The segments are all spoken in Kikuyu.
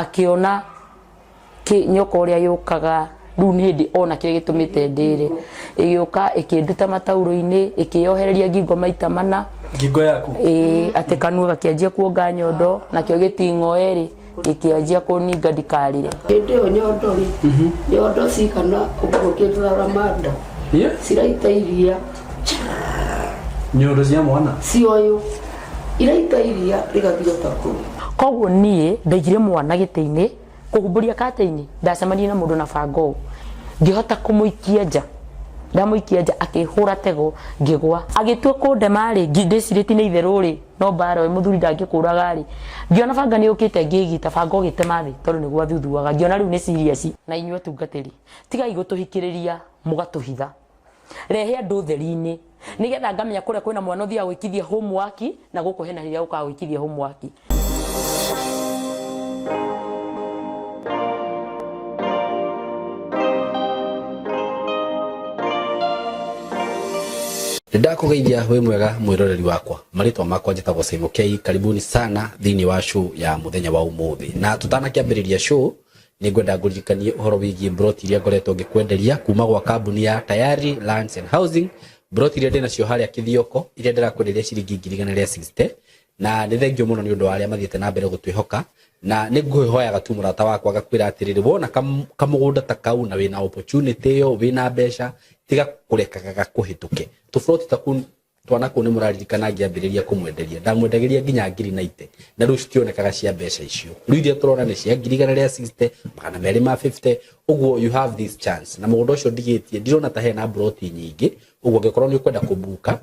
Akĩona nyoka ũrĩa yũkaga rĩu nĩ hĩndĩ ona kĩrĩa gĩtũmĩte ndĩre. Ĩgĩũka ĩkĩnduta mataurũ-inĩ, ĩkĩyohereria ngingo maita mana. Ngingo yaku? Ĩĩ, atĩ kanua gakĩanjia kuonga nyondo, nakĩo gĩting'oe-rĩ gĩkĩanjia kũninga ndikarĩre. Hĩndĩ ĩyo nyondo rĩ, nyondo cigana ũguo kĩndũ ramanda ciraita iria. Nyondo cia mwana? Cia ũyũ iraita iria rĩgathiĩ ta kũu. Koguo niĩ ndaigire mwana gĩtĩ-inĩ, kũhumbũria katĩini, ndacemanirie na mũndũ na banga ũũ, ngĩhota kũmũikia nja. Ndamũikia nja akĩhũra tego ngĩgwa. Agĩtua kũndema rĩ, ndĩcirĩtie nĩ itherũ rĩ, no mbara ũyũ mũthuri ndangĩkũraga rĩ, ngĩona banga nĩ yũkĩte ngĩgita, banga ũgĩtema thĩ tondũ nĩ gwathuthuaga, ngĩona rĩu nĩ serious. Na inyuĩ atungatĩri, tigai gũtũhikĩrĩria mũgatũhitha. Rehe andũ ũtheri-inĩ nĩgetha ngamenya kũrĩa kwĩna mwana ũthiaga gwĩkithia homework na gũkũ hena rĩrĩa ũkaga gwĩkithia homework. Nĩndakũgeithia wĩ mwega mwĩroreri wakwa, marĩtwa makwa njĩtagwo Simon K. Karibuni sana thĩinĩ wa show ya mũthenya wa ũmũthĩ. Na tũtanakĩambĩrĩria show, nĩ ngwenda ngũririkanie ũhoro wĩgiĩ mburoti iria ngoretwo ngĩkwenderia kuma gwa kambuni ya Tayari Lands and Housing. Mburoti iria ndĩnacio harĩa Kĩthioko, iria ndĩrakwenderia ciringi 160,000, na nĩ thengio mũno nĩ ũndũ wa arĩa mathiĩte na mbere gũtwĩhoka. Na nĩ ngũhoyaga tu mũrata wakwa ngakwĩra atĩrĩrĩ, wona kamũgũnda ta kau na wĩna opportunity ĩyo, wĩna mbeca, tiga kũrekaga gakũhĩtũke. Tũburoti ta kũu twana kũu nĩ mũraririkana ngĩambĩrĩria kũmwenderia, ndamwendagĩria nginya ngiri na ite, na rĩu citionekaga cia mbeca icio. Rĩu iria tũrona nĩ cia 160,000, 250,000, ũguo you have this chance. Na mũgũnda ũcio ndigĩtie, ndirona ta hena mburoti nyingĩ, ũguo angĩkorwo nĩ ũkwenda kũbuka,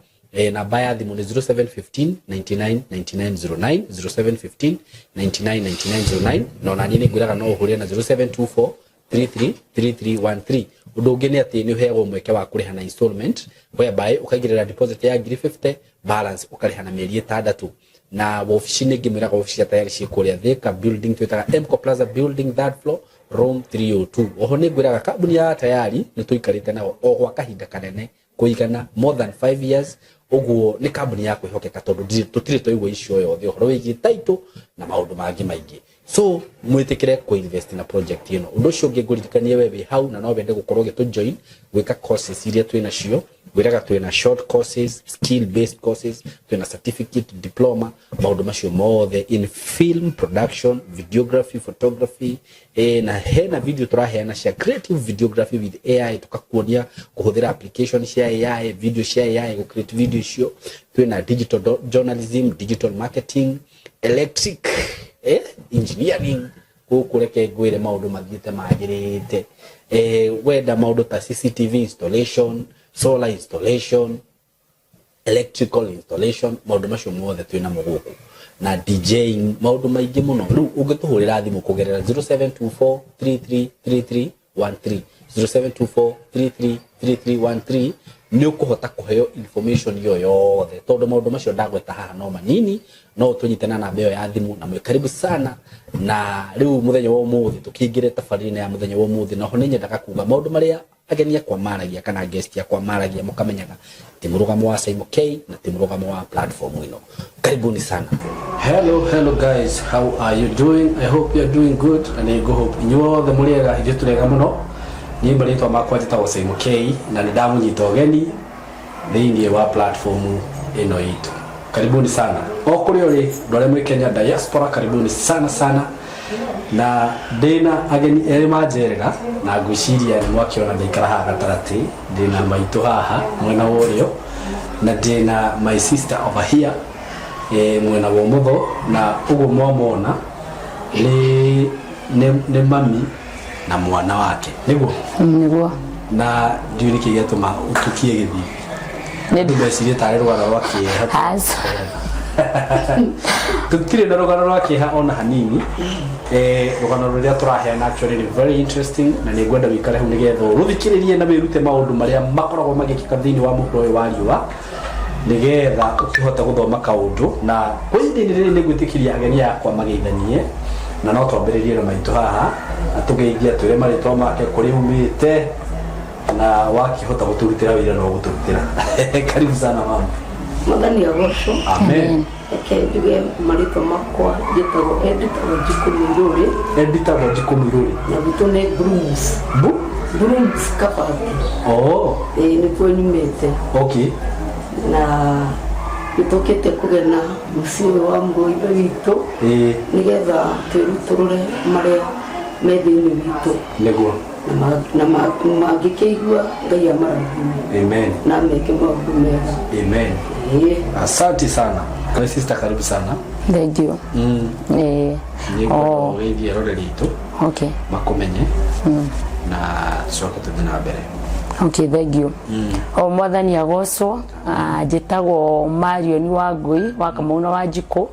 namba ya thimũ nĩ 0715 99 99 09, 0715 99 99 09, na ona niĩ nĩ ngwĩraga no ũhũrĩre na 0724 333313. Ũndũ ũngĩ nĩ atĩ nĩ ũheagwo mweke wa kũrĩha na installment, whereby ũkaigĩrĩra deposit ya ngiri 50, balance ũkarĩha na mĩeri 6. Na wabici nĩ ngĩmwĩraga wabici cia Tayari ciĩ kũrĩa Thika building, twĩtaga Mco Plaza building, third floor, room 302. Oho nĩ ngwĩraga kambuni ya Tayari nĩ tũikarĩte nao o gwa kahinda kanene kũigana more than 5 years, ũguo nĩ kambuni ya kwĩhokeka tondũ tũtirĩ twaigua icio yothe ũhoro wĩgiĩ title na maũndũ mangĩ maingĩ. So mwĩtĩkĩre kũ invest na project ĩno. Ũndũ ũcio ũngĩ ngũririkanie we wĩ hau na no wende gũkorwo ũgĩtũ join gwĩka courses iria twĩ nacio, ngwĩraga twĩna short courses, skill based courses, twĩna certificate, diploma, maũndũ macio mothe in film production, videography, photography, na hena video tũraheana cia creative videography with AI, tukakuonia kũhũthĩra application cia AI, video cia AI, gũ create video icio. Twĩna digital journalism, digital marketing, electric, engineering. Gũkũ reke ngwĩre maũndũ mathiĩte magĩrĩte. Wenda maũndũ ta CCTV installation, solar installation, electrical installation, maũndũ macio mothe twĩ namo gũkũ, na DJing, maũndũ maingĩ mũno. Rĩu ũngĩtũhũrĩra thimũ kũgerera 0724 333313, 0724 333313, nĩ ũkũhota kũheo information ĩyo yothe, tondũ maũndũ macio ndagweta haha no manini. No ũtũnyite na namba ĩyo ya thimũ na mwĩ karibu sana. Na rĩu mũthenya wa ũmũthĩ tũkĩingĩre tabarĩra ya mũthenya wa ũmũthĩ, na ho nĩ nyendaga kuga maũndũ marĩa ageni akwa maragia kana guest akwa maragia, mũkamenyaga ti mũrũgamo wa Simon K na ti mũrũgamo wa platform ĩno. Karibuni sana. Hello, hello guys, how are you doing? I hope you are doing good, na nĩ ngũhope inyuothe mũrĩega, ithuĩ tũrĩega mũno. Niĩ marĩtwa makwa njĩtagwo Simon K na nĩ ndamũnyita ũgeni thĩinĩ wa platform ĩno itũ. Karibuni sana o kũrĩa ũrĩ, andũ arĩa mwĩ Kenya diaspora, karibuni sana sana. Na ndĩna ageni erĩ manjerera, na ngwĩciria nĩ mwakĩona ndaikara haha gatagatĩ. Ndĩna maitũ haha mwena wa ũrĩo na ndĩna my sister over here, mwena wa ũmotho, na ũguo mwamona nĩ mami na mwana wake, nĩguo? Nĩguo. Na ndiũĩ nĩkĩ gĩatũma ũtukie gĩthiĩ. Nĩ andũ mecirie tarĩ rũgano rwa kĩeha. Aca. Tũtirĩ na rũgano rwa kĩeha ona hanini. Rũgano rũrĩa tũraheana actually nĩ very interesting, na nĩ ngwenda wĩikare hau nĩgetha ũrũthikĩrĩrie na wĩrute maũndũ marĩa makoragwo magĩkĩka thĩinĩ wa mũhuro ũyũ wa riũa, nĩgetha ũkĩhote gũthoma kaũndũ. Na kwa ihinda-inĩ rĩrĩ nĩ ngwĩtĩkĩria ageni akwa mageithanie, na no twambĩrĩrie na maitũ haha, atũgeithie, atwĩre marĩtwa make, kũrĩa umĩte, na wakĩhota gũtũrutĩra wĩra no gũtũrutĩra. Karibu sana mama. Mwathani agocwo. Amen. Reke njuge marĩtwa makwa, njĩtagwo Edita Wanjikũ Mũirũrĩ. Edita Wanjikũ Mũirũrĩ. Na gwitũ nĩ Brooms. Bu? Brooms Kabati. Oh. Ĩĩ, nĩkuo nyumĩte. Na nĩtũkĩte kũgena mũciĩ ũyũ wa mũrũ ithe witũ nĩgetha twĩrutũrũre marĩa me thĩinĩ witũ. Na mangĩkĩigua Ngai amarathime. Amen. Na meke maũndũ mega. Amen. Ĩĩ. Asante sana. My sister, karibu sana. Thank you. Nĩ Oh. ũgeithie eroreri aitũ makũmenye na tũcoke tũthiĩ na mbere. Okay, thank you. O Mwathani agocwo. Njĩtagwo Marion wa Ngui wa Kamau na Wanjikũ,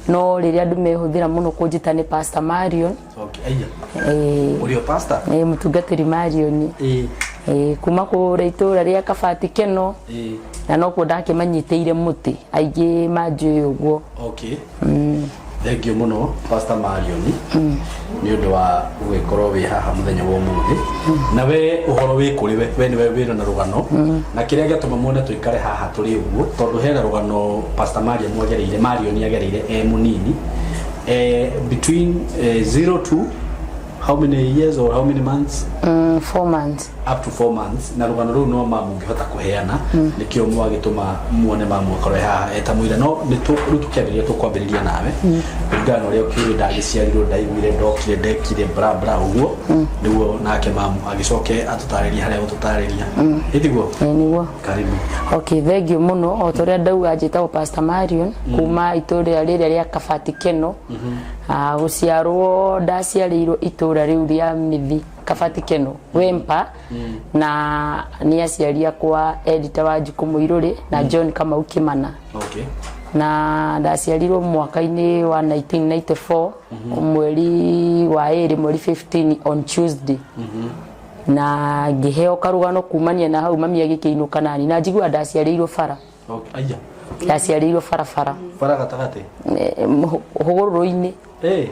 no rĩrĩa andũ mehũthĩra mũno kũnjĩta nĩ Pastor Marion. Okay. Aya. Eh, Ũrĩ o pastor? Eh, mũtungatĩri Marion. Eh, kuma kũrĩa itũra rĩa Kabati Keno. Na nokuo ndakĩmanyitĩire mũtĩ, aingĩ manjũĩ ũguo. Okay. Thank you mũno Pastor Marion nĩ ũndũ wa gũgĩkorwo wĩ haha mũthenya wa ũmũthĩ. Na we ũhoro wĩ kũrĩ we, we nĩwe wĩna na rũgano, na kĩrĩa gĩatũma muone tũikare haha tũrĩ ũguo tondũ hena rũgano Pastor Marion agereire, Marion agereire e mũnini, between 0 to how many years or how many months? 4 months. Up to 4 months. Na rũgano rũu no mamu ũngĩhota kũheana, nĩkĩo mwagĩtũma muone mamu akorwo e haha eta mũira. No nĩ rĩu tũkĩambĩrĩria, tũkwambĩrĩria nawe kũringana na ũrĩa ũkĩũĩ ndagĩciarirwo, ndaiguire, ndokire, ndekire bra bra ũguo, nĩguo nake mamu agĩcoke atũtarĩrie harĩa gũtũtarĩria. Ĩtiguo? Eh, nĩguo. Karibu. Okay, thank you mũno. O ta ũrĩa ndauga, njĩtagwo Pastor Marion kuma itũra rĩrĩa rĩa Kabati Keno. Gũciarwo ndaciarĩirwo itũra rĩu rĩa Mĩthi, Kabati Keno, Wempa, na nĩ aciari akwa Edita Wanjikũ Mũirũrĩ na John Kamau Kĩmana. Na ndaciarirwo mwaka-inĩ wa 1994, mweri wa 2, mweri 15, on Tuesday. Na ngĩheo karũgano kumania na hau mami agĩkĩinũka nani, na njiguaga ndaciarĩirwo bara. Aya. Ndaciarĩirwo barabara. Bara gatagatĩ? Eh, hũgũrũrũ-inĩ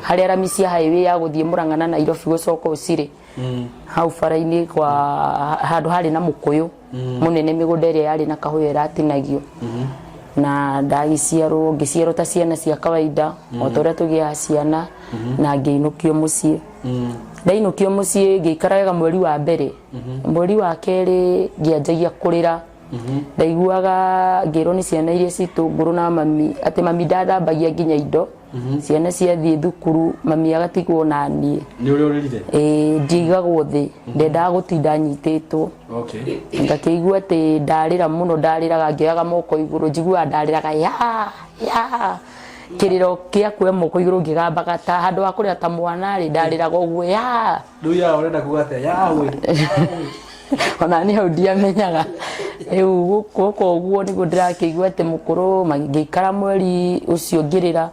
harĩa rami cia highway ya gũthiĩ Mũrang'a na Nairobi gũcoka ũcirĩ, hau bara-inĩ, kwa handũ harĩ na mũkũyũ mũnene, mĩgũnda ĩrĩa yarĩ na kahũya ĩratinagio. Na ndagĩciarwo, ngĩciarwo ta ciana cia kawaida, o ta ũrĩa tũgĩaga ciana, na ngĩinũkio mũciĩ. Ndainũkio mũciĩ ngĩikara wega mweri wa mbere. Mweri wa kerĩ ngĩanjagia kũrĩra. Ndaiguaga ngĩrwo nĩ ciana iria citũ ngũrũ na mami atĩ mami ndathambagia nginya indo. Ciana ciathiĩ thukuru, mami agatigwo na niĩ. Nĩ ũrĩa ũrĩrire? Ĩĩ, ndigagwo thĩ, ndendaga gũtinda nyitĩtwo. Ngakĩigua atĩ ndarĩra mũno, ndarĩraga ngĩoyaga moko igũrũ, njiguaga ndarĩraga ya ya kĩrĩro kĩa kuoya moko igũrũ ngĩgambaga ta handũ ha kũrĩra ta mwana rĩ, ndarĩraga ũguo ya. Rĩu ya ũrenda kuga atĩa yawe? Ona niĩ hau ndiamenyaga. Rĩu gũka ũguo nĩguo ndĩrakĩigua atĩ mũkũrũ ngĩikara mweri ũcio ngĩrĩra,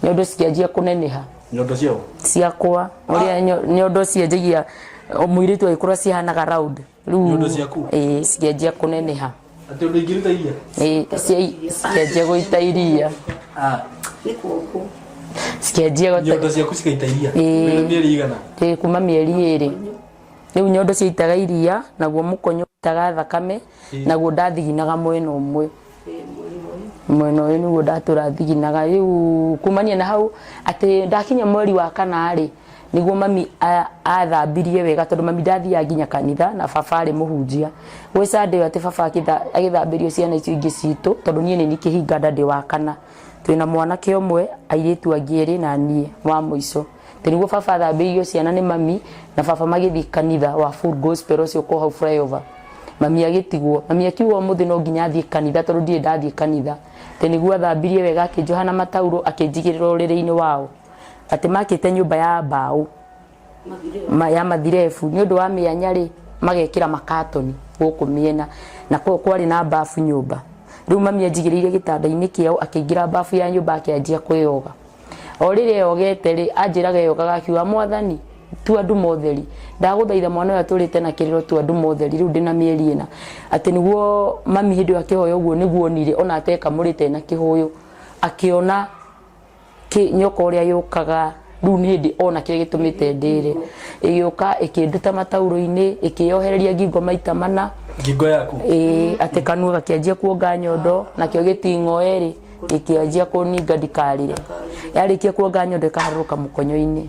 nyondo cikĩanjia kũneneha. Nyondo ciao? Ciakwa, ũrĩa nyondo cianjagia mũirĩtu agĩkũra cihanaga round rĩu. Nyondo ciaku? Ĩĩ, cikĩanjia kũneneha. Atĩ ũndũ ingĩruta iria? Ĩĩ, cikĩanjia gũita iria. Ah. Nĩ kuoguo. Cikĩanjia gũita. Nyondo ciaku cikaita iria? Ĩĩ. Wĩna mĩeri igana? Ĩĩ, kuma mĩeri 2. Rĩu nyondo ciaitaga iria, naguo mũkonyo waitaga thakame, naguo ndathiginaga mwena ũmwe, mwena ũyũ nĩguo ndatũra thiginaga. Rĩu kumania na hau atĩ ndakinya mweri wa kana rĩ, nĩguo mami athambirie wega, tondũ mami ndathiaga nginya kanitha na baba arĩ mũhunjia. Gwĩ Sunday ĩyo atĩ baba agĩthambĩrio ciana icio ingĩ citũ, tondũ niĩ nĩ kĩhinga nda ndĩ wa kana, twĩna mwanake ũmwe, airĩtu angĩ erĩ na niĩ wa mũico. Atĩ nĩguo baba athambĩirio ciana nĩ mami na baba magĩthiĩ kanitha wa Full Gospel ũcio ũkoragwo hau flyover, mami agĩtigwo. Mami akiuga ũmũthĩ no nginya athiĩ kanitha tondũ ndirĩ ndathiĩ kanitha. Atĩ nĩguo athambirie wega, akĩnjoha na matauro, akĩnjigĩrĩra ũrĩrĩ-inĩ wao. Atĩ makĩte nyũmba ya mbaũ ya mathirebu, nĩ ũndũ wa mĩanya rĩ, magekĩra makatoni gũkũ mĩena, na kwarĩ na bafu nyũmba. Rĩu mami anjigĩrĩire gĩtanda-inĩ kĩao, akĩingĩra bafu ya nyũmba, akĩanjia kwĩyoga. O rĩrĩa eyogete rĩ, anjĩraga eyogaga akiuga, "Mwathani, tua nduma ũtheri, ndagũthaitha, mwana ũyũ atũrĩte na kĩrĩro, tua nduma ũtheri, rĩu ndĩna mĩeri 4." Atĩ nĩguo mami hĩndĩ ĩyo akĩhoya ũguo, nĩguo onire ona atekamũrĩte na kĩhũyũ, akĩona nyoka ũrĩa yũkaga Rĩu nĩ hĩndĩ ona kĩrĩa gĩtũmĩte ndĩre. Ĩgĩũka ĩkĩnduta mataurũ-inĩ, ĩkĩyohereria ngingo maita mana. Ngingo yaku? Ĩĩ, atĩ kanua gakĩanjia kuonga nyondo, nakĩo gĩting'oe rĩ, gĩkĩanjia kũninga ndikarĩre. Yarĩkia kuonga nyondo ĩkaharũrũka mũkonyo-inĩ.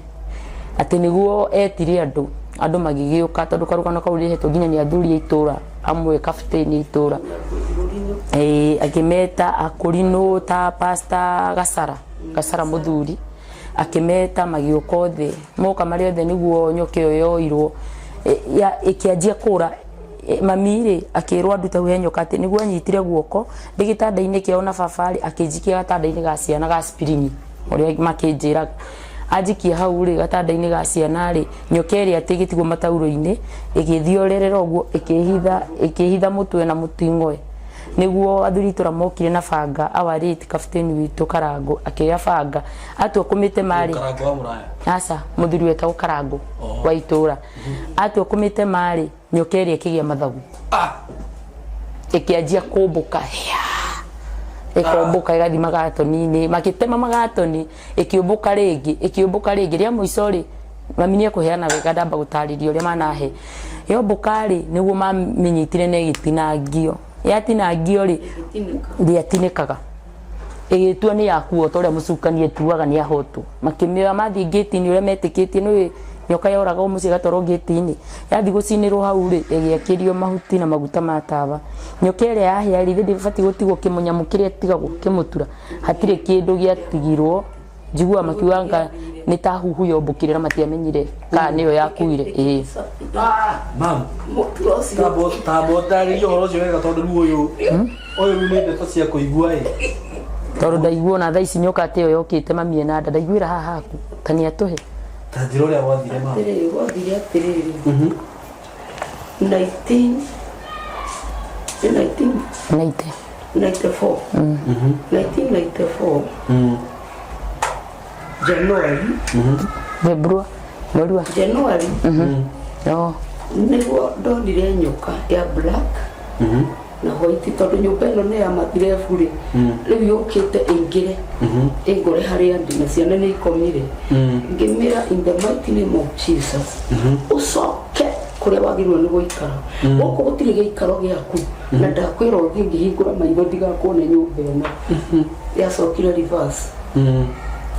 Atĩ nĩguo etire andũ, andũ magĩgĩũka tondũ karũgano kau nĩhetwo nginya nĩ athuri a itũra amwe kabutĩni a itũra. Ĩĩ, akĩmeta akũrinũ ta pastor Gacara, Gacara mũthuri, akĩmeta magĩũka othe. Moka marĩ othe nĩguo nyoka ĩyo yoirwo, ĩkĩanjia kũra. Mami rĩ, akĩrwo andute hau he nyoka atĩ nĩguo anyitire guoko ndĩ gĩtanda-inĩ kĩao na baba rĩ, akĩnjikia gatanda-inĩ ga ciana ga spring ũrĩa makĩnjĩraga. Anjikia hau rĩ, gatanda-inĩ ga ciana rĩ, nyoka ĩrĩa atĩ ĩgĩtigwo mataurũ-inĩ, ĩgĩthiorerera ũguo, ĩkĩhitha, ĩkĩhitha mũtwe na mũting'oe. Nĩguo athuri itũra mokire na banga, our late kapteni witũ Karangũ akĩoya banga, atua kũmĩtema rĩ, Karangũ wa mũraya? Aca, mũthuri wetagwo Karangũ wa itũra. Atua kũmĩtema rĩ, nyoka ĩrĩa ĩkĩgĩa mathagu. Ĩkĩanjia kũmbũka, hĩa! Ĩkombũka ĩgathiĩ magatoni-inĩ, makĩtema magatoni, ĩkĩũmbũka rĩngĩ, ĩkĩũmbũka rĩngĩ. Rĩa mũico rĩ, mami nĩ ekũheana wega ndamba gũtarĩria ũrĩa manahe. Yombũka rĩ, nĩguo mamĩnyitire na ĩgĩtinangio. Yatinangio rĩ, ndĩatinĩkaga. Ĩgĩtua nĩ yakuo ta ũrĩa mũcukani atuaga nĩ ahotwo. Makĩmĩoya mathiĩ ngĩti-inĩ ũrĩa metĩkĩtie nĩ nyoka yoragwo mũciĩ ĩgatwarwo ngĩti-inĩ. Yathiĩ gũcinĩrwo hau rĩ, ĩgĩakĩrio mahuti na maguta ma tawa. Nyoka ĩrĩa yahĩa rĩ, ithe ndĩbatiĩ gũtigwo kĩmũnyamũ kĩrĩa ĩtigagwo kĩmũtura. Hatirĩ kĩndũ gĩatigirwo, njiguaga makiuga anga nĩ ta huhu yombũkire na matiamenyire kana nĩyo yakuire. Ĩĩ. Mam, tamba ũtarĩrie ũhoro ũcio wega tondũ rĩu ũyũ ũyũ rĩu nĩ ndeto cia kũigua ĩ. Tondũ ndaigua ona thaa ici nyoka ta ĩyo yokĩte mami ena nda ndaiguĩra haha haku ta nĩ atũhe. Ta njĩra ũrĩa gwathire mam. Atĩrĩrĩ, gwathire atĩrĩrĩ. 19 nĩ 19 90. 94 1994 January. February, mweri wa January. Oh. Nĩguo ndonire nyoka ya black na white, tondũ nyũmba ĩno nĩ ya mathirebu rĩ, rĩu yũkĩte ĩingĩre ĩngore harĩa ndĩ na ciana nĩ ikomire. Ngĩmĩra, "In the mighty name of Jesus, ũcoke kũrĩa wagĩrĩirwo nĩ gũikara. Gũkũ gũtirĩ gĩikaro gĩaku na ndakwĩra ũthiĩ ngĩhingũra maitho ndigakuone nyũmba ĩno." Yacokire reverse,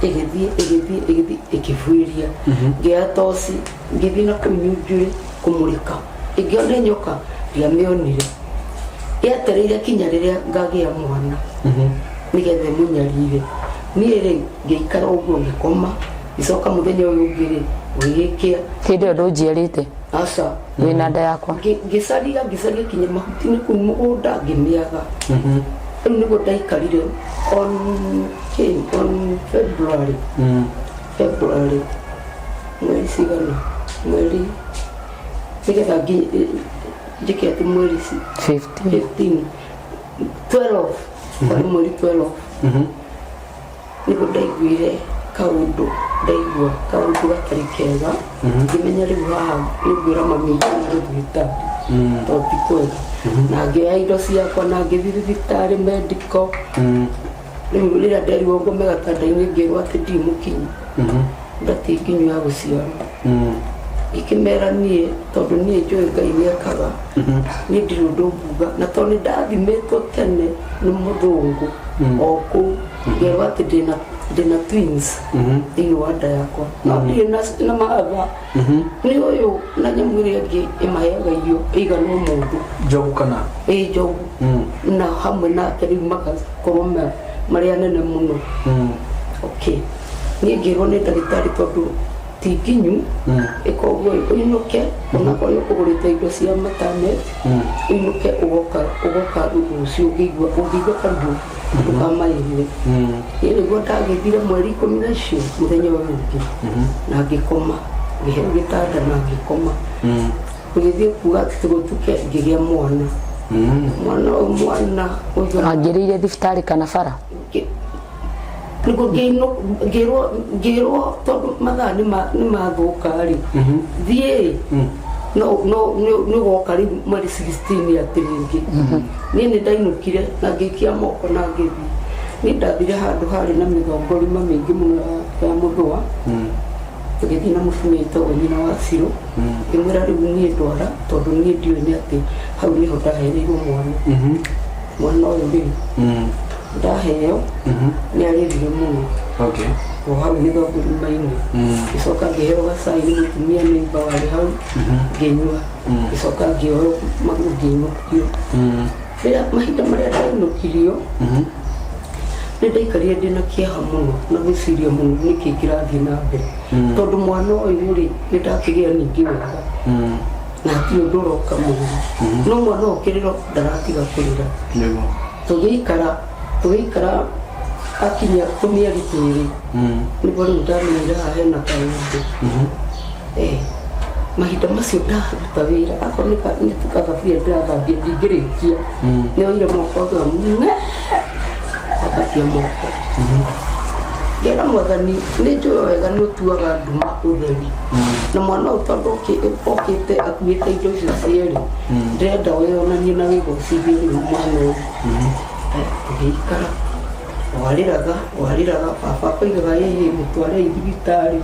ĩgĩthiĩ, ĩgĩthiĩ, ĩgĩthiĩ, ĩkĩbuĩria. Ngĩoya toci, ngĩthiĩ na kũu nyunjurĩ kũmũrĩka ĩngĩona nyoka. Ndiamĩonire. Yetereire kinya rĩrĩa ngagĩa mwana nĩgetha ĩmũnyarire. Niĩ rĩ, ngĩikara ũguo, ngĩkoma. Ngĩcoka mũthenya ũyũ ũngĩ rĩ, gũgĩkĩa. Hĩndĩ ĩyo ndũnjiarĩte? Aca. Wĩna nda yakwa? Ngĩcaria, ngĩcaria kinya mahuti-inĩ kũu mũgũnda, ngĩmĩaga. Rĩu nĩguo ndaikarire on kĩ, on February, February mweri cigana, mweri nĩgetha njĩke atĩ mweri 15. 15, 12, kwarĩ mweri 12 nĩguo ndaiguire kaũndũ, ndaigua kaũndũ gatarĩ kega. Ngĩmenya rĩu haha nĩngwĩra mami nginya thibitarĩ tondũ ti kwega. Na ngĩoya indo ciakwa na ngĩthiĩ thibitarĩ medical. Rĩu rĩrĩa nderirwo ngome gatanda-inĩ, ngĩrwo atĩ ndirĩ mũkinyu, ndati nginyu ya gũciarwo. Ngĩkĩmera niĩ tondũ niĩ njũĩ Ngai nĩ ekaga, niĩ ndirĩ ũndũ nguga. Na tondũ nĩ ndathimĩtwo tene nĩ mũthũngũ o kũu, ngerwo atĩ ndĩna twins thĩinĩ wa nda yakwa, no ndirĩ na mahatha nĩ ũyũ na nyamũ ĩrĩa ĩngĩ ĩmaheaga irio ĩigana o mũndũ. Njogu kana? Ĩ, njogu. Na hamwe nake rĩu magakorwo marĩ anene mũno. Okay, niĩ ngĩrwo nĩ ndagĩtarĩ tondũ ti nginyu ĩka ũguo, ũinũke onakorwo nĩ ũkũgũrĩte indo cia maternity, ũinũke, ũgoka rũciũ ũngĩigua karuo ndũkamaĩrĩre. Niĩ nĩguo ndagĩthire mweri 10 na icio mũthenya ũyũ ũngĩ na ngĩkoma, ngĩheo gĩtanda na ngĩkoma. Gũgĩthiĩ kuga atĩ gũtuke, ngĩgĩa mwana, mwana ũyũ, mwana ũyũ. Wangĩrĩire thibitarĩ kana bara? Nĩguo ngĩrwo tondũ mathaa nĩ mathũka rĩ, thiĩ no no nĩ ũgoka rĩu mweri 16 atĩ rĩngĩ. Niĩ nĩ ndainũkire na ngĩikia moko na ngĩthiĩ. Niĩ ndathire handũ harĩ na mĩthongorima mĩingĩ mũno ya mũthũa. Tũgĩthiĩ na mũtumia wĩtagwo nyina wa Cirũ, ngĩmwĩra rĩu niĩ ndwara, tondũ niĩ ndiũĩ nĩ atĩ hau nĩho ndahereirwo mwana. Mwana ũyũ rĩ, ndaheo nĩ arĩrire mũno. O hau mĩthongorima-inĩ. Ngĩcoka ngĩheo gacai nĩ mũtumia neighbor warĩ hau, ngĩnyua. Ngĩcoka ngĩoywo magũrũ ngĩinũkio. Rĩrĩa mahinda marĩa ndainũkirio, nĩ ndaikarire ndĩna kĩeha mũno na gwĩciria mũno nĩkĩ kĩrathiĩ na mbere, tondũ mwana ũyũ rĩ, nĩ ndakĩgĩa ningĩ wega na hatirĩ ũndũ ũroka mũno, no mwana ũyũ kĩrĩro ndaratiga kũrĩra. Tũgĩikara, tũgĩikara, akinya tũmĩeri 2, nĩguo rĩu ndamenyire haha hena kaũndũ. Mahinda macio ndaruta wĩra, akorwo nĩ gathaburia ndĩrathambia ndingĩrĩkia, nĩ oire moko akiuga ng'e, ambatia moko. Ngĩra Mwathani, nĩ njũĩ wega nĩ ũtuaga nduma ũtheri, na mwana ũyũ tondũ okĩte akuĩte indo icio cierĩ, ndĩrenda wĩyonanie na wĩgocithie rĩu mwana ũyũ. Tũgĩikara, warĩraga, warĩraga, baba akoigaga ĩhĩ, mũtwarei thibitarĩ.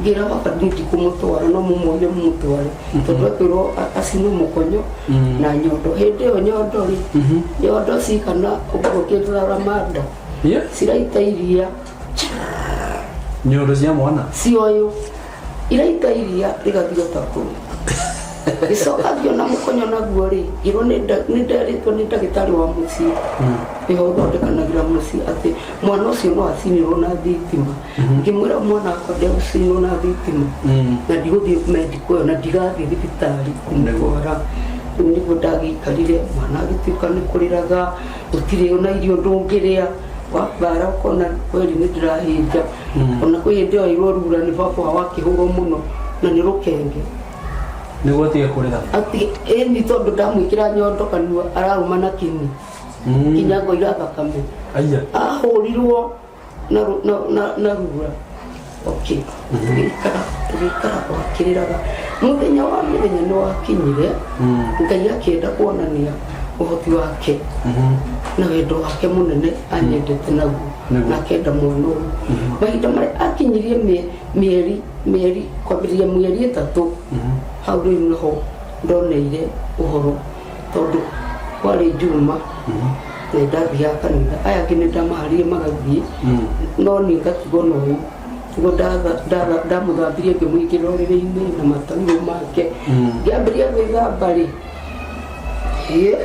Ngĩra baba niĩ ndikũmũtwara, no mũmũire mũmũtware, tondũ akwĩrwo acinwo mũkonyo na nyondo. Hĩndĩ ĩyo nyondo rĩ, nyondo cigana ũguo kĩndũ ramanda. Ciraita iria. Nyondo cia mwana. Cioyũ iraita iria rĩgathira ta kũu. Gĩcoka ngĩona mũkonyo naguo rĩ, ngĩrwo nĩ nderĩtwo nĩ ndagĩtarĩ wa mũciĩ nĩho ũthondekanagĩra mũciĩ atĩ mwana ũcio no acinĩrwo na thitima. Ngĩmwĩra mwana wakwa ndegũcinwo na thitima, na ndigũthiĩ medical ĩyo, na ndigathiĩ thibitarĩ kũmũtwara. Rĩu nĩguo ndagĩikarire, mwana agĩtuĩka nĩ kũrĩraga, gũtirĩ ona irio ndũngĩrĩa, wambara ũkona kweri nĩ ndĩrahĩnja. Ona kwĩ hĩndĩ yoirwo rura nĩ baba wao, akĩhũrwo mũno na nĩ rũkenge. Nĩguo atige kũrĩra. Ati ĩni, tondũ ndamwĩkĩra nyondo kanua ararũma na kĩni nginya ngoira thakame. Aya. Ahũrirwo na rura. Okay, tũgĩikara, tũgĩikara gwakĩrĩraga. Mũthenya wa mĩthenya nĩ wakinyire, Ngai akĩenda kuonania ũhoti wake na wendo wake mũnene anyendete naguo, na akenda mwana ũyũ. Mahinda marĩa akinyirie mĩeri kwambĩrĩria mweri 3, hau rĩu nĩho ndoneire ũhoro, tondũ kwarĩ Njuma na ndathiaga kanitha. Aya angĩ nĩ ndamaharire magathiĩ, no niĩ ngatigwo na ũyũ. Nĩguo ndamũthambirie, ngĩmũingĩra ũrĩrĩ-inĩ na mataurũ make. Ngĩambĩrĩria gwĩthamba rĩ, ĩ,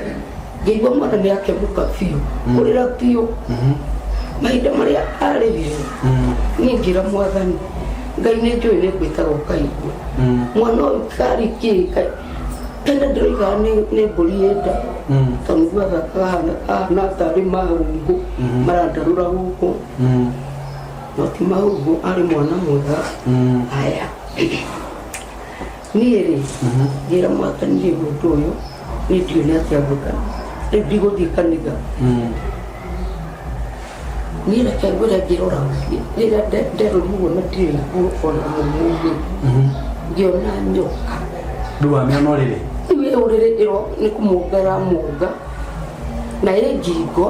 ngĩigua mwana nĩ akemũka biũ, kũrĩra biũ. Mahinda marĩa arĩrire, niĩ ngĩra Mwathani Ngai, nĩ njũĩ nĩ ngwĩtaga ũkaigua. Mwana ũyũ karĩ kĩ tene ndĩroigaga nĩ mbũri ĩ nda, tondũ nĩguo athakaga ahana tarĩ mahũngũ marandarũra gũkũ, no ti mahũngũ, arĩ mwana mwega. Aya, niĩ rĩ, ngĩra Mwathani, rĩu ũndũ ũyũ niĩ ndiũĩ nĩ atĩa ngwĩka, rĩu ndigũthiĩ kanitha. Niĩ reke ngwĩre, ngĩrora rĩrĩa nderorire na ndirĩ nguo ona mũmũthĩ, ngĩona nyoka. Rĩu wamĩona ũrĩrĩ? Rĩu ĩ ũrĩrĩ ĩro nĩ kũmũnga ĩramũnga na ĩ ngingo,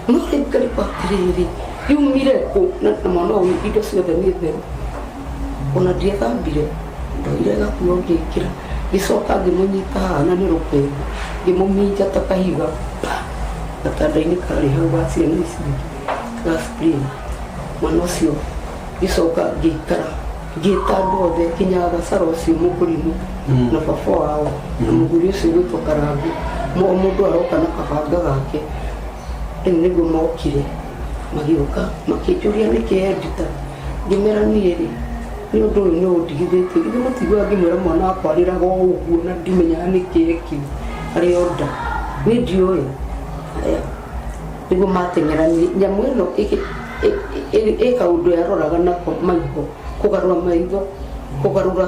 no rĩu ngarigwo atĩrĩrĩ, yumire kũ? Na mwana ũyũ indo ciothe nĩ theru, ona ndiethambire, ndoire gakuo ngĩkĩra, ngĩcoka ngĩmũnyita haha na nĩ rũkenge, ngĩmũminja ta kahiga pa gatanda-inĩ karĩ hau ga ciana ici ingĩ ga spring. Mwana ũcio ngĩcoka ngĩikara ngĩta andũ othe, nginya gacara ũcio mũkũrimũ na baba wao na mũthuri ũcio gwĩtwo Karangũ. O mũndũ aroka na kabanga gake. Rĩu nĩguo mokire, magĩũka makĩnjũria nĩkĩ endita. Ngĩmera niĩ rĩ, nĩ ũndũ ũyũ nĩ ũndigithĩtie. Githĩ mũtiguaga ngĩmwĩra mwana wakwa arĩraga o ũguo na ndimenyaga nĩkĩ ekire, arĩ o nda, niĩ ndiũĩ. Aya, nĩguo mateng'eranirie nyamũ ĩno ĩ kaũndũ yaroraga nako maitho, kũgarũra maitho, kũgarũra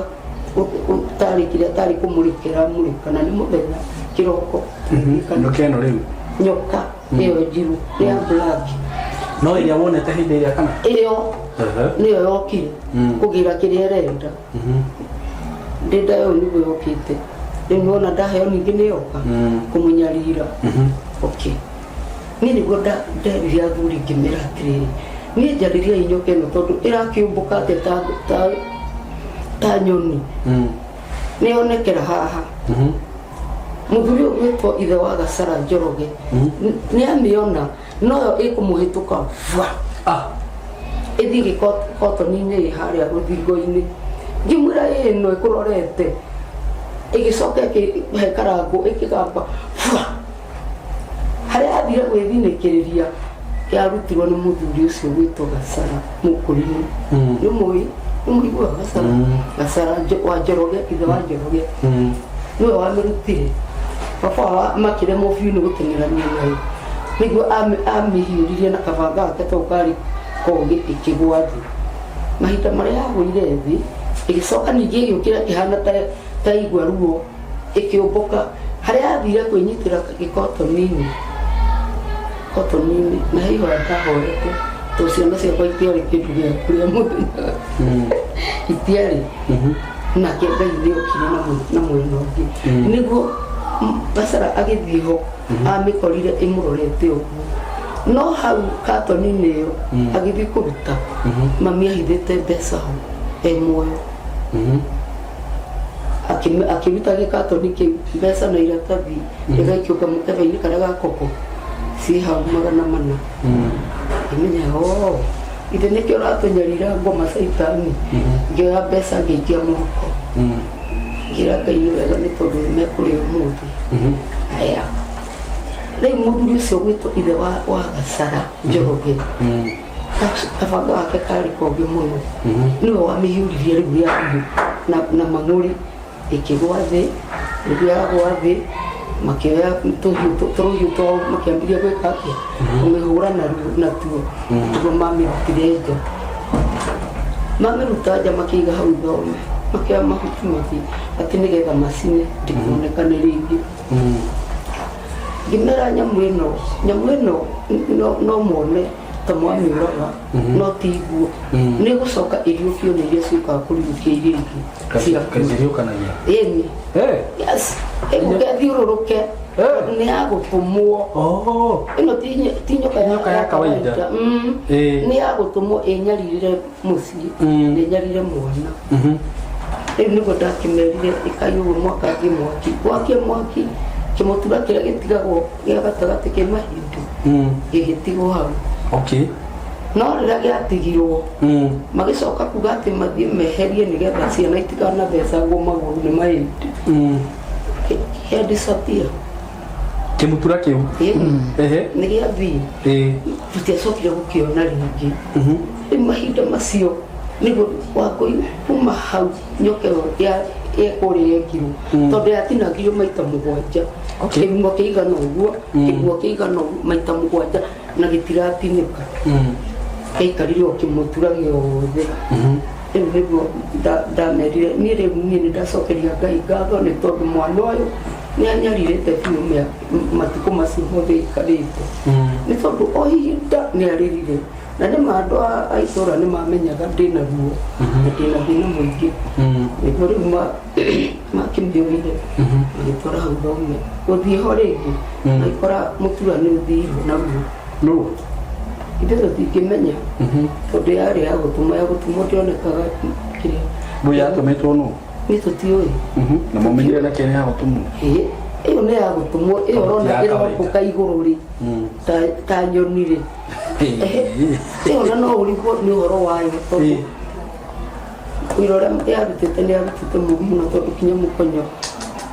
tarĩ kĩrĩa tarĩ kũmũrĩkĩra mũrĩka, na nĩ mũthenya kĩroko. Nyoka ĩno rĩu? Nyoka ĩyo njirũ nĩ ya black. No ĩrĩa wonete hĩndĩ ĩrĩa kana? Ĩyo nĩyo yokire kũgĩra kĩrĩa ĩrenda. Ndĩ nda ĩyo nĩguo yokĩte. Rĩu nĩwona ndaheo ningĩ nĩ yoka kũmũnyarira. Okay. Niĩ nĩguo nderire athuri ngĩmera atĩrĩrĩ, niĩ njarĩriai nyoka ĩno tondũ ĩrakĩũmbũka atĩa ta nyoni. Nĩyonekera haha. Mũthuri ũyũ gwĩtwo ithe wa Gacara Njoroge nĩ amĩona noyo ĩkũmũhĩtũka bwa. Ah. Ĩthiĩ gĩkotoni-inĩ ĩ harĩa rũthingo-inĩ. Ngĩmwĩra ĩno ĩkũrorete. Ĩgĩcoka ĩkĩhe karangũ ĩkĩgamba bwa. Harĩa athire gwĩthinĩkĩrĩria yarutirwo nĩ mũthuri ũcio gwĩtwo Gacara Mũkũrinũ. Nĩ mũĩ nĩ mũiguaga Gacara? Gacara wa Njoroge, ithe wa Njoroge. Nĩwe wamĩrutire. Baba wao makĩremwo biũ nĩ gũteng'erania nayo. Nĩguo amĩhiũririe na kabanga gake tondũ karĩ kogĩ ĩkĩgwa thĩ. Mahinda marĩa yagũire thĩ, ĩgĩcoka ningĩ ĩgĩũkĩra ĩkĩhana ta yaigua ruo. Ĩkĩũmbũka harĩa yathire kwĩnyitĩra gĩkotoni-inĩ kotoni-inĩ na he ihoya ndahoete tondũ ciana ciakwa itiarĩ kĩndũ gĩa kũrĩa mũthenya itiarĩ nake Ngai nĩ okire na mwena ũngĩ nĩguo Gacara agĩthiĩ ho amĩkorire ĩmũrorete ũguo no hau katoni-inĩ ĩyo agĩthiĩ kũruta mami ahithĩte mbeca ho e muoyo. Akĩruta gĩkatoni kĩu mbeca na iratathi ĩgaikio kamũkebe-inĩ karĩa ga koko ciĩ hau 400. Ngĩmenya o ithe nĩkĩo ũratũnyarira ngoma caitani. Ngĩoya mbeca ngĩikia mũhuko ngĩra Ngai nĩ wega nĩ tondũ nĩ mekũrĩa ũmũthĩ. Aya rĩu mũthuri ũcio gwĩtwo ithe wa Gacara Njoroge kabanga gake karĩ kogĩ mũno nĩwe wamĩhiũririe rĩu rĩa biũ na mang'ũrĩ ĩkĩgwa thĩ. Rĩrĩa yagwa thĩ makĩoya tũhiũ tũrũhiũ twao makĩambĩrĩria gwĩka atĩa kũmĩhũra natuo nĩguo mamĩrutire nja. Mamĩruta nja makĩiga hau thome makĩoya mahuti maki atĩ nĩgetha macine ndĩkonekane rĩngĩ. Ngĩmera nyamũ ĩno nyamũ ĩno no muone ta mwamĩũraga no tiguo nĩ gũcoka ĩriũkio nĩ iria ciũkaga kũriũkia iria ingĩ ciakua. Kaiciriũkanagia. Ĩni. Eh. Yes, ĩgũke thiũrũrũke. Nĩ ya gũtũmwo. Oh. Ĩno ti nyoka Nyoka ya kawaida. Nĩ ya gũtũmwo ĩnyarirĩre mũciĩ na ĩnyarire mwana. Rĩu nĩguo ndakĩmerire ĩkai ũguo mwakangie mwaki. Gwakia mwaki kĩmũtura kĩrĩa gĩtigagwo gĩa gatagatĩ kĩ mahĩndĩ gĩgĩtigwo hau. No rĩrĩa gĩatigirwo magĩcoka kuga atĩ mathiĩ meherie nĩgetha ciana itikanathecangwo magũrũ nĩ mahĩndĩ. Kĩa disappear. Kĩmutura kĩu. Ehe. Nĩ gĩathiĩ. Tũtiacokire gũkĩona rĩngĩ. Rĩu mahinda macio nĩguo Wangũi kuma hau nyoka ĩyo yekũrĩa yekirwo tondũ yatinangirio maita 7. Kĩgumo kĩigana ũguo, kĩgumo kĩigana ũguo maita 7 na gĩtiratinĩka. Gĩaikarire o kĩmũtura gĩothe. Rĩu nĩguo ndamerire niĩ rĩu niĩ nĩ ndacokeria Ngai ngatho nĩ tondũ mwana ũyũ nĩ anyarirĩte biũ matukũ macio mothe aikarĩte. Nĩ tondũ o ihinda nĩ arĩrire. Na nĩ ma andũ a itũũra nĩ mamenyaga ndĩna ruo na ndĩna thĩna mũingĩ. Nĩguo rĩu makĩmĩoire magĩtwara hau thome. Gũthiĩ ho rĩngĩ magĩkora mũtura nĩ ũthirwo naguo. Nũ? Ithuĩ tũtingĩmenya tondũ yarĩ ya gũtũmwo ya gũtũmwo ndĩonekaga kĩrĩa. Nũ yatũmĩtwo nũ? Niĩ tũtiũĩ. Na mũmenyire na kĩrĩa ya gũtũmwo? Ĩĩ, ĩyo nĩ ya gũtũmwo ĩyo ũrona ĩrombũka igũrũ rĩ ta nyoni rĩ. Ĩyo na no ũrigwo nĩ ũhoro wayo tondũ wĩra ũrĩa yarutĩte nĩ yarutĩte mũru mũno tondũ kinya mũkonyo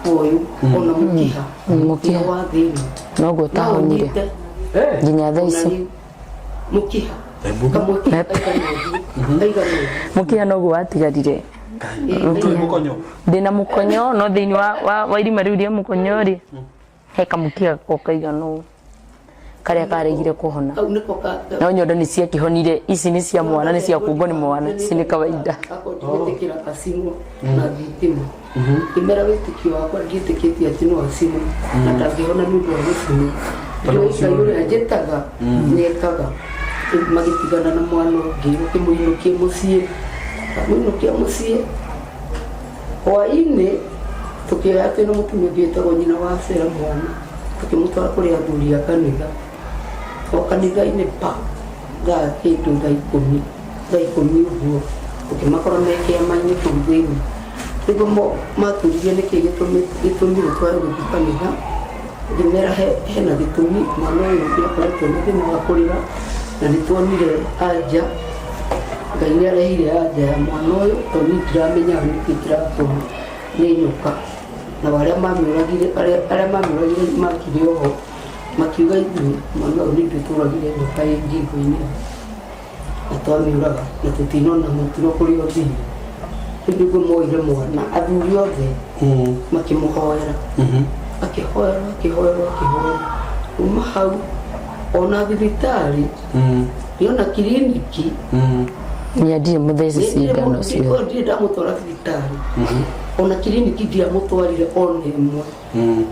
ũyũ ona mũkiha Mũkiha. wa thĩinĩ Noguo ũtahonire nginya thaa ici. Mũkiha kamũkiha kaigana ũguo kaigana ũguo. Mũkiha noguo watigarire. Mũkonyo. Ndĩna mũkonyo no thĩinĩ wa irima rĩu rĩa mũkonyo rĩ he kamũkiha ko kaigana ũũ karĩa karegire kũhona. Kau nĩko ka No nyondo nĩ ciakĩhonire, ici nĩ cia mwana, nĩ cia kũngwo nĩ mwana, ici nĩ kawaida. Akwa ndigwĩtĩkĩra acinwo na thitima. Ngĩmera wĩtĩkio wakwa ndiĩtĩkĩtie atĩ no acinwo na ndangĩhona nĩ ũndũ wa gũcinwo. Ndiũĩ Ngai ũrĩa njĩtaga nĩekaga. Rĩu magĩtigana na mwana ũngĩ ũkĩmũinũkia mũciĩ. Amũinũkia mũciĩ hwainĩ tũkĩoya twĩna mũtumia ũngĩ wĩtagwo nyina wa Sera mwana tũkĩmũtwara kũrĩ athuri a kanitha. O kanitha-inĩ pa thaa kĩndũ thaa 10, thaa 10 ũguo, ũkĩmakora me kĩama-inĩ kũu thĩinĩ. Nĩguo matũririe nĩkĩ gĩtũmire twage gũthiĩ kanitha. Ngĩmera hena gĩtũmi, mwana ũyũ nĩ akoretwo na thĩna wa kũrĩra na nĩ tuonire anja, Ngai nĩ arehire anja ya mwana ũyũ, tondũ niĩ ndiramenyaga nĩkĩ kĩratũma nĩ nyoka. Na arĩa mamĩũragire, arĩa mamĩũragire makire oho, makiuga ithuĩ mwana ũyũ nĩ ithuĩ tũragire nyoka ĩ ngingo-inĩ na twamĩũraga na tũtinona mũtino kũrĩa ũthire. Rĩu nĩguo moire mwana, athuri othe makĩmũhoera, akĩhoerwo, akĩhoerwo, akĩhoerwo. Kuma hau ona thibitarĩ ona kiriniki. Niĩ ndirĩ mũtheci cindano ciothe. Ndirĩ ndamũtwara thibitarĩ, ona kiriniki ndiamũtwarire ona ĩmwe.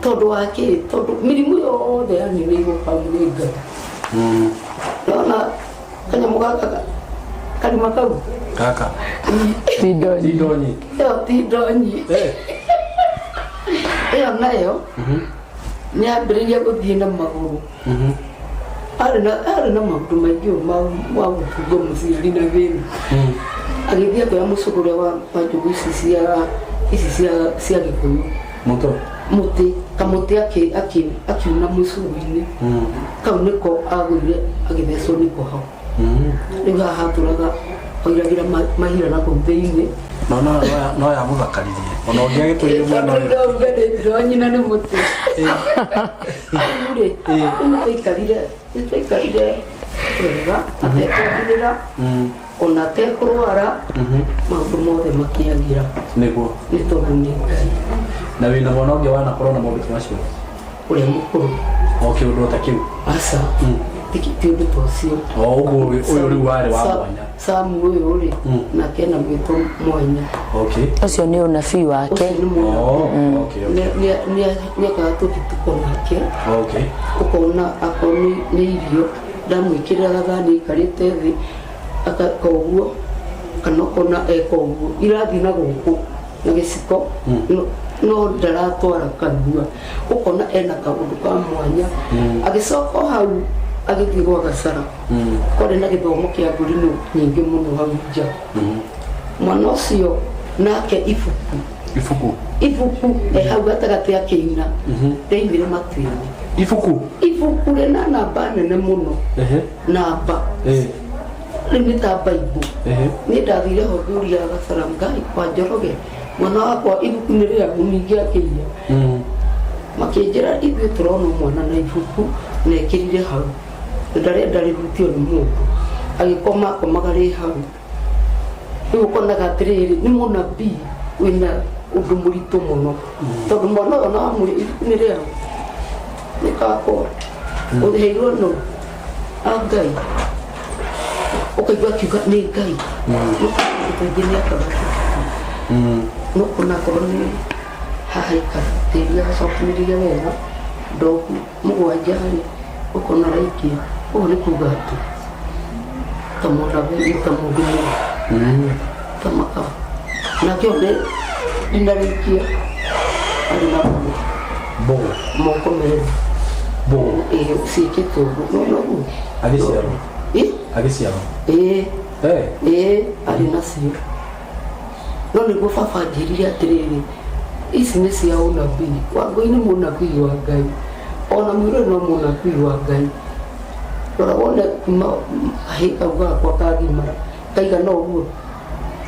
Tondũ wa kĩ? Tondũ mĩrimũ yothe yaninĩirwo hau nĩ Ngai. Nona kanyamũ gaka karima kau. Gaka? Tindonyi. Tindonyi. Ĩyo ti ndonyi. Ĩyo nayo nĩ yambĩrĩria gũthiĩ na magũrũ. Arĩ na maũndũ maingĩ ũũ ma gũtunga mũciari na thĩna. Agĩthiĩ akĩoya mũcũgũre wa njũgũ ici cia Gĩkũyũ. Mũtũ. Mũtĩ kamũtĩ akiuna mũcũgũ-inĩ kau nĩko agũire, agĩthecwo nĩko hau. Rĩu haha hatũraga oiragĩra mahira na kũu thĩinĩ. No yamũthakaririe ona ũngĩagĩtũire mwena ũyũ. Ndauga nĩ nyina nĩ mũtĩ. Rĩu rĩ, rĩu nĩ twaikarire wega atekũngĩrĩra, ona atekũrwara, maũndũ mothe makĩagĩra. Nĩguo. Nĩ tondũ nĩ Ngai. Na wĩna mwana ũngĩ wanakorwo na maũndũ ta macio? Ũrĩa mũkũrũ. O kĩũndũ ta kĩu? Aca, ti ũndũ ta ũcio. O ũguo ũyũ rĩu warĩ wa mwanya. Samu ũyũ rĩ, nake ena mwĩto mwanya. Ũcio nĩ ũnabii wake. Ũcio nĩ mwanya. Oh, okay. Nĩekaga tũthituko nake. Ũkona akorwo nĩ irio ndamwĩkĩrĩra gathani aikarĩte thĩ, akeka ũguo, kana ũkona eka ũguo, irathiĩ na gũkũ na gĩciko, no ndaratwara kanua. Ũkona ena kaũndũ ka mwanya. Agĩcoka o hau agĩthiĩ gwa Gacara, kwarĩ na gĩthomo kĩa ngũrinũ nyingĩ mũno hau nja. Mwana ũcio nake ibuku. Ibuku? Ibuku e hau gatagatĩ akĩina, rĩaimire matu-inĩ. Ibuku? Ibuku rĩna namba nene mũno. Namba rĩu nĩ ta Baibũ. Niĩ ndathire ho ngĩũria Gacara, Ngai kwa Njoroge, mwana wakwa ibuku nĩ rĩagu ningĩ akĩiya? Makĩnjĩra ithuĩ tũrona mwana na ibuku na ĩkĩrire hau na ndarenda rĩhutio nĩ mũndũ. Agĩkoma, akomaga rĩ hau. Rĩu ũkonaga atĩrĩrĩ, nĩ mũnabii wĩna ũndũ mũritũ mũno, tondũ mwana ũyũ ona wamwĩra ibuku nĩ rĩaũ, nĩ kakwa, ũheirwo nũ? A Ngai. Ũkaigua akiuga nĩ Ngai. No kaingĩ nĩ akaga no kũna akorwo nĩ haha ikara tĩri agacokanĩrĩria wega ndogu 7 rĩ, ũkona araikia ũguo. Nĩ kuga atĩ ta mũnabii, ta mũndũ mũgĩ ta maka nake one ndinarĩkia arĩ na mbũgũ. Mbũgũ? Moko merĩ. Mbũgũ? Ĩĩ, ciĩkĩtwo ũguo, no ũguo. Agĩciarwo? Ĩ. Agĩciarwo? Ĩĩ. Eh. Ĩĩ, arĩ nacio. No nĩguo baba anjĩrire atĩrĩrĩ, ici nĩ cia ũnabii. Wangũi nĩ mũnabii wa Ngai, ona mũirũ no mũnabii wa Ngai. Rora wone kuma kahĩ kau gakwa kagimara kaigana ũguo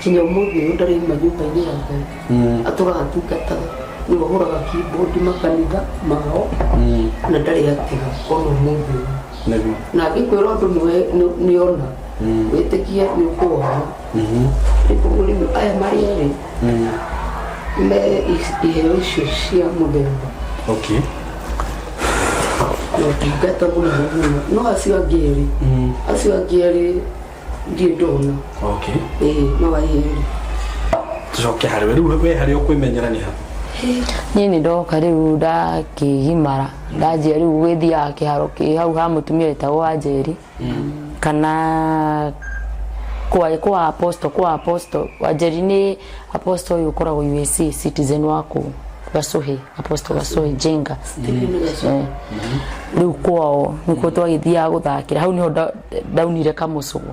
kinya ũmũthĩ ũyũ ndarĩ ima nyũmba-inĩ ya Ngai. Atũraga atungataga, nĩwe ũhũraga keyboard makanitha mao na ndarĩ atiga ona ũmũthĩ ũyũ. Na angĩkwĩra ũndũ nĩona, wĩtĩkie nĩ ũkũwona. Rĩu rĩu aya marĩ erĩ me iheo icio cia mũthemba na ũtungata mũnene mũno. No acio angĩ erĩ ndirĩ ndona. Ĩĩ, no aya erĩ. Tucoke harĩ we rĩu, we harĩa ũkwĩmenyera nĩ ha? Niĩ nĩ ndoka rĩu ndakĩgimara, ndanjia rĩu gwĩthiaga kĩharo kĩ hau ha mũtumia wĩtagwo Wanjeri kana kwa apostle. Wanjeri nĩ apostle ũyũ ũkoragwo USA, citizen wa kũu. Gacuhi, Apostle Gacuhi Jenga. Rĩu kwao nĩkuo twagĩthiaga gũthakĩra. Hau nĩho ndaunire kamũcũgũ,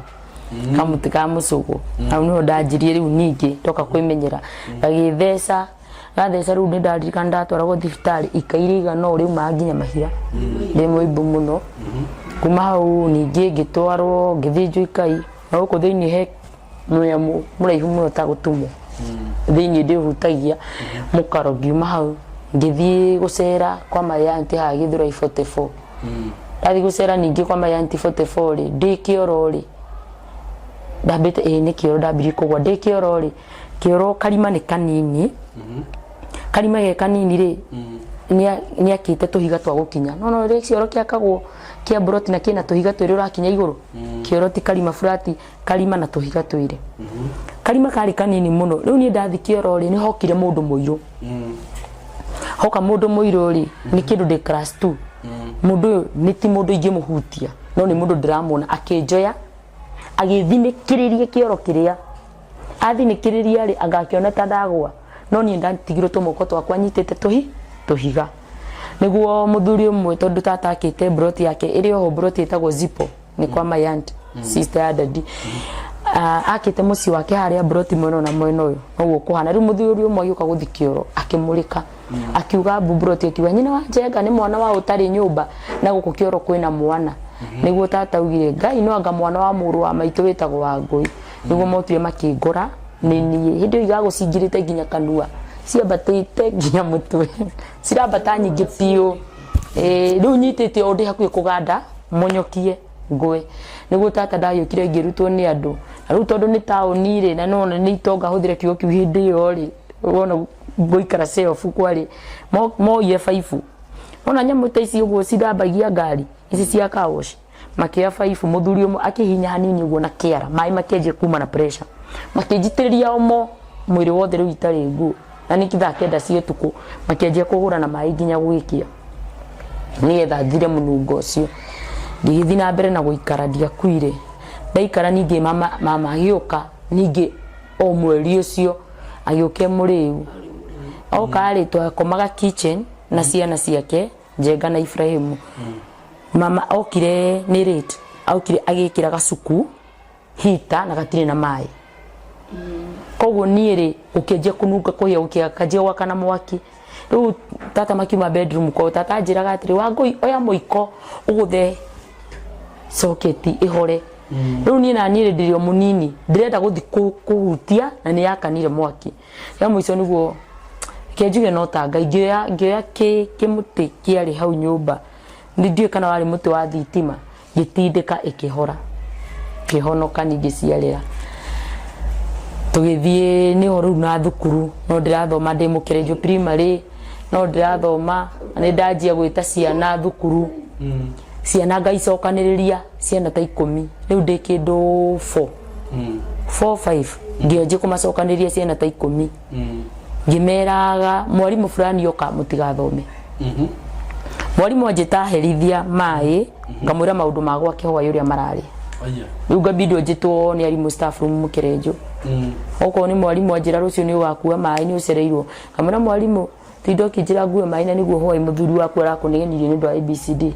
kamũtĩ ka mũcũgũ. Hau nĩho ndanjirie rĩu ningĩ ndoka kwĩmenyera, gagĩtheca gatheca. Rĩu nĩ ndaririkana ndatwaragwo thibitarĩ ikai rĩigana ũũ rĩumaga nginya mahira, ndĩ mũimbu mũno. Kuma hau ningĩ ngĩtwarwo ngĩthĩnjwo ikai, na gũkũ thĩinĩ he mũnyamũ mũraihu mũno ta gũtumwo thĩinĩ ndĩũhutagia mũkaro. Ngiuma hau ngĩthiĩ gũcera kwa my auntie haha Gĩthũrai 44. Ndathiĩ gũcera ningĩ kwa my auntie 44 rĩ, ndĩ kĩoro rĩ, ndambĩte ĩĩ nĩ kĩoro ndambirie kũgwa ndĩ kĩoro rĩ. Kĩoro karima nĩ kanini, karima ge kanini rĩ, nĩ akĩte tũhiga twa gũkinya. No rĩ, kĩoro kĩakagwo kĩa mburoti na kĩna tũhiga twĩrĩ ũrakinya igũrũ. Kĩoro ti karima flat, karima na tũhiga twĩrĩ. Karima karĩ kanini mũno. Rĩu niĩ ndathi kĩoro rĩ, nĩ hokire mũndũ mũirũ. Hoka mũndũ mũirũ rĩ, nĩ kĩndũ ndĩ class 2. Mũndũ ũyũ nĩ ti mũndũ ingĩmũhutia, no nĩ mũndũ ndĩramuona. Akĩnjoya, agĩthinĩkĩrĩria kĩoro kĩrĩa athinĩkĩrĩria rĩ, anga akĩona ta ndagwa, no niĩ ndatigirwo tũmoko twakwa nyitĩte tũhiga. Nĩguo mũthuri ũmwe, tondũ tata akĩte mburoti yake ĩrĩ oho, mburoti ĩtagwo Zipo, nĩ kwa my aunt, sister ya daddy. Akĩte mũciĩ wake harĩa mburoti mwena ũyũ na mwena ũyũ noguo kũhana. Rĩu mũthuri ũmwe agĩũka gũthi kĩoro, akĩmũrĩka, akiuga mbu mburoti, akiuga nyina wa Njenga nĩ mwana wa ũtarĩ nyũmba na gũkũ kĩoro kwĩna mwana. Nĩguo tata augire, Ngai, no anga mwana wa mũrũ wa maitũ wĩtagwo Wangũi. Nĩguo mokire makĩngora nĩ niĩ. Hĩndĩ ĩyo igago cingirĩte nginya kanua, ciambatĩte nginya mũtwe, cirambata nyingĩ biũ. Rĩu nyitĩte ũũ, ndĩ hakuhĩ kũganda monyokie ngwe. Nĩguo tata ndagĩũkire ngĩrutwo nĩ andũ. Na rĩu tondũ nĩ taũni rĩ, na nĩwona nĩ itonga, hũthĩre kiugo kĩu hĩndĩ ĩyo rĩ, wona gũikara shelf kwarĩ moire baibũ. Wona nyamũ ta ici ũguo cithambagia ngari ici cia car wash, makĩoya baibũ. Mũthuri ũmwe akĩhihinya hanini ũguo na kĩara, maĩ makĩanjia kuma na pressure, makĩnjitĩrĩria omo mwĩrĩ wothe. Rĩu itarĩ nguo na nĩ thaa 9 cia ũtukũ, makĩanjia kũhũra na maĩ nginya gũgĩkĩa nĩgetha thire mũnungo ũcio. Ngĩgĩthiĩ na mbere na gũikara, ndiakuire. Ndaikara ningĩ mama agĩũka ningĩ o mweri ũcio, agĩũka e mũrĩu. Oka rĩ, twakomaga kitchen na ciana ciake Njenga na Ibrahimu. Mama okire nĩ late, okire agĩkĩra gacuku hita na gatirĩ na maĩ, koguo niĩ rĩ, gũkĩanjia kũnunga kũhĩa, gũkĩanjia gwakana mwaki. Rĩu tata makiuma bedroom kwao, tata anjĩraga atĩrĩ, "Wangũi, oya mũiko ũgũthe soketi ĩhore." Rĩu niĩ na niĩ rĩ, ndĩrĩ o mũnini, ndĩrenda gũthi kũhutia na nĩ yakanire mwaki ya mũico. Nĩguo reke njuge no ta Ngai. Ngĩoya kĩmũtĩ kĩarĩ hau nyũmba, nĩ ndiũĩ kana warĩ mũtĩ wa thitima, ngĩtindĩka ĩkĩhora, ngĩhonoka. Ningĩ ciarĩra tũgĩthiĩ nĩho rĩu na thukuru, no ndĩrathoma ndĩ mũkerenjo primary, no ndĩrathoma na nĩ ndanjia gwĩta ciana thukuru, ciana ngaicokanĩrĩria, ciana ta 10. Rĩu ndĩ kĩndũ 4, 4, 5, ngĩanjia kũmacokanĩrĩria ciana ta 10, ngĩmeraga mwarimũ fulani oka mũtigathome. Mwarimũ anjĩta herithia maĩ, ngamwĩra maũndũ ma gwake hwaĩ ũrĩa mararĩ. Aya. Rĩu ngambindwo njĩtwo nĩ arimũ staff room mũkerenjo. Okorwo nĩ mwarimũ anjĩra rũciũ nĩ ũgakua maĩ, nĩ ũcereirwo, ngamwĩra, "Mwarimũ, tinda ũkĩnjĩra ngue maĩ na nĩguo hwaĩ mũthuri waku arakũnegenirie nĩ ũndũ wa ABCD."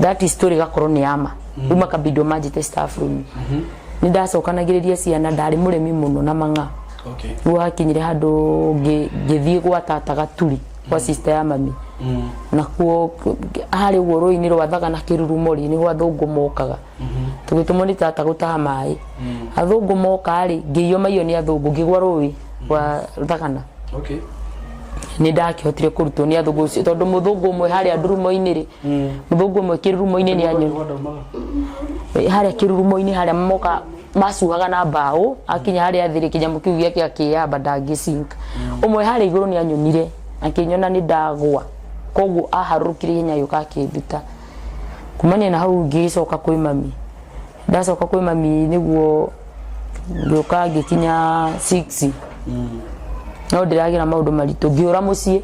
That is story gakorwo nĩ yama. Rĩu makambindwo manjĩte staff room. Nĩ ndacokanagĩrĩria ciana, ndarĩ mũrĩmi mũno na mang'a. Rĩu hakinyire handũ ngĩthiĩ gwa tata Gaturi, kwa sister ya mami. Nakuo harĩ ũguo rũĩ-inĩ rwathaga na kĩrurumo rĩ, nĩho athũngũ mokaga. Tũgĩtũmwo nĩ tata gũtaha maĩ. Athũngũ moka rĩ, ngĩiywo maiyo nĩ athũngũ, ngĩgwa rũĩ rwa Thagana. Nĩ ndakĩhotire kũrutwo nĩ athũngũ ũcio, tondũ mũthũngũ ũmwe harĩa ndurumo-inĩ rĩ, mũthũngũ ũmwe kĩrurumo-inĩ nĩ anyoni harĩa kĩrurumo-inĩ harĩa moka macuhaga na mbaũ, akinya harĩa thĩ rĩ, kĩnyamũ kĩu gĩake akĩyamba ndangĩsink. Ũmwe harĩa igũrũ nĩ anyonire, akĩnyona nĩ ndagwa, koguo aharũrũkire ihenya, agĩũka akĩnduta. Kumania na hau ngĩgĩcoka kwĩ mami. Ndacoka kwĩ mami nĩguo ngĩũka ngĩkinya 6, no ndĩragĩra maũndũ maritũ. Ngĩũra mũciĩ.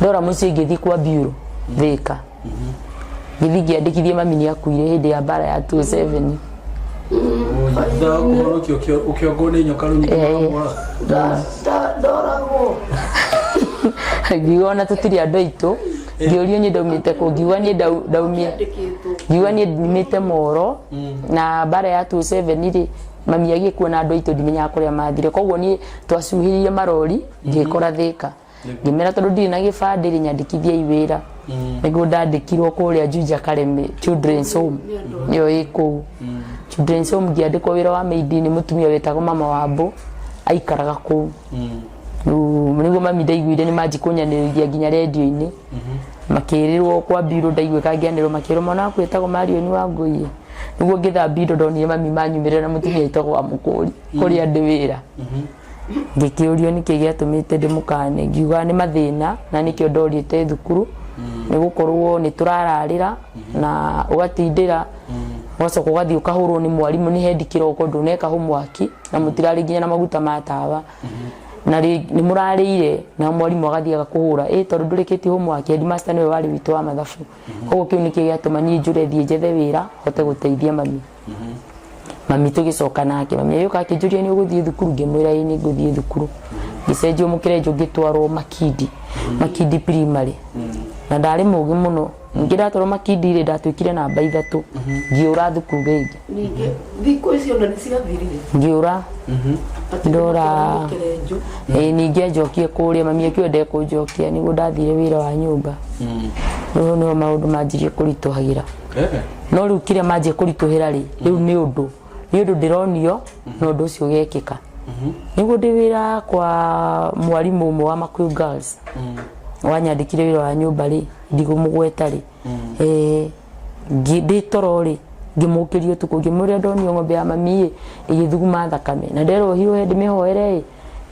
Ndora mũciĩ, ngĩthiĩ kwa biuro Thĩka, ngĩthiĩ ngĩandĩkithia mami nĩ akuire hĩndĩ ya mbara ya 27. Thutha wa kũhonokio ũkĩongwo nĩ nyoka rũnyinga. Ndoragwo. Ngiuga ona tũtirĩ andũ aitũ. Ngĩũrio niĩ ndaumĩte kũ, ngiuga niĩ ndaumire, ngiuga niĩ nyumĩte Moro na mbara ya 27 rĩ, mami agĩkua na andũ aitũ ndimenyaga kũrĩa mathire. Koguo niĩ twacuhĩrire marori ngĩkora Thĩka. Ngĩmera tondũ ndirĩ na gĩbandĩ rĩ, nyandĩkithiai wĩra. Nĩguo ndandĩkirwo kũrĩa Juja Kareme Children's Home, nĩyo ĩ kũu Children's Home. Ngĩandĩkwo wĩra wa maid nĩ mũtumia wetagwo Mama Wambũ, aikaraga kũu. Rĩu nĩguo mami ndaiguire nĩ manji kũnyanĩrĩria nginya rendio-inĩ, makĩrĩrwo kwa mbirũ, ndaigua ngĩanĩrwo, makĩrwo mwana waku etagwo Marion Wangũi. Nĩguo ngĩtha mbirũ ndonire mami manyumĩrĩra na mũtumia wĩtagwo wa Mũkũri kũrĩa ndĩ wĩra. Ngĩkĩũrio nĩkĩ gĩatũmĩte ndĩmũkane, ngiuga nĩ mathĩna na nĩkĩo ndorĩte thukuru, nĩ gũkorwo nĩ tũrararĩra na ũgatindĩra, ũgacoka ũgathiĩ ũkahũrwo nĩ mwarimũ nĩ hendi kĩroko ndũneka homework na mũtirarĩ nginya na maguta ma tawa na nĩ mũrarĩire, na mwarimũ agathiĩ agakũhũra ĩ tondũ ndũrĩkĩtie homework. Headmaster nĩwe warĩ witũ wa mathabu. Koguo kĩu nĩkĩo gĩatũma niĩ njũre thiĩ njethe wĩra hote gũteithia mami. Mami tũgĩcoka nake, mami agĩũka akĩnjũria nĩ ũgũthiĩ thukuru, ngĩmwĩra ĩĩ nĩ ngũthiĩ thukuru. Ngĩcenjio mũkĩrenjũ ngĩtwarwo Makindi, Makindi Primary, na ndarĩ mũgĩ mũno. Ningĩ ndatwarwo Makindi rĩ, ndatuĩkire namba 3, ngĩũra thukuru rĩngĩ. Ningĩ thikũ icio ona nĩ ciathirire. Ngĩũra. Atĩ Ndora. mũkerenjũ. Ĩĩ, ningĩ anjokie kũrĩa mami akiuga ndekũnjokia, nĩguo ndathire wĩra wa nyũmba. Rĩu nĩho maũndũ manjirie kũritũhagĩra. No rĩu kĩrĩa manjie kũritũhĩra rĩ, rĩu nĩ ũndũ ndĩronio na ũndũ ũcio ũgekĩka. Nĩguo ndĩ wĩra kwa mwarimũ ũmwe wa Makuyu Girls wanyandĩkire wĩra wa nyũmba rĩ, ndigũmũgweta rĩ, ndĩ toro rĩ, ngĩmũkĩria ũtukũ ngĩmwĩra ndonio ng'ombe ya mami ĩ ĩgĩthuguma thakame na nderwo hiũhe ndĩmĩhoere ĩ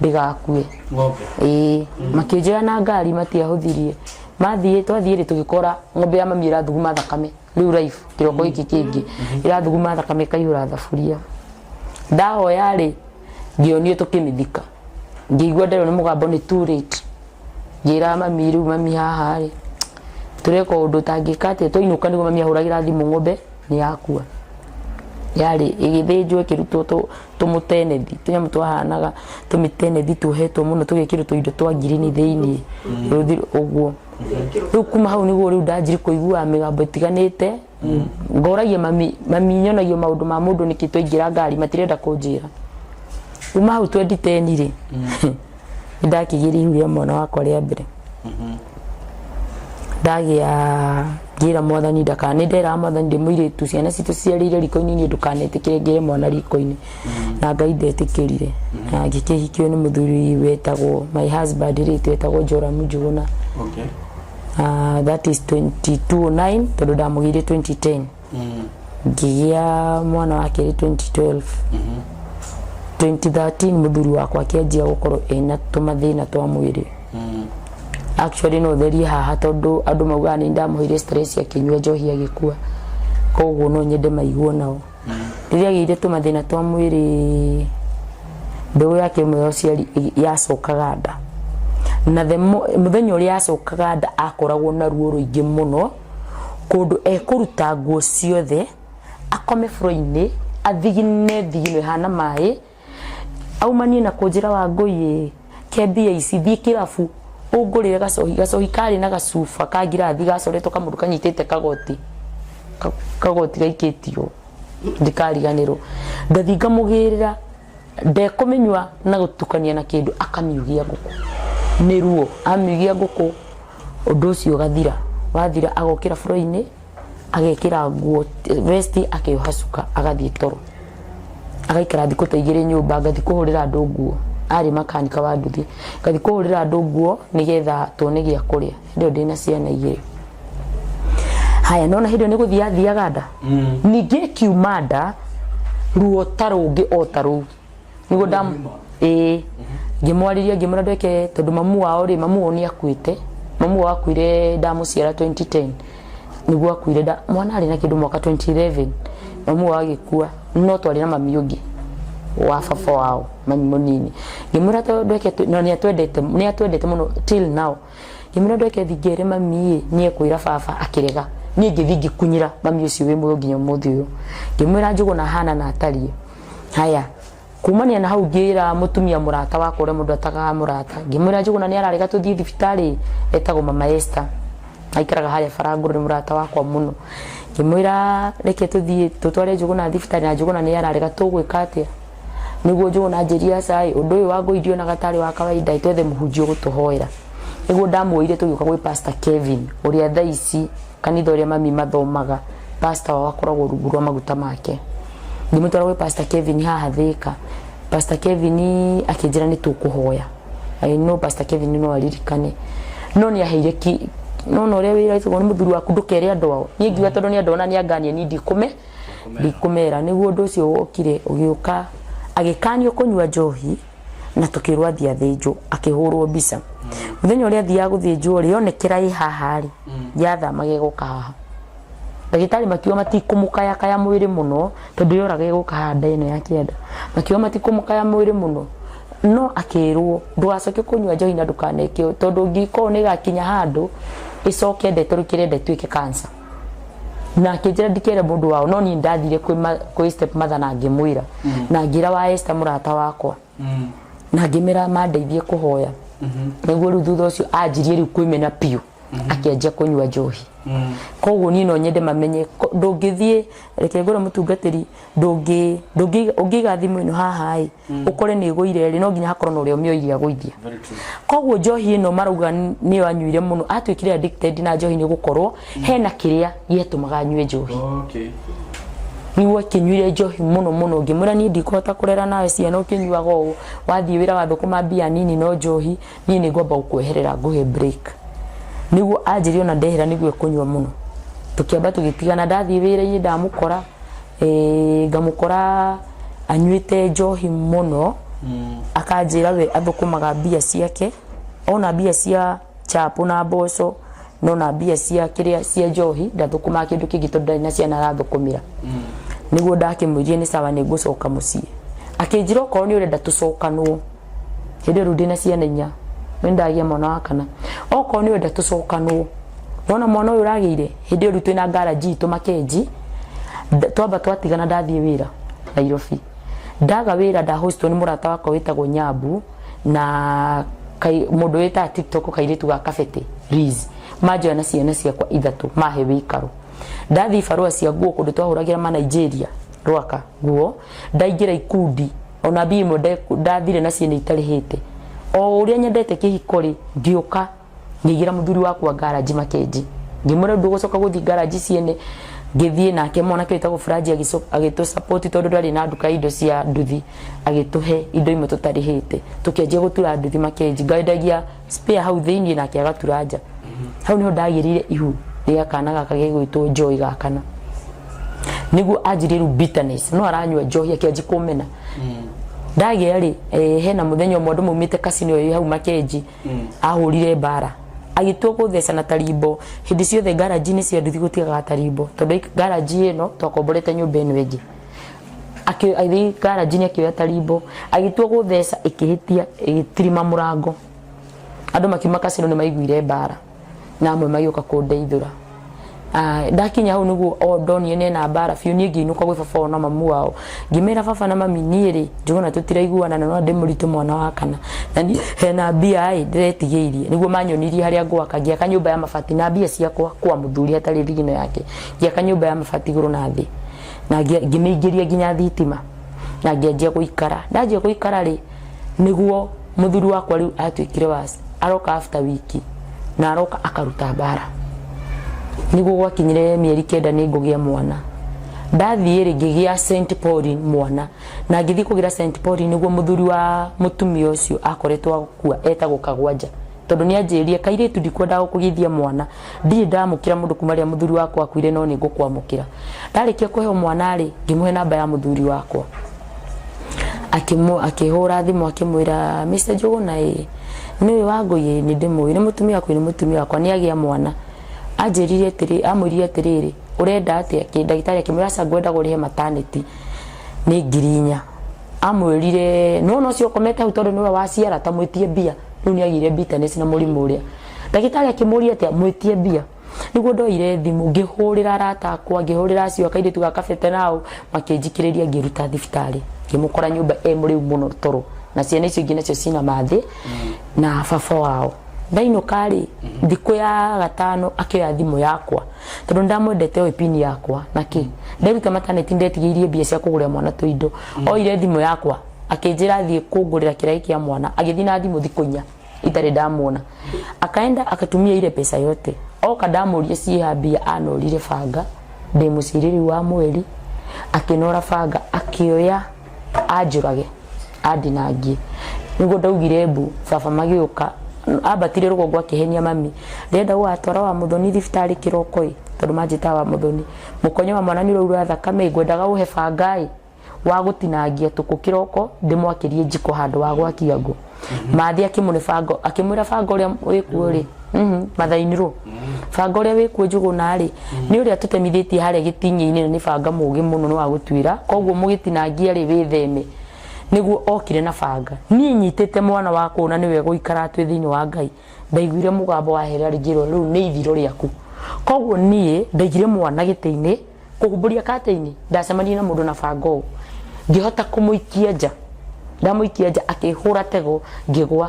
ndĩgakue. Ng'ombe. Ĩĩ, makĩnjoya na ngari, matiahũthirie, mathiĩ twathiĩ rĩ, tũgĩkora ng'ombe ya mami ĩrathuguma thakame rĩu live kĩroko gĩkĩ kĩngĩ ĩrathuguma thakame ĩkaihũra thaburia. Ndahoya rĩ, ngĩonio tũkĩmĩthika, ngĩigua nderwo nĩ mũgambo nĩ too late. Ngĩra mami, rĩu mami haha rĩ, tũreka ũndũ ũtangĩka atĩa? Twainũka nĩguo mami ahũragĩra thimũ ng'ombe nĩ yakua, yarĩ ĩgĩthĩnjwo ĩkĩrutwo tũmũtenethi, tũnyamũ twahanaga tũmĩtenethi tuohetwo mũno, tũgekĩrwo tũindo twa ngirini thĩiniĩ rũthi ũguo. Rĩu kuma hau nĩguo rĩu ndanjiri kũiguaga mĩgambo ĩtiganĩte, ngoragia mami, mami nyonagio maũndũ ma mũndũ nĩkĩ twaingĩra ngari matirenda kũnjĩra. Kuma hau 2010 rĩ, nĩ ndakĩgĩire ihu rĩa mwana wakwa rĩa mbere. Ndagĩa ngĩra Mwathani ndaka, nĩ nderaga Mwathani ndĩ mũirĩtu, ciana citũ ciarĩire riko-inĩ, niĩ ndũkanetĩkĩre ngĩre mwana riko-inĩ, na Ngai ndetĩkĩrire. Na ngĩkĩhikio nĩ mũthuri wetagwo my husband rĩ, wetagwo Joram Njuguna. That is 2209, tondũ ndamũgĩire 2010, ngĩgĩa mwana wa kerĩ 2012. 2013 mũthuri wakwa akĩanjia gũkorwo ena tũmathĩna twa mwĩrĩ. Actually no therie haha tondũ andũ maugaga nĩ ndamũheire stress akĩnyua njohi agĩkua, koguo no nyende maiguo nao. Rĩrĩa agĩire tũmathĩna twa mwĩrĩ, mbegũ yake ĩmwe ya ũciari yacokaga nda, na the mũthenya ũrĩa yacokaga nda akoragwo na ruo rũingĩ mũno, kũndũ ekũruta nguo ciothe, akome floor-inĩ, athigine thigino ĩhana maĩ, aumanie na kũnjĩra, "Wangũi, ke mbia ici, thiĩ kĩrabu ũngũrĩre gacohi." Gacohi karĩ na gacuba ka ngirathi gacoretwo kamũndũ kanyitĩte kagoti, kagoti gaikĩtio, ndikariganĩrwo. Ngathiĩ ngamũgĩrĩra, ndekũmĩnyua na gũtukania na kĩndũ, akamiugia ngũkũ nĩ ruo. Amiugia ngũkũ, ũndũ ũcio ũgathira. Wathira agokĩra floor-inĩ, agekĩra nguo vest, akeoha cuka, agathiĩ toro, agaikara thikũ ta 2 nyũmba. Ngathiĩ kũhũrĩra andũ nguo, arĩ makanika wa nduthi, ngathiĩ kũhũrĩra andũ nguo nĩgetha tuone gĩa kũrĩa. Hĩndĩ ĩyo ndĩna ciana 2. Haya, nona hĩndĩ ĩyo nĩ gũthiĩ athiaga nda, ningĩ ĩkiuma nda ruo ta rũngĩ o ta rũu. Nĩguo ndam ĩĩ, ngĩmwarĩria, ngĩmwĩra ndweke, tondũ mamu wao rĩ, mamu wao nĩ akuĩte. Mamu wao akuire ndamũciara 2010, nĩguo akuire nda mwana arĩ na kĩndũ mwaka 2011, mamu wao agĩkua, no twarĩ na mami ũngĩ wa baba wao, mami mũnini. Ngĩmwĩra tondũ ndweke, na nĩ atwendete mũno till now, ngĩmwĩra ndweke thi ngere mami ĩ nĩ ekwĩra baba, akĩrega. Niĩ ngĩthiĩ ngĩkunyĩra mami ũcio wĩ muoyo nginya ũmũthĩ ũyũ, ngĩmwĩra Njũgũna hana na atariĩ. Haya, Kumania na hau ngĩra mũtumia mũrata wakwa ũrĩa mũndũ atagaga mũrata, ngĩmwĩra Njũgũna nĩ ararega tũthiĩ thibitarĩ, etagwo Mama Esther, aikaraga harĩa Barangũrũ, nĩ mũrata wakwa mũno. Ngĩmwĩra reke tũthiĩ tũtware Njũgũna thibitarĩ na Njũgũna nĩ ararega, tũgwĩka atĩa? Nĩguo Njũgũna anjĩrire aca ĩ, ũndũ ũyũ wa ngũi ndionaga tarĩ wa kawaida ĩ, twethe mũhunjia ũgũtũhoera. Nĩguo ndamuoire tũgĩũka gwĩ Pastor Kevin ũrĩa thaa ici kanitha ũrĩa mami mathomaga, pastor wao akoragwo rungu rwa maguta make. Ngĩmũtwara gwĩ Pastor Kevin haha Thĩka. Pastor Kevin akĩnjĩra nĩ tũkũhoya. I know Pastor Kevin no aririkane. No nĩ aheire ki no na ũrĩa wĩra nĩ mũthuri waku ndũkere andũ ao. Niĩ ngiuga tondũ nĩ andona nĩ angania niĩ ndikũme ndikũmera. Nĩguo ũndũ ũcio wokire ũgĩũka agĩkanio kũnyua njohi na tũkĩrwo athiĩ athĩnjwo, akĩhũrwo mbica. Mũthenya ũrĩa athiaga gũthĩnjwo rĩ, yonekera ĩ haha rĩ, yathamaga ĩgoka haha. Ndagĩtarĩ makiuga matikũmũkayakaya mwĩrĩ mũno tondũ yoraga ĩgoka haha nda ĩno ya kĩanda. Makiuga matikũmũkaya mwĩrĩ mũno no akĩrwo ndũgacoke kũnyua njohi na ndũkaneke ũũ tondũ ũngĩkorwo nĩ ĩgakinya handũ ĩcoke nda ĩtũrĩkĩre nda ĩtuĩke cancer. Na akĩnjĩra ndikere mũndũ wao no niĩ ndathire kwĩ step mother na ngĩmwĩra na ngĩra wa Esther mũrata wakwa na ngĩmĩra mandeithie kũhoya. Nĩguo rĩu thutha ũcio anjirie rĩu kwĩmena biũ, akĩanjia kũnyua njohi. Koguo niĩ no nyende mamenye ndũngĩthiĩ, reke ngwĩre mũtungatĩri, ndũngĩ ndũngĩ ũngĩiga thimũ ĩno haha ĩ, ũkore nĩ ĩgũire rĩ, no nginya hakorwo na ũrĩa ũmĩoire agũithia. Very true. Koguo njohi ĩno marauga nĩyo anyuire mũno, atuĩkire addicted na njohi nĩ gũkorwo hena kĩrĩa gĩatũmaga anyue njohi. Nĩguo akĩnyuire njohi mũno mũno, ngĩmwĩra niĩ ndikũhota kũrera nawe ciana ũkĩnyuaga ũũ, wathiĩ wĩra wathũkũma mbia nini no njohi, niĩ nĩ ngwamba gũkweherera ngũhe break. Nĩguo anjĩrire ona ndehera nĩguo ekũnyua mũno. Tũkĩamba tũgĩtigana, ndathiĩ wĩra-inĩ ndamũkora, ngamũkora anyuĩte njohi mũno, akanjĩra we athũkũmaga mbia ciake, ona mbia cia chapo na mboco, no na mbia cia kĩrĩa cia njohi ndathũkũmaga kĩndũ kĩngĩ tondũ ndarĩ na ciana arathũkũmĩra. Nĩguo ndakĩmwĩrire nĩ sawa nĩ ngũcoka mũciĩ. Akĩnjĩra okorwo nĩ ũrenda tũcokanwo, hĩndĩ ĩyo rĩu ndĩna ciana inya, nĩ ndagĩa mwana wa kana, okorwo nĩ ũrenda tũcokanwo, wona mwana ũyũ ũragĩire, hĩndĩ ĩyo rĩu twĩna ngaraji itũ Makenji, twamba twatigana ndathiĩ wĩra Nairobi. Ndaga wĩra ndahostwo nĩ mũrata wakwa wĩtagwo Nyambu na mũndũ wĩtaga TikTok kairĩtu ga Kabete Liz, manjoya na ciana ciakwa ithatũ mahe wĩikaro. Ndathiĩ barũa cia nguo kũndũ twahũragĩra ma Nigeria Rwaka nguo, ndaingĩra ikundi ona mbia imwe ndathire nacio nĩ itarĩhĩte. O ũrĩa nyendete kĩhiko rĩ, ngĩũka ngĩigĩra mũthuri wakwa ngaraji Makenji, ngĩmwĩra ndũgũcoka gũthiĩ ngaraji ciene. Ngĩthiĩ nake mwanake wĩtagwo Furaji agĩtũ support tondũ ndarĩ na nduka ya indo cia nduthi, agĩtũhe indo imwe tũtarĩhĩte, tũkĩanjia gũtura nduthi Makenji, ngendagia spare hau thĩinĩ nake agatura nja. Hau niho ndagĩrĩire ihu rĩa kana gaka gegwĩtwo Joy ga kana. Nĩguo anjirie rĩu bitterness, no aranyua njohi akĩanjia kũmena. Ndagĩa rĩ, hena mũthenya ũmwe andũ maumĩte casino ĩyo ĩ hau Makenji, ahũrire mbara agĩtua gũtheca na tarimbo. Hĩndĩ ciothe ngaraji-inĩ cia nduthi gũtiagaga tarimbo, tondũ ngaraji ĩno twakomborete nyũmba ĩno ĩngĩ. Agĩthiĩ ngaraji-inĩ akĩoya tarimbo agĩtua gũtheca, ĩkĩhĩtia ĩgĩtirima mũrango. Andũ makiuma casino nĩ maiguire mbara na amwe magĩũka kũndeithũra. Ndakinya hau nĩguo o ndonire nena mbara biũ. Niĩ ngĩinũka gwĩ baba wao na mamu wao, ngĩmera baba na mami, niĩ rĩ Njũgũna tũtiraiguana na no ndĩ mũritũ mwana wa kana na niĩ hena mbia ĩ ndĩretigĩirie. Nĩguo manyonirie harĩa ngwaka, ngĩaka nyũmba ya mabati na mbia ciakwa kwa mũthuri hatarĩ thigino yake, ngĩaka nyũmba ya mabati igũrũ na thĩ na ngĩmĩingĩria nginya thitima na ngĩanjia gũikara. Ndanjia gũikara rĩ, nĩguo mũthuri wakwa rĩu atuĩkire was aroka after wiki na aroka akaruta mbara. Nĩguo gwakinyire mĩeri 9 nĩ ngũgĩa mwana. Ndathiĩ rĩ, ngĩgĩa St Pauline mwana, na ngĩthiĩ kũgĩra St Pauline nĩguo mũthuri wa mũtumia ũcio akoretwo akua etagwo Kagwanja, tondũ nĩ anjĩrire kairĩtu ndikwendaga gũkũgĩithia mwana, ndirĩ ndamũkĩra mũndũ kuma rĩrĩa mũthuri wakwa akuire, no nĩ ngũkwamũkĩra. Ndarĩkia kũheo mwana rĩ, ngĩmũhe namba ya mũthuri wakwa, akĩhũra thimũ akĩmwĩra Mr Njũgũna ĩ nĩ ũyũ Wangũi ĩ nĩ ndĩmũĩ, nĩ mũtumia wakwa nĩ mũtumia wakwa nĩ agĩa mwana. Anjĩrire atĩrĩ, amwĩrire atĩrĩrĩ, ũrenda atĩa? Ndagĩtarĩ akĩmwĩra aca ngwenda ũrĩhe maternity nĩ 4,000. Amwĩrire no no ũcio ũkomete hau tondũ nĩwe waciara ta mwĩtie mbia. Rĩu nĩ agĩire bitterness na mũrimũ ũrĩa. Ndagĩtarĩ akĩmũria atĩa, mwĩtie mbia. Nĩguo ndoire thimũ ngĩhũrĩra arata akwa, ngĩhũrĩra acio a kairĩtu ga Kabete nao makĩnjikĩrĩria ngĩruta thibitarĩ. Ngĩmũkora nyũmba e mũrĩu mũno toro, na ciana icio ingĩ nacio cina mathĩ na baba wao. Ndainũka rĩ, thikũ ya gatano akĩoya thimũ yakwa, tondũ ndamwendete, oĩ pini yakwa na kĩ. Nderuta mataneti, ndetigĩirie mbia cia kũgũrĩra mwana tũindo. Oire thimũ yakwa akĩnjĩra athiĩ kũngũrĩra kĩraĩ kĩa mwana. Agĩthiĩ na thimũ thikũ 4 itarĩ ndamuona. Akaenda akatumia ile pesa yote. Oka ndamũria ciĩha mbia, anorire banga. Ndĩ mũciĩ rĩu wa mweri, akĩnora banga, akĩoya anjũrage, andinangie. Nĩguo ndaugire mbu. Baba magĩũka, ambatire rũgongo akĩhenia mami, ndĩrenda gũgatwara wa Mũthoni thibitarĩ kĩroko ĩ, tondũ manjĩtaga wa Mũthoni. Mũkonyo wa mwana nĩ ũraura thakame, ngwendaga ũhe banga ĩ wa gũtinangia tũkũ kĩroko, ndĩmwakĩrie njiko handũ wa gwakia ngũ. Mathi akĩmũne banga, akĩmwĩra banga ũrĩa wĩkuo rĩ, mathainirwo banga ũrĩa wĩkuo Njũgũna rĩ, nĩ ũrĩa tũtemithĩtie harĩa gĩting'i-inĩ, na nĩ banga mũgĩ mũno, nĩ wa gũtuĩra, koguo mũgĩtinangia rĩ, wĩtheme. Nĩguo okire na banga, niĩ nyitĩte mwana wakwa na nĩwe gũikara twĩ thĩinĩ wa Ngai. Ndaiguire mũgambo waherera rĩngĩrwo rĩu nĩ ithiro rĩaku. Koguo niĩ ndaigire mwana gĩtĩ-inĩ, kũhumbũria katĩini, ndacemanirie na mũndũ na banga ũũ, ngĩhota kũmũikia nja. Ndamũikia nja, akĩhũra tego, ngĩgwa,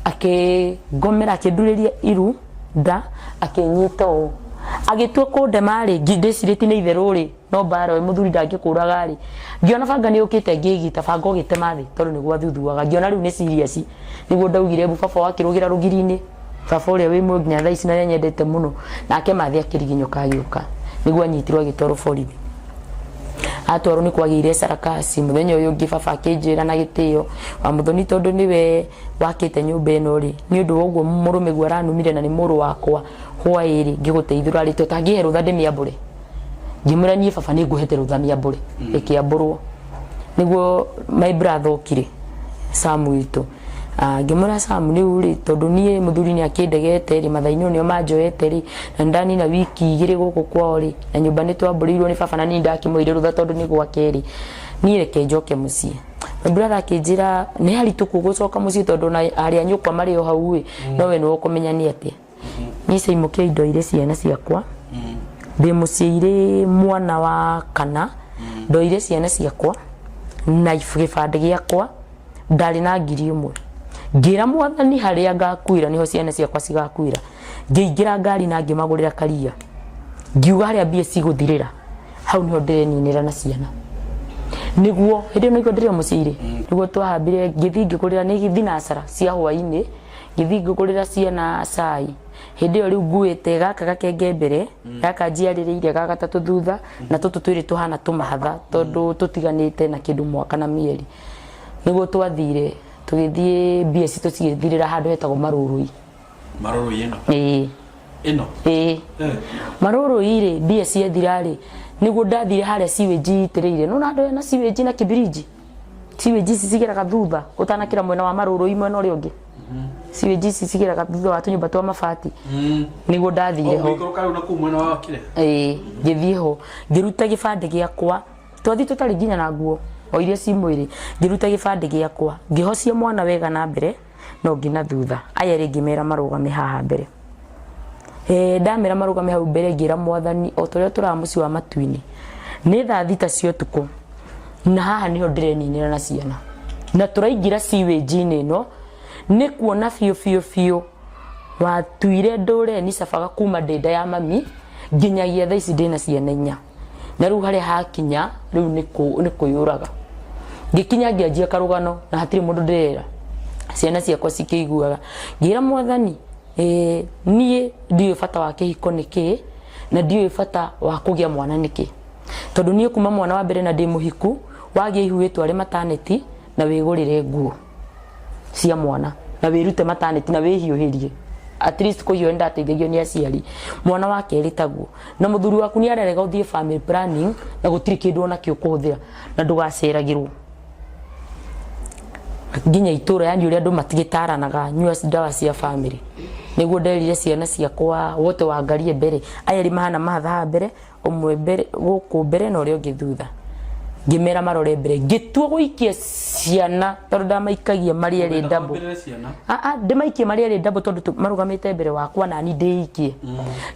akĩngomera, akĩndurĩria iru nda, akĩnyita ũũ, agĩtua kũndema rĩ, ndĩcirĩtie nĩ itherũ rĩ, no mbara ĩ mũthuri ndangĩkũraga rĩ. Ngĩona banga nĩ ũkĩte, ngĩgita banga ũgĩtema thĩ, tondũ nĩ gwathuthuaga. Ngĩona rĩu nĩ serious. Nĩguo ndaugire mbu. Baba wakĩrũgĩra rũgiri-inĩ, baba ũrĩa wĩ muoyo nginya thaa ici na nĩanyendete mũno, nake mathĩ akĩriginyũka agĩũka. Nĩguo anyitirwo agĩtwarwo borithi. Atwarwo nĩ kwagĩire sarakasi. Mũthenya ũyũ ũngĩ baba akĩnjĩra na gĩtĩo, wa Mũthoni, tondũ nĩwe wakĩte nyũmba ĩno rĩ, nĩ ũndũ wa ũguo mũrũme guo aranumire na nĩ mũrũ wakwa hwaĩ rĩ, ngĩgũteithũra rĩ, tũtangĩhe rũtha ndĩmĩambũre. Ngĩmwĩra niĩ baba nĩ ngũhete rũtha mĩambũre. Ĩkĩambũrwo. Nĩguo my brother okire, Sam witũ. Ngĩmwĩra Sam, rĩu rĩ, tondũ niĩ mũthuri nĩ akĩndegete rĩ, mathaa-inĩ nĩo manjoete rĩ, na nĩndanina wiki 2 gũkũ kwao rĩ, na nyũmba nĩ twambũrĩirwo nĩ baba na niĩ ndakĩmũheire rũtha tondũ nĩ gwake rĩ, niĩ reke njoke mũciĩ. My brother akĩnjĩra nĩ haritũ gũcoka mũciĩ, tondũ ona arĩa nyũkwa marĩ o hau ĩ, no we nĩwe ũkũmenya nĩ atĩa. Niĩ Caimũkĩra ndoire ciana ciakwa ndĩ mũciĩ irĩ mwana wa kana. Ndoire ciana ciakwa na gĩbandĩ gĩakwa, ndarĩ na 1000. Ngĩra Mwathani harĩa ngakuĩra nĩho ciana ciakwa cigakuĩra. Ngĩingĩra ngari na ngĩmagũrĩra karia, ngiuga harĩa mbia cigũthirĩra hau nĩho ndĩreninĩra na ciana. Nĩguo hĩndĩ ĩyo nĩguo ndĩrĩ o mũciĩ rĩ, nĩguo twahambire, ngĩthiĩ ngĩgũrĩra nĩ thinacara cia hwainĩ, ngĩthiĩ ngĩgũrĩra ciana cai. Hĩndĩ ĩyo rĩu nguĩte gaka gakenge mbere, gaka njiarĩrĩire ga gatatũ thutha, na tũtũ twĩrĩ tũhana tũmahatha, tondũ tũtiganĩte na kĩndũ mwaka na mĩeri. Nĩguo twathire, tũgĩthiĩ, mbia citũ cigĩthirĩra handũ hetagwo Marũrũi. Marũrũi ĩno? Ĩĩ. Ĩno? Ĩĩ. Marũrũi rĩ, mbia ciathira rĩ, nĩguo ndathire harĩa sewage itĩrĩire. Nĩwona handũ hena sewage na kĩbirinji, sewage ici cigeraga thutha ũtanakĩra mwena wa Marũrũi, mwena ũrĩa ũngĩ, sewage ici cigeraga thutha wa tũnyũmba twa mabati. Nĩguo ndathire ho. Ũgĩikũrũka rĩu na kũu mwena wa kĩrĩa? Ĩĩ, ngĩthiĩ ho, ngĩruta gĩbandĩ gĩakwa. Twathiĩ tũtarĩ nginya na nguo o iria ci mwĩrĩ. Ngĩruta gĩbandĩ gĩakwa, ngĩhocia mwana wega na mbere na ũngĩ na thutha. Aya erĩ ngĩmera marũgame haha mbere. Ndamera marũgame hau mbere, ngĩra Mwathani o ta ũrĩa tũraga mũciĩ wa matu-inĩ, nĩ thaa 6 cia ũtukũ na haha nĩho ndĩreninĩra na ciana, na tũraingĩra sewage-inĩ ĩno, nĩ kuona biũ biũ biũ watuire ndũre nicabaga kuma ndĩ nda ya mami nginyagia thaa ici ndĩna ciana 4, na rĩu harĩa hakinya rĩu nĩ kwĩyũraga. Ngĩkinya ngĩanjia karũgano na hatirĩ mũndũ ndĩrera, ciana ciakwa cikĩiguaga. Ngĩra Mwathani, niĩ ndiũĩ bata wa kĩhiko nĩ kĩĩ, na ndiũĩ bata wa kũgĩa mwana nĩ kĩĩ, tondũ niĩ kuma mwana wa mbere na ndĩ mũhiku, wagĩa ihu wĩtware mataneti na wĩgũrĩre nguo cia mwana na wĩrute mataneti na wĩhiũhĩrie. At least kũhiũha nĩndateithagio nĩ aciari. Mwana wa kerĩ taguo, na mũthuri waku nĩ ararega ũthiĩ family planning na gũtirĩ kĩndũ ona kĩ ũkũhũthĩra, na ndũgaceragĩrwo nginya itũra, yani ũrĩa andũ matigĩtaranaga, nyua ndawa cia family. Nĩguo nderire ciana ciakwa wote wangarie mbere, aya erĩ mahana mahatha haha mbere, ũmwe mbere gũkũ mbere na ũrĩa ũngĩ thutha. Ngĩmera marore mbere, ngĩtua gũikia ciana tondũ ndamaikagia marĩ erĩ ndambo. Wambĩrĩre ciana. Aa, ndĩmaikie marĩ erĩ ndambo tondũ marũgamĩte mbere wakwa nani ndĩikie.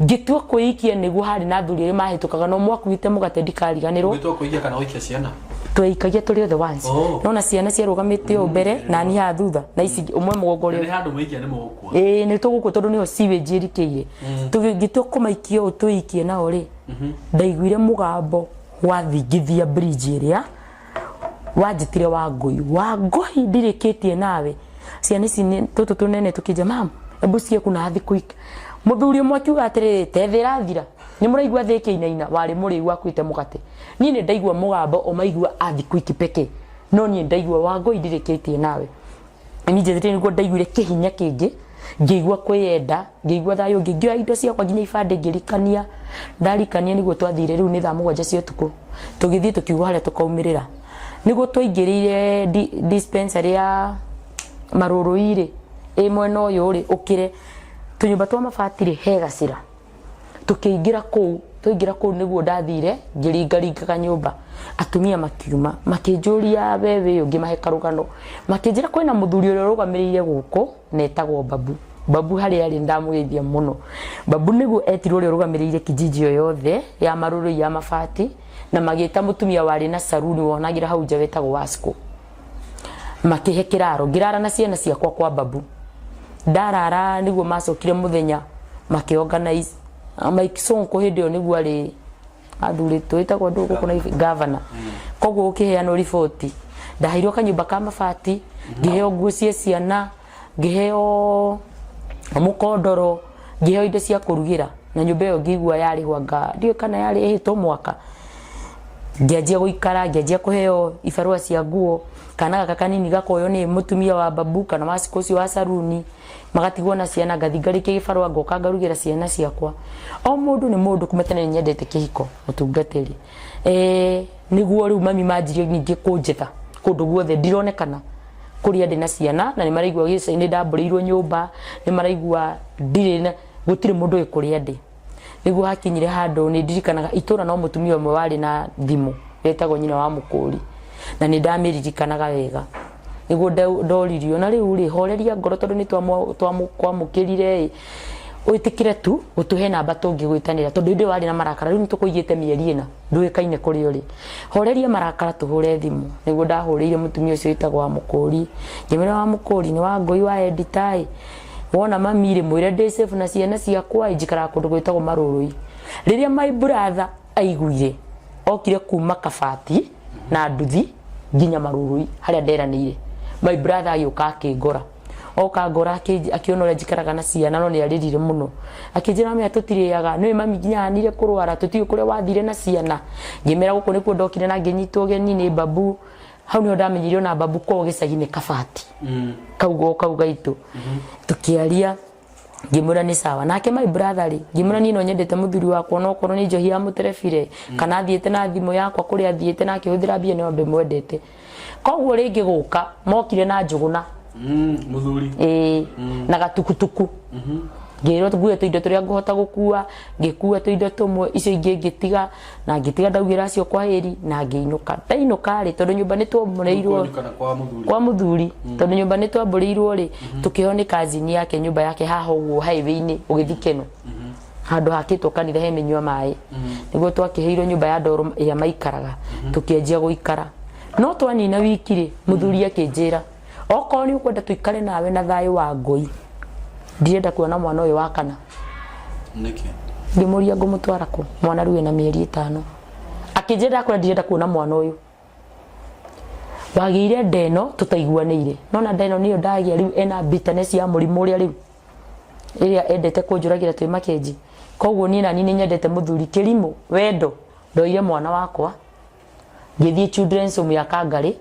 Ngĩtua kwĩikia nĩguo harĩ na athuri erĩ mahĩtũkaga na ũmwe akuĩte mũgate, ndikariganĩrwo. Ũgĩtua kũikia kana gũikia ciana? Tweikagia tũrĩ othe once. Oh. Nona ciana ciarũgamĩte ũũ mbere na niĩ haha thutha na ici ũmwe mũgongo Nĩ ũrĩa handũ mwaikia nĩ mũgũkua. Ĩĩ, nĩ tũgũkua tondũ nĩho sewage ĩrikĩire. Tũgĩtua kũmaikia ũũ twĩikie nao rĩ, ndaiguire mũgambo wathingithia bridge ĩrĩa wanjĩtire Wangũi. Wangũi, ndirĩkĩtie nawe. Ciana ici tũtũ tũnene tũkĩnjia, mam, hebu sikie kuna earthquake. Mũthuri ũmwe akiuga atĩrĩrĩ, te thĩ ĩrathira, nĩ mũraigua thĩ ĩkĩinaina. Warĩ mũrĩu akuĩte mũgate. Niĩ nĩ ndaigua mũgambo ũmaigua earthquake pekee, no niĩ ndaigua Wangũi ndirĩkĩtie nawe. Immediately nĩguo ndaiguire kĩhinya kĩngĩ, ngĩigua kwĩyenda, ngĩigua thayũ ũngĩ, ngĩoya indo ciakwa nginya ibandĩ ngĩrikania. Ndarikania nĩguo twathire, rĩu nĩ thaa 7 cia ũtukũ, tũgĩthiĩ tũkiuga harĩa tũkaumĩrĩra. Nĩguo twaingĩrĩire dispensary ya Marũrũi rĩ, ĩ mwena ũyũ rĩ, ũkĩre tũnyũmba twa mabati rĩ, he gacĩra. Tũkĩingĩra kũu, twaingĩra kũu nĩguo ndathire ngĩringaringaga nyũmba, atumia makiuma makĩnjũria we wĩ ũ, ngĩmahe karũgano, makĩnjĩra kwĩna mũthuri ũrĩa ũrũgamĩrĩire gũkũ na etagwo Babu. Babu harĩa arĩ ndamũgeithia mũno. Babu nĩguo etirwo ũrĩa ũrũgamĩrĩire kijiji ĩyo yothe ya Marũrũi ya mabati, na magĩta mũtumia warĩ na saruni wonagĩra hau nja wetagwo Wasco, makĩhe kĩraro, ngĩrara na ciana ciakwa kwa Babu. Ndarara nĩguo macokire mũthenya makĩ organize Mike Sonko, hĩndĩ ĩyo nĩguo arĩ athurĩtwo, ĩtagwo ndũ gũkũ na governor, koguo gũkĩheanwo riboti. Ndaheirwo kanyũmba ka mabati, ngĩheo nguo cia ciana, ngĩheo mũkondoro, ngĩheo indo cia kũrugĩra, na nyũmba ĩyo ngĩigua yarĩhwo anga ndiũĩ kana yarĩ ĩhĩtwo mwaka. Ngĩanjia gũikara, ngĩanjia kũheo ibarũa cia nguo, kana gaka kanini gakoywo nĩ mũtumia wa Babu kana wa cikũ ũcio wa saruni, magatigwo na ciana, ngathi ngarĩkia gĩbarũa ngoka ngarugĩra ciana ciakwa. O mũndũ nĩ mũndũ, kuma tene nĩ nyendete kĩhiko, mũtungatĩri. Nĩguo rĩu mami manjirie ningĩ kũnjetha kũndũ guothe, ndironekana kũrĩa ndĩ na ciana, na nĩ maraigua gĩcagi nĩ ndambũrĩirwo nyũmba, nĩ maraigua ndirĩ na gũtirĩ mũndũ ũĩ kũrĩa ndĩ. Nĩguo hakinyire handũ nĩ ndirikanaga itũra no mũtumia ũmwe warĩ na thimũ wetagwo nyina wa mũkũri, na nĩ ndamĩririkanaga wega. Nĩguo ndoririo, na rĩu rĩ, horeria ngoro tondũ nĩ twamũkĩrire ĩ, wĩtĩkĩre tu ũtũhe namba tũngĩgwĩtanĩra, tondũ hĩndĩ ĩyo warĩ na marakara, rĩu nĩ tũkũigĩte mĩeri 4 ndũĩkaine kũrĩa ũrĩ, horeria marakara tũhũre thimũ. Nĩguo ndahũrĩire mũtumia ũcio wĩtagwo wa mũkũri, ngĩmwĩra wa mũkũri nĩ wa ngũi wa Edita ĩ, wona mami rĩ, mwĩre ndĩ safe na ciana ciakwa ĩ, njikaraga kũndũ gwĩtagwo Marũrũi. Rĩrĩa my brother aiguire, okire kuma Kabati na nduthi nginya Marũrũi harĩa nderanĩire. My brother agĩũka akĩngora, oka ngora akĩona ũrĩa njikaraga na ciana, no nĩ arĩrire mũno, akĩnjĩra mami tũtirĩaga, nĩũĩ mami nginya ahanire kũrwara, tũtiũĩ kũrĩa wathire na ciana. Ngĩmera gũkũ nĩkuo ndokire na ngĩnyitwo ũgeni nĩ Babu. Hau nĩho ndamenyire ona Babu kwao gĩcagi nĩ Kabati, kau o kau gaitũ. Tũkĩaria, ngĩmwĩra nĩ sawa. Nake my brother rĩ, ngĩmwĩra niĩ no nyendete mũthuri wakwa, no okorwo nĩ njohi ya mũterebire kana athiĩte na thimũ yakwa kũrĩa athiĩte na akĩhũthĩra mbia, no ndĩmwendete. Koguo rĩngĩ gũka mokire na njũgũna. Mũthuri. Ĩĩ, na gatukutuku. Ngĩrwo ngue tũindo tũrĩa ngũhota gũkua, ngĩkua tũindo tũmwe, icio ingĩ ngĩtiga, na ngĩtiga ndaugĩra acio kwa heri na ngĩinũka. Ndainũka rĩ, tondũ nyũmba nĩ twomboreirwo Kwanyu kana kwa mũthuri? Kwa mũthuri, tondũ nyũmba nĩ twambũrĩirwo rĩ, tũkĩheo nĩ cousin yake nyũmba yake haha ũguo highway-inĩ ũgĩthiĩ Keno, handũ hakĩtwo kanitha he mĩnyua maĩ, nĩguo twakĩheirwo nyũmba ya ndoro ĩrĩa maikaraga. Tũkĩanjia gũikara, no twanina wiki rĩ, mũthuri akĩnjĩra, okorwo nĩ ũkwenda tũikare nawe na thayũ wa ngũi, ndirenda kuona mwana ũyũ wa kana. Nĩkĩ? Ngĩmũria ngũmũtwara kũ, mwana rĩu ena mĩeri 5. Akĩnjĩra ndakwĩra ndirenda kuona mwana ũyũ wagĩire nda ĩno tũtaiguanĩire, nona nda ĩno nĩyo ndagĩa rĩu ena bitterness ya mũrimũ ũrĩa rĩu ĩrĩa endete kũnjũragĩra twĩ makenji. Koguo niĩ nani nĩ nyendete mũthuri kĩrimũ wendo, ndoire mwana wakwa ngĩthiĩ children's home ya Kangarĩ,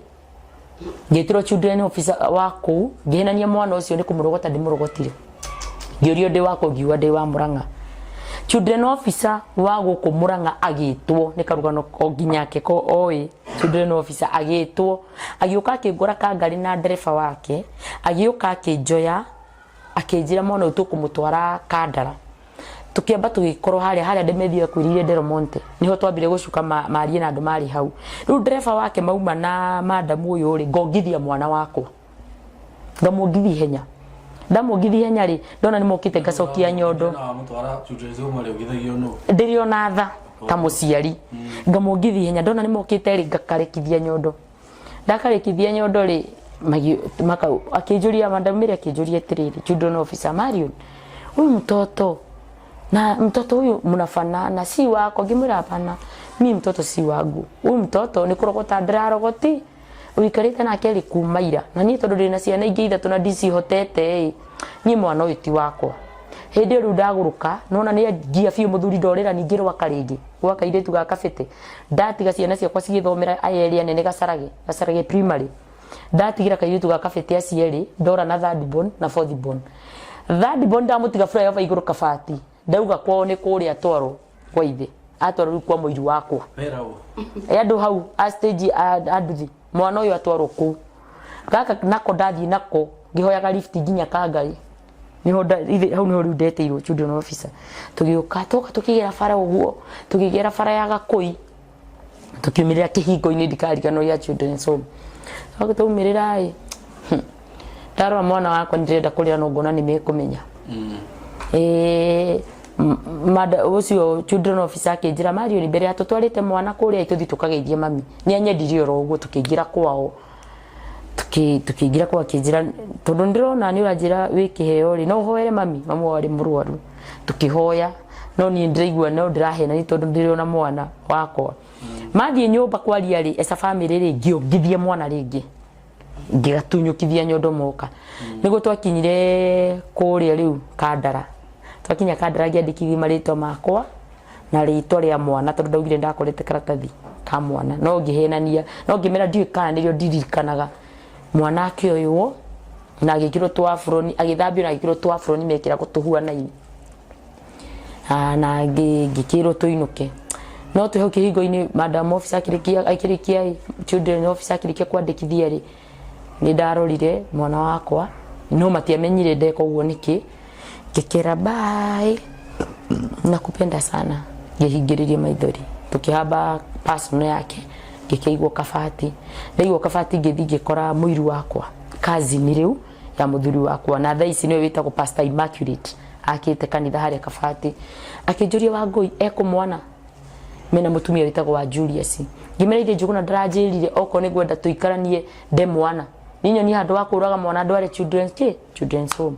ngĩtĩrwo children officer wa kũu, ngĩhenania mwana ũcio nĩ kũmũrogota ndĩmũrogotire. Ngĩũrio ndĩ wakũ, ngiuga ndĩ wa Mũrang'a. Children officer wa gũkũ Mũrang'a agĩtwo, nĩ karũgano o nginyake ko oĩ. Children officer agĩtwo, agĩũka akĩngora Kangarĩ na ndereba wake, agĩũka akĩnjoya, akĩnjĩra mwana ũyũ tũkũmũtwara Kandara. Tukiamba tugikorwo haria haria Ndemethio akwĩrĩire Del Monte niho twambire gucuka marie na andu mari hau. Riu ndereba wake mauma na madamu uyu ri, ngongithia mwana wakwa, ngamuongithia ihenya. Ndamuongithia ihenya ri, ndona ni mokite, ngacokia nyondo. Na wamũtwara children's home rĩ, ũgithagio nũ? Ndĩrĩ ona tha ta mũciari. Ngamuongithia ihenya, ndona nĩ mokĩte rĩ, ngakarekithia nyondo. Ndakarekithia nyondo rĩ, akĩnjũria madam Mary, akĩnjũria atĩrĩrĩ, children officer Marion, huyu mtoto na mtoto huyu mnafanana, si wako? Ngĩmwĩra, "Hapana, mi mtoto si wangu. Huyu mtoto nĩ kũrogota ndĩrarogoti ũikarĩte nake rĩ kuma ira, na niĩ tondũ ndĩna ciana ingĩ ithatũ na ndicihotete ĩ, niĩ mwana ũyũ ti wakwa." Hĩndĩ ĩyo rĩu ndagũrũka, nona nĩ ngia biũ mũthuri ndorĩra ningĩ rwaka rĩngĩ gwa kairĩtu ga kabĩtĩ. Ndatiga ciana ciakwa cigĩthomera aya erĩ anene Gacarage, Gacarage Primary. Ndatigĩra kairĩtu ga kabĩtĩ acio erĩ, ndora na third born na fourth born. Third born ndamũtiga flyover igũrũ kabati, ndauga kwao nĩ kũrĩa atwarwo kwa ithe, atwarwo rĩu kwa mũiru wakwa. Wera ũ? E andũ hau a stage a nduthi, mwana ũyũ atwarwo kũu. Gaka nako ndathiĩ nako ngĩhoyaga lift nginya Kangai, niho hau niho rĩu ndetĩirwo children officer. Tũgĩũka, twoka tũkĩgera bara ũguo, tũkĩgera bara ya Gakũi, tũkiumĩrĩra kĩhingo-inĩ ndikariganwo gĩa children's home. Twoka twaumĩrĩra ĩ, ndarora mwana wakwa ndĩrenda kũrĩra, no ngona nĩ mekũmenya. Ũcio children officer akĩnjĩra, "Marion, mbere ya tũtwarĩte mwana kũrĩa, tũthiĩ tũkageithie mami." Nĩ anyendirie oro ũguo. Tũkĩingĩra kwao, tũkĩingĩra kwao, akĩnjĩra, "Tondũ ndĩrona nĩ ũranjĩra wĩ kĩheo rĩ, no ũhoere mami?" Mami wao arĩ mũrwaru. Tũkĩhoya, no niĩ ndĩraigua no ndĩrahena nĩ tondũ ndĩrona mwana wakwa. Mathiĩ nyũmba kwaria rĩ, as a family rĩ, ngĩongithia mwana rĩngĩ, ngĩgatunyũkithia nyondo moka. Nĩguo twakinyire kũrĩa rĩu Kandara. Twakinya Kandara, ngĩandĩkithia marĩtwa makwa na rĩtwa rĩa mwana, tondũ ndaugire ndakorete karatathi ka mwana, no ngĩhenania, no ngĩmera ndiũĩ kana nĩrĩo ndirikanaga. Mwana akĩoywo na agĩkĩrwo twaburoni, agĩthambio na agĩkĩrwo twaburoni mekĩragwo tũhuanaine. Na ngĩkĩrwo tũinũke. No twĩ hau kĩhingo-inĩ, madam officer akĩrĩkia, children officer akĩrĩkia kwandĩkithia rĩ, nĩ ndarorire mwana wakwa, no matiamenyire ndeka ũguo nĩkĩ. Ngĩkĩra, "Bye, nakupenda sana." Ngĩhingĩrĩria maithori. Tũkĩhamba personal yake, ngĩkĩigwo kabati. Ndaigwo kabati, ngĩthiĩ ngĩkora mũiru wakwa, cousin rĩu ya mũthuri wakwa, na thaa ici nĩwe wĩtagwo Pastor Immaculate, akĩte kanitha harĩa Kabati. Akĩnjũria, "Wangũi ekũ mwana mena mũtumia wĩtagwo wa Julius?" Ngĩmera, "Ithe Njũgũna ndaranjĩrire okorwo nĩ ngwenda tũikaranie nde mwana, niĩ nyonie handũ wa kũraga mwana ndware children's kĩ children's home."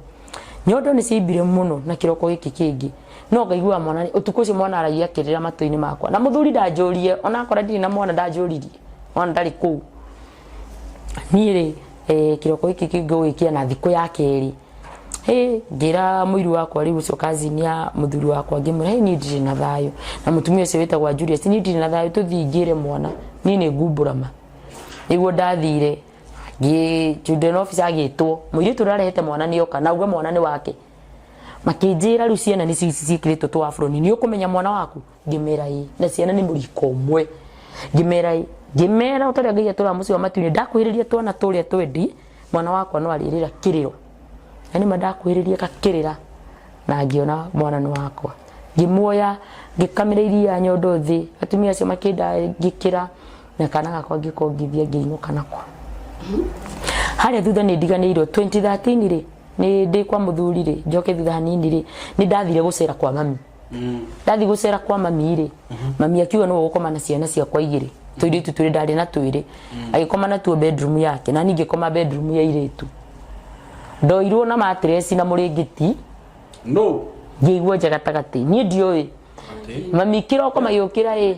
Nyondo nĩ ciaimbire mũno na kĩroko gĩkĩ kĩngĩ, no ngaigua mwana ũtukũ ũcio mwana aragia akĩrĩra matũ-inĩ makwa, na mũthuri ndanjũrie onakora ndirĩ na mwana, ndanjũririe mwana ndarĩ kũu. Niĩ rĩ, kĩroko gĩkĩ kĩngĩ gũgĩkia na thikũ ya kerĩ, hey, ngĩra mũiru wakwa rĩu ũcio cousin ya mũthuri wakwa, ngĩmwĩra, "Hey, niĩ ndirĩ na thayũ na mũtumia ũcio wĩtagwo Julius, niĩ ndirĩ na thayũ, tũthiĩ ngĩre mwana, niĩ nĩ ngumbũra ma." Nĩguo ndathire ngĩ children officer agĩtwo, mũirĩtu ũrĩa arehete mwana nĩoka na auga mwana nĩ wake. Makĩnjĩra, "Rĩu ciana nĩ ciĩkĩrĩtwo tũ afroni, nĩ ũkũmenya mwana waku?" Ngĩmera, "Ĩ." Na ciana nĩ mũriko ũmwe. Ngĩmera, "Ĩ." Ngĩmera, "Ũtarĩa Ngai atũraga mũciĩ wa matu-inĩ, ndakuhĩrĩria twana tũrĩa twendi, mwana wakwa no arĩrĩra kĩrĩro." Na nĩma ndakuhĩrĩria gakĩrĩra na ngĩona mwana nĩ wakwa. Ngĩmuoya, ngĩkamĩra iria nyondo thĩ, atumia acio makĩnda, ngĩkĩra na kana gakwa, ngĩkongithia, ngĩinũka nako. Harĩa thutha nĩ ndiganĩirwo 2013 rĩ, nĩ ndĩ kwa mũthuri rĩ, njoke thutha hanini rĩ, nĩ ndathire gũcera kwa mami. Ndathi gũcera kwa mami rĩ, mami akiuga nĩwe ũgũkoma na ciana ciakwa igĩrĩ, tũirĩtu twĩrĩ ndarĩ na twĩrĩ. Agĩkoma natuo bedroom yake, na niĩ ngĩkoma bedroom ya irĩtu. Ndoirwo na mattress na mũrĩngĩti. No. Ngĩigua nja gatagatĩ, niĩ ndiũĩ. Mami kĩroko magĩũkĩra ĩ,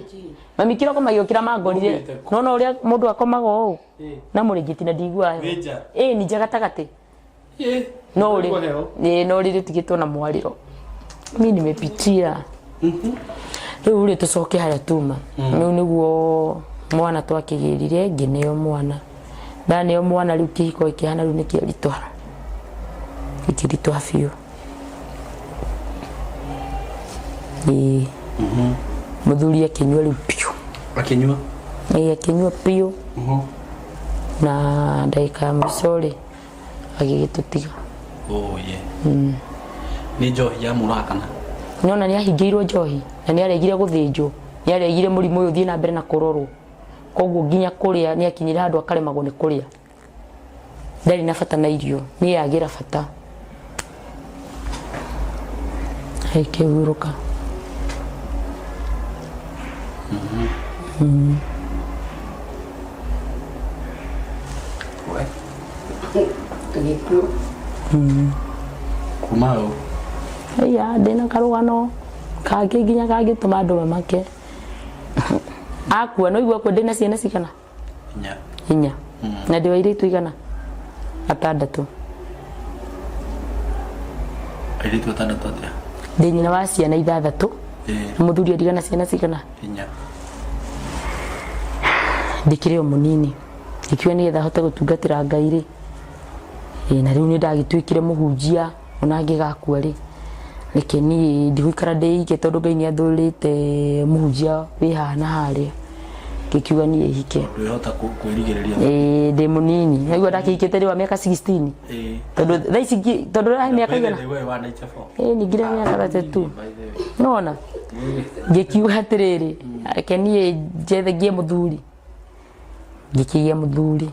mami kĩroko magĩũkĩra mangorire. Ũgĩte kũ? Nona ũrĩa mũndũ akomaga ũũ na mũrĩngĩti na ndiguaga Wĩ nja? Ĩ, ni nja gatagatĩ. No Ũrĩ ũrĩ heho. Ĩ, no ũrĩ rĩtigĩtwo na mwarĩro mi nimepitia. Rĩu rĩ, tũcoke harĩa tuma. Rĩu nĩguo mwana twakĩgĩrire, ngĩneo mwana. Ndaneo mwana rĩu, kĩhiko gĩkĩhana rĩu nĩkĩaritũha, gĩkĩritũha biũ. Ĩĩ, mũthuri akĩnyua rĩu biũ. Akĩnyua? Ĩĩ, akĩnyua biũ, na ndagĩka ya mũico rĩ, agĩgĩtũtiga. Oh yeah. Nĩ njohi ya mũraga kana? Nĩona nĩ ahingĩirwo njohi na nĩ aregire gũthĩnjwo, nĩ aregire mũrimũ ũyũ ũthiĩ na mbere na kũrorwo. Koguo nginya kũrĩa nĩ akinyire handũ akaremagwo nĩ kũrĩa. Ndarĩ na bata na irio, nĩ yagĩra bata. Akĩhurũka. We, Agĩkua. Kuma hau. Ĩya ndĩna karũgano kangĩ nginya kangĩtũma andũ mamake. Akua no igua akua ndĩna ciana cigana? Inya. Inya. Na ndĩ wa airĩtu igana? Atandatũ. Airĩtu atandatũ atĩa? Ndĩ nyina wa ciana ithathatũ. Ĩĩ. Na mũthuri arigana ciana cigana? Inya. Ndĩkĩrĩ o mũnini. Ngĩkiuga nĩgetha hote gũtungatĩra Ngai rĩ, ĩĩ na rĩu nĩ ndagĩtuĩkire mũhunjia ona ngĩgakua rĩ, reke niĩ ndigũikara ndĩ ike tondũ Ngai nĩ athurĩte mũhunjia wĩ haha na harĩa. Ngĩkiuga niĩ hike. Ndwĩhota kwĩrigĩrĩria. Ĩĩ ndĩ mũnini. Naigua ndakĩhikĩte ndĩ wa mĩaka 16. Ĩĩ. Tondũ thaa ici tondũ ndĩrarĩ mĩaka igana? Ndaigua wĩ wa 94. Ĩĩ ningire mĩaka 32. By the way. Nĩwona? Ngĩkiuga atĩrĩrĩ, reke niĩ njethe ngĩe mũthuri. Ngĩkĩgĩa mũthuri.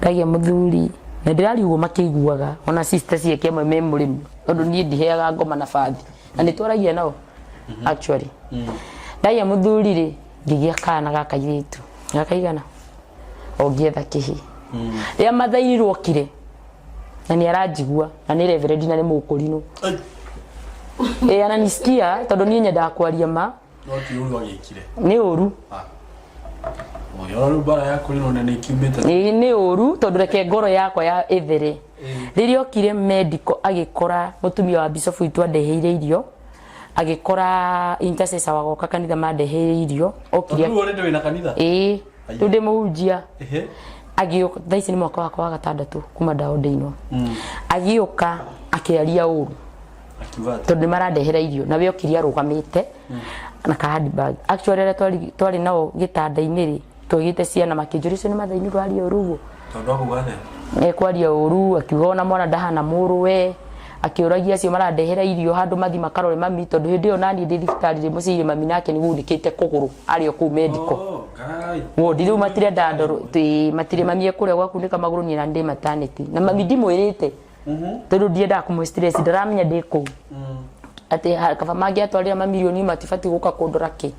Ndagĩa mũthuri, na ndĩraria ũguo makĩiguaga, ona sister ciake amwe me mũrĩmo, tondũ niĩ ndiheaga ngoma na bathi, na nĩ twaragia nao actually. Ndagĩa mũthuri rĩ, ngĩgĩa kana ga kairĩtu, ga kaigana, o ngĩetha kĩhĩĩ. Rĩrĩa mathairirwo okire, na nĩ aranjigua, na nĩ reverend na nĩ mũkũrinũ. Ĩĩ ananisikia tondũ niĩ nyendaga kwaria ma. No ti ũru agĩkire. Nĩ ũru. Ũyũ rĩu mbara ya kũrinwo nĩ ikiumĩte. Ĩĩ nĩ ũru tondũ reke ngoro yakwa ya ĩthere. Rĩrĩa okire medical agĩkora mũtumia wa bishop witũ andeheire irio, agĩkora intercessor wagoka kanitha mandeheire irio, okire. Rĩu already wĩna kanitha? Ĩĩ, rĩu ndĩ mũhunjia. Ehe. Agĩũka, thaa ici nĩ mwaka wakwa wa gatandatũ kuma ndaordainwo. Agĩũka akĩaria ũru. Akiuga atĩ Tondũ nĩ marandehera irio na we okire arũgamĩte na ka handbag. Actually arĩa twarĩ nao gĩtanda-inĩ rĩ, twaigĩte ciana makĩnjũria ũcio nĩ Mathai ũraria ũru ũguo. Tondũ akuga atĩa? Ekwaria ũru akiuga ona mwana ndahana mũrũwe, akĩũragia acio marandehera irio handũ mathi makarore mami, tondũ hĩndĩ ĩyo naniĩ ndĩ thibitarĩ rĩ mũciĩ mami nake nĩ gunĩkĩte kũgũrũ arĩ o kũu medical. Oh, Ngai. Wodi rĩu matirenda ndorwo, matirĩ mami ekũrĩa gwakunĩka magũrũ niĩ na ndĩ maternity na mami ndimwĩrĩte tondũ ndiendaga kũmũ stress, ndaramenya ndĩ kũu atĩ kaba mangĩatwarĩra mamirioni matibatiĩ gũka kũndora kĩ.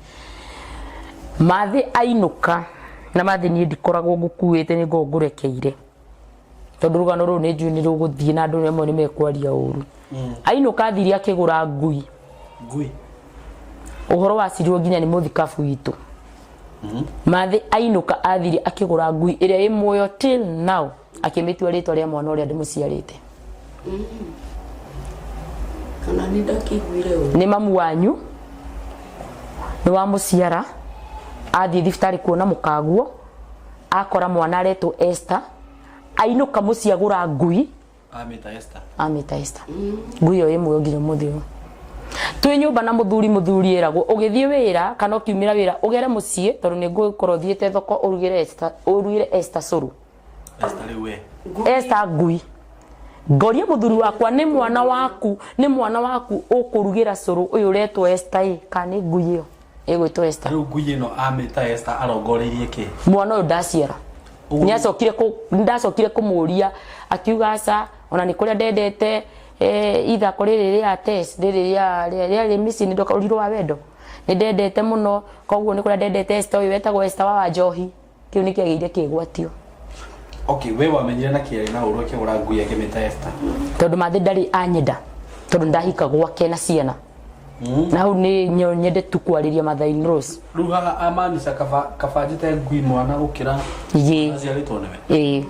Mathĩ ainũka na mathĩ niĩ ndikoragwo ngũkuĩte, nĩ ngoragwo ngũrekeire tondũ rũgano rũrũ nĩ njũĩ nĩ rũgũthiĩ na andũ amwe nĩ mekwaria ũru. Ainũka athire akĩgũra ngui. Ngui. Ũhoro wacirirwo nginya nĩ mũthikabu witũ. Mathĩ ainũka athire akĩgũra ngui ĩrĩa ĩ muoyo till now, akĩmĩtua rĩtwa rĩa mwana ũrĩa ndĩmũciarĩte. Kana nĩ ndakĩiguire ũru. Nĩ mamu wanyu nĩ wamũciara, athiĩ thibitarĩ kuona mũkaguo, akora mwana aretwo Esther, ainũka mũciĩ agũra ngui. Amĩta Esther. Amĩta Esther. Ngui ĩyo ĩ muoyo nginya ũmũthĩ ũyũ. Twĩ nyũmba na mũthuri, mũthuri eragwo ũgĩthiĩ wĩra kana ũkiumĩra wĩra ũgere mũciĩ tondũ nĩ ngũkorwo thiĩte thoko ũrugĩre Esther, ũrugĩre Esther cũrũ. Esther rĩu we. Esther ngui. Ngoria mũthuri wakwa nĩ mwana waku, nĩ mwana waku ũkũrugĩra cũrũ ũyũ ũretwo Esther ĩ, kana nĩ ngui ĩyo ĩgwĩtwo Esther. Rĩu ngui ĩno amĩta Esther arongoreirie kĩ? Mwana ũyũ ndaciara. Nĩacokire ndacokire kũmũria akiuga aca ona nĩ kũrĩa ndendete ithako rĩrĩ rĩa test rĩrĩ rĩa rĩarĩ mĩciĩ nĩ ndoka ũrirũ wa wendo nĩ ndendete mũno koguo nĩ kũrĩa ndendete Esther ũyũ wetagwo Esther wa Wanjohi kĩu nĩ kĩagĩire kĩgwatio. Okay, we wamenyire na kĩarĩ na ũru akĩgũra ngui akĩmĩta Esther? Tondũ mathĩ ndarĩ anyenda tondũ ndahika gwake na ciana. Na hau nĩ nyende tu kwarĩria Mathai Rose. Rĩu haha amaanisha kaba njĩte ngui mwana gũkĩra Ĩĩ. aciarĩtwo nĩwe. Ĩĩ.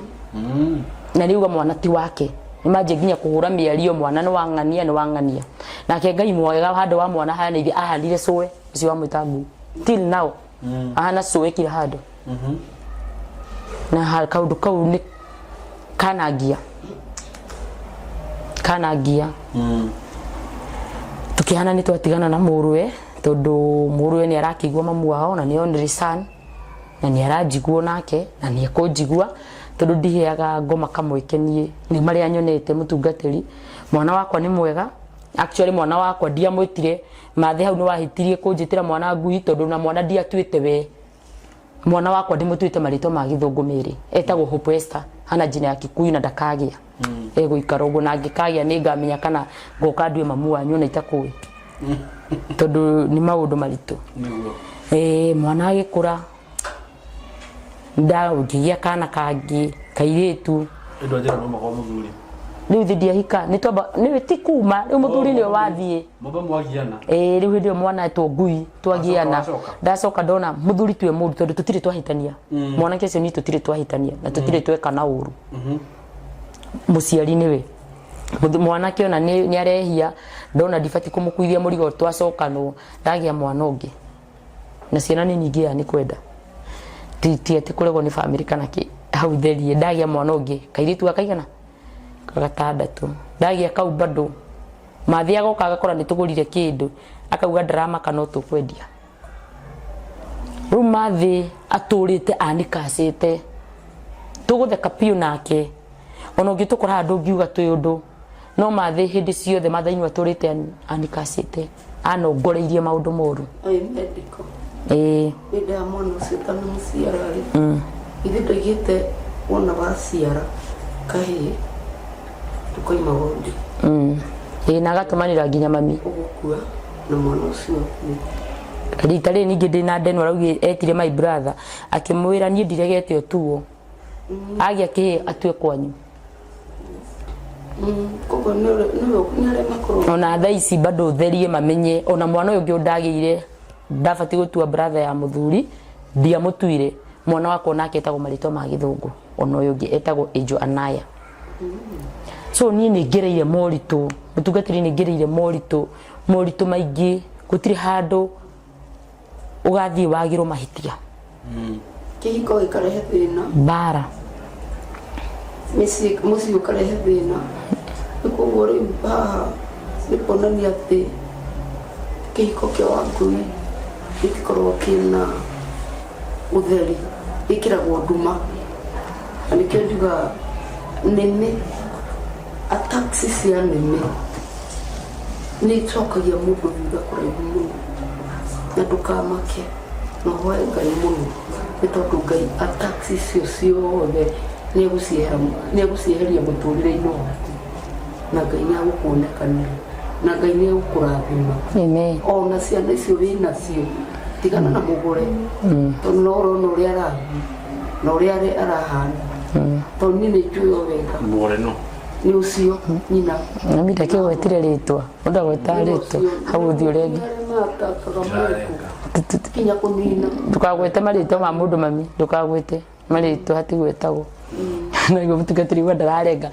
Na rĩu mwana ti wake. Nĩ manjie nginya kũhũra mĩario mwana nĩ wang'ania nĩ wang'ania. Nake Ngai mwega handũ wa mwana hana ithe ahandire cũwe ũcio wamwĩta ngui. Till now. Ahana cũwe kila handũ. Na kaũndũ kau nĩ kanangia. Kanangia. Tukihana nĩ twatigana na mũrũwe tondũ mũrũwe nĩ arakĩigua mamu wao na nĩ only son na nĩ aranjigua nake na nĩ ekũnjigua tondũ ndiheaga ngoma kamweke niĩ nĩ marĩa nyonete mũtungatĩri mwana wakwa nĩ mwega. Actually mwana wakwa ndiamwĩtire mathe, hau nĩ wahĩtirie kũnjĩtĩra mwana ngui, tondũ na mwana ndiatuĩte we. Mwana wakwa ndimũtuĩte marĩtwa ma gĩthũngũ merĩ, etagwo Hope Esther, hana jina ya Kikuyu na ndakagĩa egũikara ũguo, na angĩkagĩa nĩ ngamenya kana ngoka ndue mamu wanyu na itakũĩ, tondũ nĩ maũndũ maritũ. Nĩguo. Mwana agĩkũra, ngĩgĩa kana kangĩ kairĩtu. Ĩndũ njĩra no makwa mũthuri. Rĩu thĩ ndiahika, nĩ twamba nĩ ti kuma rĩu mũthuri nĩwe wathiĩ. Mwamba mwagiana. Ĩĩ, rĩu hĩndĩ ĩyo mwana etwo ngui twagiana. Wacoka? Ndacoka ndona mũthuri tiwe mũru, tondũ tũtirĩ twahĩtania. Mwanake ũcio niĩ tũtirĩ twahĩtania na tũtirĩ twekana ũru, mũciari nĩwe. Mwanake ona nĩ arehia, ndona ndibatiĩ kũmũkuithia mũrigo. Twacokanwo, ndagĩa mwana ũngĩ na ciana nĩ nyingĩ ya nĩ kwenda, ti atĩ kũregwo nĩ bamĩrĩ kana kĩ. Hau therie ndagĩa mwana ũngĩ kairĩtu gakaigana gatandatũ. Ndagĩa kau bado mathi agoka agakora nĩ tũgũrire kĩndũ, akauga ndaramaka no tũkwendia. Rĩu mathi atũrĩte anikacĩte, tũgũtheka biũ nake, ona ũngĩtũkora haha ndũngiuga twĩ ũndũ, no mathi hĩndĩ ciothe mathainũ atũrĩte anikacĩte, anongoreirie maũndũ moru. Ĩ medical. Ĩĩ. Hĩndĩ ya mwana ũcio ũtanamuciara rĩ, ithe ndoigĩte wona waciara kahĩĩ tũkoima wondi. Ĩĩ, na agatũmanĩra nginya mami. Ũgũkua na mwana ũcio akue. Rita rĩrĩ ningĩ ndĩna ndeno, araugire etire my brother, akĩmwĩra niĩ ndiregete ũtuo, agĩa kĩhĩ atue kwanyu. Koguo nĩ arĩa makorwo Ona thaa ici bado therie mamenye ona mwana ũyũ ũngĩ ndagĩire ndabatiĩ gũtua brother ya mũthuri, ndiamũtuire. Mwana wakwa onake etagwo marĩtwa ma gĩthũngũ, ona ũyũ ũngĩ etagwo Angel Anaya. So niĩ nĩ ngereire moritũ, mũtungatĩri, nĩ ngereire moritũ maingĩ. Gũtirĩ handũ ũgathiĩ wagĩrwo mahĩtia. Kĩhiko gĩkarehe thĩna. Mbara. Mĩciĩ, mũciĩ ũkarehe thĩna. Nĩ koguo rĩu haha nĩ kuonania atĩ kĩhiko kĩa Wangũi gĩtikoragwo kĩna ũtheri, gĩkĩragwo nduma, na nĩkĩo njugaga nĩmĩ attacks cia nĩmĩ nĩ icokagia mũndũ thutha kũraihu mũno. Na ndũkamake na ũhoe Ngai mũno, nĩ tondũ Ngai attacks icio ciothe nĩ egũcieheria mũtũrĩre-inĩ waku, na Ngai nĩ egũkuonekanĩra, na Ngai nĩ egũkũrathima. Amen. Ona ciana icio wĩ nacio, tigana na mũgũre, tondũ no ũrona ũrĩa arathiĩ na ũrĩa arahana, tondũ niĩ nĩ njũĩ o wega. Mũgũre no. Nĩ ũcio nyina. Nami ndakĩgwetire rĩtwa, mũndũ agwetaga rĩtwa hau ũthiĩ ũrenge. Matakaga mũndũ kinya kũnina. Ndũkagwete marĩtwa ma mũndũ, mami, ndũkagwete marĩtwa, hatigwetagwo. Naguo mũtungatĩri wa ndararenga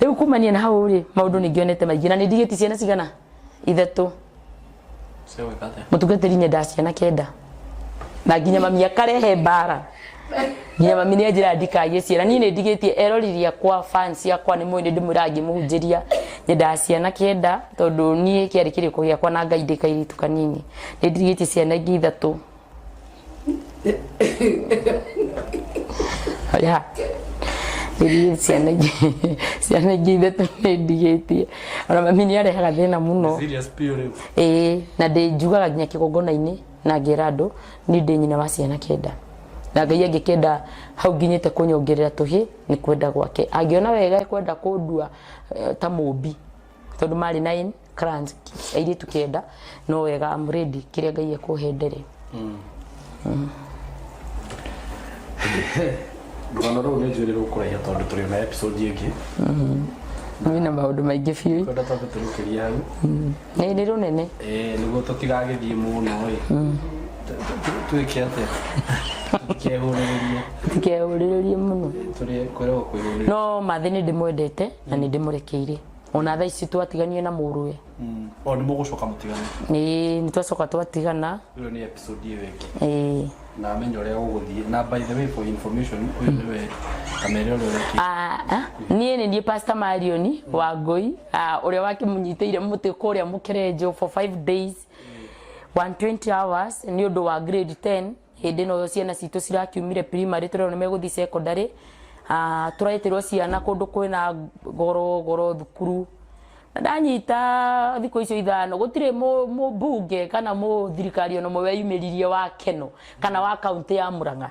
rĩu kumania na hau rĩ, maũndũ nĩ ngĩonete maingĩ, na nĩ ndigĩti ciana cigana ithatũ. Cia gwĩka atĩa? Mũtungatĩri, nyendaga ciana kenda, na nginya mami akarehe mbara, nginya mami nĩ anjĩra ndikagie ciana. Niĩ nĩ ndigĩtie eroreri akwa, fans akwa nĩ mũĩ nĩ ndĩmwĩraga ngĩmũhunjĩria nyendaga ciana kenda, tondũ niĩ kĩarĩ kĩrĩko gĩakwa na Ngai ndĩ kairĩtu kanini. Nĩ ndigĩtie ciana ingĩ ithatũ ya ndigĩtie ciana ingĩ ithatũ nĩ ndigĩtie. Ona mami nĩ arehaga thĩna mũno. Serious biũ rĩu. Ĩĩ, na ndĩ njugaga nginya kĩgongona-inĩ na ngera andũ niĩ ndĩ nyina wa ciana kenda, na Ngai angĩkenda hau nginyĩte kũnyongerera tũhĩ nĩ kwenda gwake, angĩona wega kwenda kũndua ta mũmbi, tondũ marĩ nine clans, airĩtu kenda, no wega, I'm ready kĩrĩa Ngai ekũhe ndere. Rũgano rũu nĩ njũĩ rũkũraiha, tondũ tũrĩ na episode ĩngĩ. Wĩna maũndũ maingĩ biũ. Kwenda twambe tũrũkĩrie hau. Nĩ rũnene. Ĩĩ, nĩguo tũtigagĩthiĩ mũno ĩ. Twĩke atĩa, tũtikehũrĩrĩrie. Tikehũrĩrĩrie mũno. Tũrĩ kwĩragwo kwĩhũrĩrĩria. No mathĩ nĩ ndĩmwendete na nĩ ndĩmũrekeire, ona thaa ici twatiganire na mũrũwe. O nĩ mũgũcoka mũtigane? Nĩ twacoka twatigana. Ĩyo nĩ episode ĩyo ĩngĩ. Ĩĩ. Na amenya ũrĩa gũgũthiĩ. Na by the way, for information, ũyũ nĩwe kamere ũrĩa ũrekĩ. Ah, ah, niĩ nĩ niĩ Pastor Marioni wa Ngũi, ũrĩa wakĩmũnyitĩire mũtĩ kũrĩa Mũkerenjo for 5 days 120 hours nĩ ũndũ wa grade 10. Hĩndĩ ĩno ciana citũ cirakiumire primary, tũrerwo nĩ megũthiĩ secondary. Tũraĩtĩrwo ciana kũndũ kwĩna goro goro thukuru. Na ndanyita thikũ icio 5 gũtirĩ mũmbunge kana mũthirikari ona ũmwe weyumĩririe wa Keno kana wa kaunti ya Murang'a.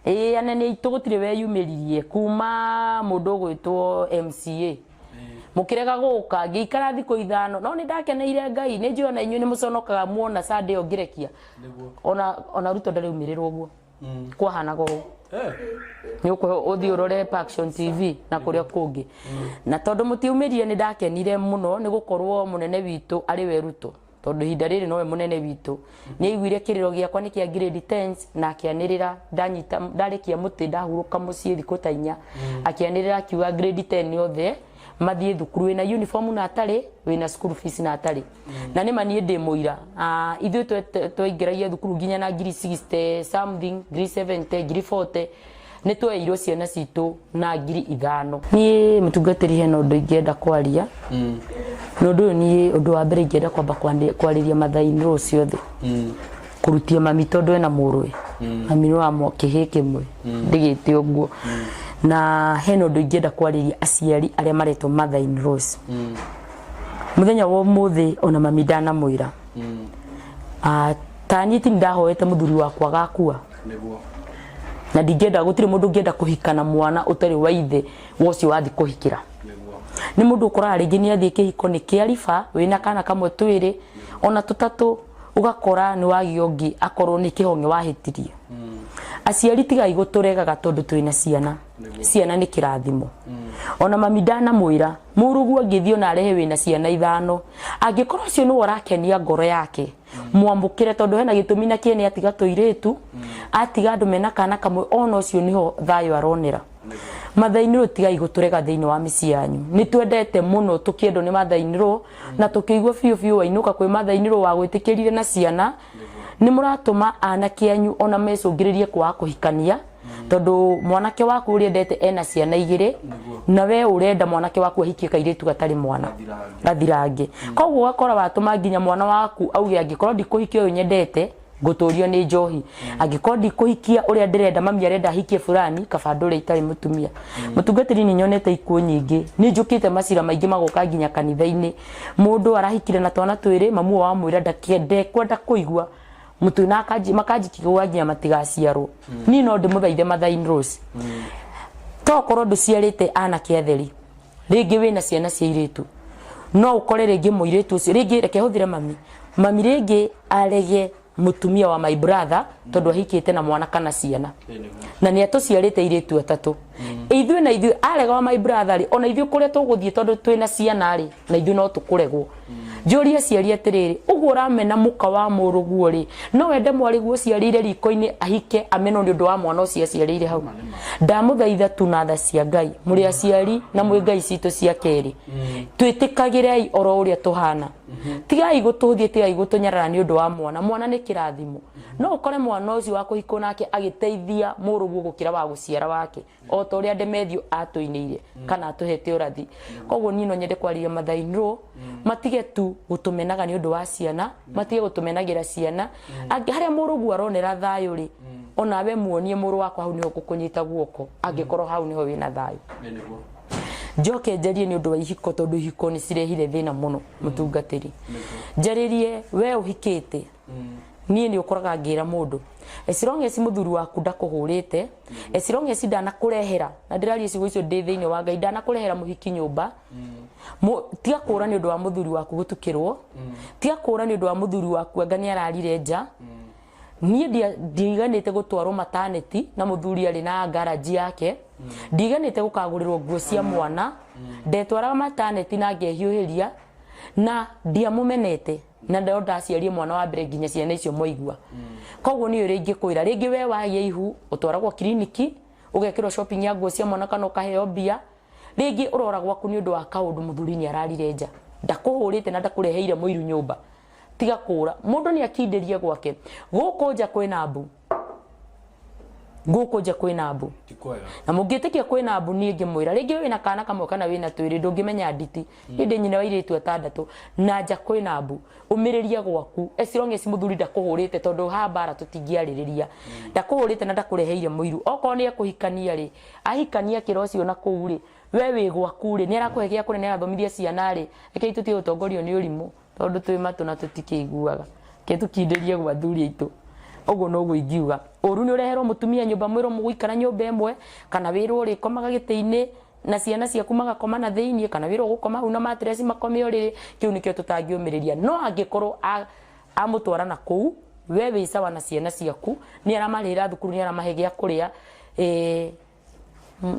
Ĩĩ anene aitũ gũtirĩ weyumĩririe kuma mũndũ ũgwĩtwo MCA. Mũkĩrega gũka ngĩikara thikũ 5 no nĩ ndakeneire Ngai nĩ njũĩ ona inyuĩ nĩ mũconokaga muona Sunday ĩyo ngĩrekia. Ona Ruto ndarĩ umĩrĩrwo ũguo. Kwahanaga ũũ. Nĩ ũthiĩ ũrore Paction TV na kũrĩa kũngĩ. Na tondũ mũtiumĩrire nĩ ndakenire mũno nĩ gũkorwo mũnene witũ arĩ we Ruto. Tondũ ihinda rĩrĩ nowe mũnene witũ. Nĩ aiguire kĩrĩro gĩakwa nĩ kĩa grade 10 na akĩanĩrĩra ndanyita ndarĩkia mũtĩ ndahurũka mũciĩ thikũ ta 4. Akĩanĩrĩra akiuga grade 10 yothe mathiĩ thukuru wĩna uniform na atarĩ wĩna school fees na atarĩ. Na nĩ ma niĩ ndĩ mũira. Ithuĩ twaingĩragia thukuru nginya na ngiri 60 something, ngiri 70, ngiri 40. Nĩ tweirwo ciana citũ na ngiri 5. Niĩ mũtungatĩri hena ũndũ ingĩenda kwaria. Na ũndũ ũyũ niĩ ũndũ wa mbere ingĩenda kwamba kwarĩria mother-in-law ciothe. Kũrutia mami tondũ ena mũrũwe. Mami nĩ wa kĩhĩ kĩmwe. Ndĩgĩte ũguo. Na hena ũndũ ingĩenda kwarĩria aciari arĩa maretwo mother-in-laws. Mũthenya wa ũmũthĩ ona mami ndanamwĩra. Ta niĩ ti ndahoete mũthuri wakwa agakua. Na ndingĩenda gũtirĩ mũndũ ũngĩenda kũhika na mwana ũtarĩ wa ithe wa ũcio wathiĩ kũhikĩra. Nĩ mũndũ ũkoraga rĩngĩ nĩ athiĩ kĩhiko nĩ kĩa riba wĩna kana kamwe twĩrĩ ona tũtatũ ũgakora nĩ wagĩa ũngĩ akorwo nĩ kĩhong'e wahĩtirie. Aciari tigai gũtũregaga tondũ twĩna ciana. Ciana nĩ kĩrathimo. Ona mami ndanamwĩra mũrũguo angĩthiĩ ona arehe wĩna ciana 5 angĩkorwo ũcio nĩwe ũrakenia ngoro yake mwamũkĩre tondũ hena gĩtũmi na kĩene atiga tũirĩtu atiga andũ mena kana kamwe ona ũcio nĩho thayũ aronera. Mother-in-law tigai gũtũrega thĩinĩ wa mĩciĩ yanyu. Nĩ twendete mũno tũkĩendwo nĩ mother-in-law na tũkĩigua biũ biũ wainũka kwĩ mother-in-law wagwĩtĩkĩrire na ciana. Nĩ mũratũma anake anyu ona mecũngĩrĩrie kwaga kũhikania tondũ mwanake waku ũrĩa endete ena ciana 2 na we ũrenda mwanake waku ahikie kairĩtu gatarĩ mwana gathirange. Koguo ũgakora watũma nginya mwana waku auge angĩkorwo ndikũhikia ũyũ nyendete ngũtũrio nĩ njohi, angĩkorwo ndikũhikia ũrĩa ndĩrenda mami arenda ahikie fulani kaba ndũre itarĩ mũtumia. Mũtungatĩri nĩ nyonete ikuũ nyingĩ, nĩ njũkĩte macira maingĩ magoka nginya kanitha-inĩ. Mũndũ arahikire na twana 2 mamu wao amwĩra ndekwenda kũigua mũtu na makanjikigwa nginya matigaciarwo. Niĩ no ndĩmũthaithe mother-in-laws. To korwo ndũciarĩte anake atheri rĩngĩ wĩna ciana cia irĩtu no ũkore rĩngĩ mũirĩtu ũcio rĩngĩ reke hũthĩre mami mami rĩngĩ arege mũtumia wa my brother tondũ ahikĩte na mwana kana ciana na nĩ atũciarĩte irĩtu 3. Ithuĩ na ithuĩ arega wa my brother rĩ ona ithuĩ kũrĩa tũgũthiĩ tondũ twĩna ciana rĩ na ithuĩ no tũkũregwo. Njũrie aciari atĩrĩrĩ ũguo ũramena mũka wa mũrũguo rĩ no wende mwarĩguo ũciarĩire riko-inĩ ahike amenwo nĩ ũndũ wa mwana ũcio aciarĩire hau. Ndamũthaitha tu na tha cia Ngai mũrĩ aciari na mwĩ Ngai citũ cia kerĩ twĩtĩkagĩrei oro ũrĩa tũhana. Tigai gũtũthie tigai gũtũnyarara nĩ ũndũ wa mwana. Mwana nĩ kĩrathimo. No ũkore mwana ũcio wa kũhikwo nake agĩteithia mũrũguo gũkĩra wa gũciara wake o ta ũrĩa Ndemethio atũinĩire kana atũhete ũrathi. Koguo niĩ no nyende kwarĩria mother-in-law matige tu gũtũmenaga nĩ ũndũ wa ciana, matige gũtũmenagĩra ciana. Harĩa mũrũguo aronera thayũ rĩ onawe muonie mũrũ wakwa hau nĩho ngũkũnyita guoko angĩkorwo hau nĩho wĩna thayũ. Njoke njarie nĩ ũndũ wa ihiko tondũ ihiko nĩ cirehire thĩna mũno mũtungatĩri. Njarĩrie we ũhikĩte niĩ nĩ ũkoraga ngĩra mũndũ as long as mũthuri waku ndakũhũrĩte, as long as ndanakũrehera na ndĩraria ciugo icio ndĩ thĩinĩ wa Ngai ndanakũrehera mũhiki nyũmba tiga kũra nĩ ũndũ wa mũthuri waku gũtukĩrwo, tiga kũra nĩ ũndũ wa mũthuri waku anga nĩ ararire nja. Niĩ ndiiganĩte gũtwarwo maternity na mũthuri arĩ na garage yake, ndiiganĩte gũkagũrĩrwo nguo cia mwana, ndetwaraga maternity na ngehiũhĩria na ndiamũmenete na ndo ndaciarie mwana wa mbere nginya ciana icio mwaigua. Koguo niĩ ũrĩa ingĩkwĩra rĩngĩ we wagĩa ihu ũtwaragwo kiriniki ũgekĩrwo shopping ya nguo cia mwana kana ũkaheo mbia, rĩngĩ ũrora gwaku nĩ ũndũ wa kaũndũ mũthuri nĩ ararire nja ndakũhũrĩte na ndakũreheire mũiru nyũmba. Tiga kũra mũndũ nĩ akindĩrie gwake gũkũ nja kwĩna mbu. Gũkũ nja kwĩna mbu. Ti kwega. Na mũngĩtĩkia kwĩna mbu, niĩ ngĩmwĩra rĩngĩ wĩna kana kamwe kana wĩna twĩrĩ, ndũngĩmenya nditi. Niĩ ndĩ nyina wa airĩtu atandatũ na nja kwĩna mbu. Ũmĩrĩria gwaku as long as mũthuri ndakũhũrĩte, tondũ ha mbara tũtingĩarĩrĩria, ndakũhũrĩte na ndakũreheire mũiru. Okorwo nĩ ekũhikania rĩ, ahikania kĩro ũcio na kũu rĩ, we wĩ gwaku rĩ, nĩ arakũhe gĩa kũrĩa, nĩ arathomithia ciana rĩ, rekei tũtige gũtongorio nĩ ũrimũ, tondũ twĩ matũ na tũtikĩiguaga. Reke tũkindĩrie gwa athuri aitũ. Ũguo noguo ingiuga. Ũru nĩ ũreherwo mũtumia nyũmba, mwĩrwo mũgũikara nyũmba ĩmwe, kana wĩrwo ũrĩkomaga gĩtĩ-inĩ na ciana ciaku magakoma na thĩiniĩ, kana wĩrwo gũkoma hau na mattress makome ũrĩrĩ. Kĩu nĩkĩo tũtangĩũmĩrĩria. No angĩkorwo amũtwara na kũu, we wĩ sawa na ciana ciaku, nĩ aramarĩhĩra thukuru, nĩ aramahe gĩa kũrĩa,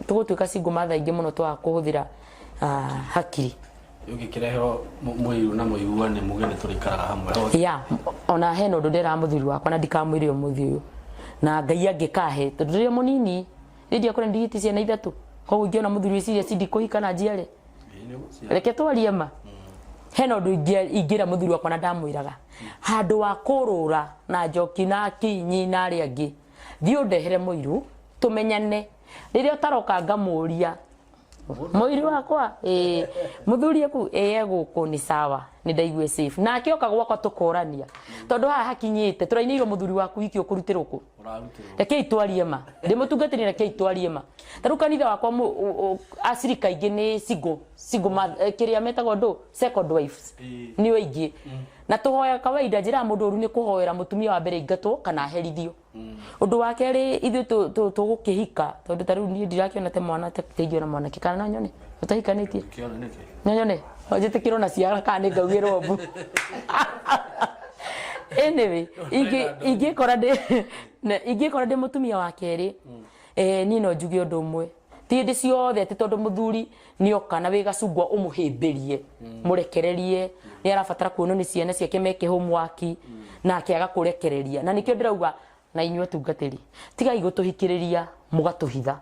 tũgũtuĩka single mother aingĩ mũno twaga kũhũthĩra hakiri. Ũngĩkĩreherwo mũiru na mũiguane muge nĩ tũrĩikaraga hamwe. Ya, ona hena ũndũ ndĩraga mũthuri wakwa na ndikamwĩre ũmũthĩ ũyũ, na Ngai angĩkahe, tondũ rĩrĩa mũnini rĩndia kũrĩa ndigĩtie ciana ithatũ, koguo ingĩona mũthuri wĩ serious ndikũhika na njiare. Reke twarie ma, hena ũndũ ingĩra mũthuri wakwa na ndamwĩraga, handũ wa kũrũra na njoki na kinyi na arĩa angĩ, thiĩ ũndehere mũiru tũmenyane. Rĩrĩa ũtaroka ngamũria mũiru wakwa, ĩĩ mũthuri aku, ĩĩ egũkũ, nĩ sawa, nĩ ndaigue safe. Nake oka gwakwa tũkorania, tondũ haha hakinyĩte tũrainĩirwo mũthuri waku wiki ũkũrutĩrwo kũ. Ũrarutĩrwo. Rekei twarie ma, ndĩ mũtungatĩri, rekei twarie ma. Ta rĩu kanitha wakwa acirika aingĩ nĩ single kĩrĩa metagwo ndũ second wives. Nĩ aingĩ na tũhoya kawaida. Njĩra ya mũndũ ũru nĩ kũhoera mũtumia wa mbere ingatwo kana aherithio. Ũndũ wa kerĩ, ithuĩ tũgũkĩhika, tondũ ta rĩu niĩ ndirakĩona te mwana te ingĩona mwanake, kana no nyone ũtahikanĩtie? Kĩona nĩkĩ? No nyone no njĩtĩkĩrwo na ciara kana nĩ ngaugĩrwo mbu. Anyway, ingĩkora ndĩ mũtumia wa kerĩ, niĩ no njuge ũndũ ũmwe: ti hĩndĩ ciothe atĩ tondũ mũthuri nĩoka na wĩ gacungwa ũmũhĩmbĩrie. Mũrekererie, nĩ arabatara kuonwo nĩ ciana ciake meke homework, nake agakũrekereria. Na nĩkĩo ndĩrauga na inyuĩ atungatĩri, tigai gũtũhikĩrĩria mũgatũhitha.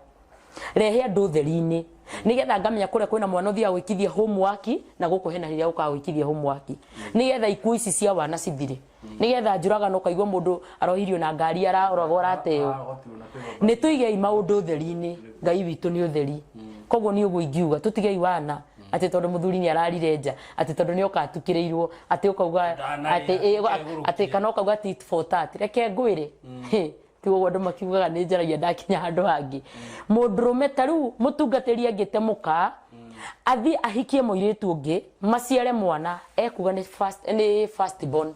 Rehe andũ ũtheri-inĩ, nigetha ngamenya kũrĩa kwĩna mwana ũthiaga gwĩkithia homework na gũkũ hena rĩrĩa ũkaga gwĩkithia homework, nigetha ikuũ ici cia wana cithire, nigetha njũragano ũkaigua mũndũ arohirio na ngari, aroragwo, arateo. Arogotirwo na kĩgomba. Nĩ tũigei maũndũ ũtheri-inĩ. Ngai witũ nĩ ũtheri. Koguo nĩ ũguo ingiuga, tũtigei wana atĩ tondũ mũthuri nĩ ararire nja, atĩ tondũ nĩ oka atukĩrĩirwo, atĩ ũkauga Ndanarĩa, atĩ ũkegũrũkia. Atĩ kana ũkauga tit for tat. Reke ngwĩre, ti ũguo andũ makiugaga nĩ njaragia ndakinya handũ hangĩ. Mũndũrũme ta rĩu mũtungatĩri angĩtemũka athiĩ ahikie mũirĩtu ũngĩ, maciare mwana, ekuga nĩ first born,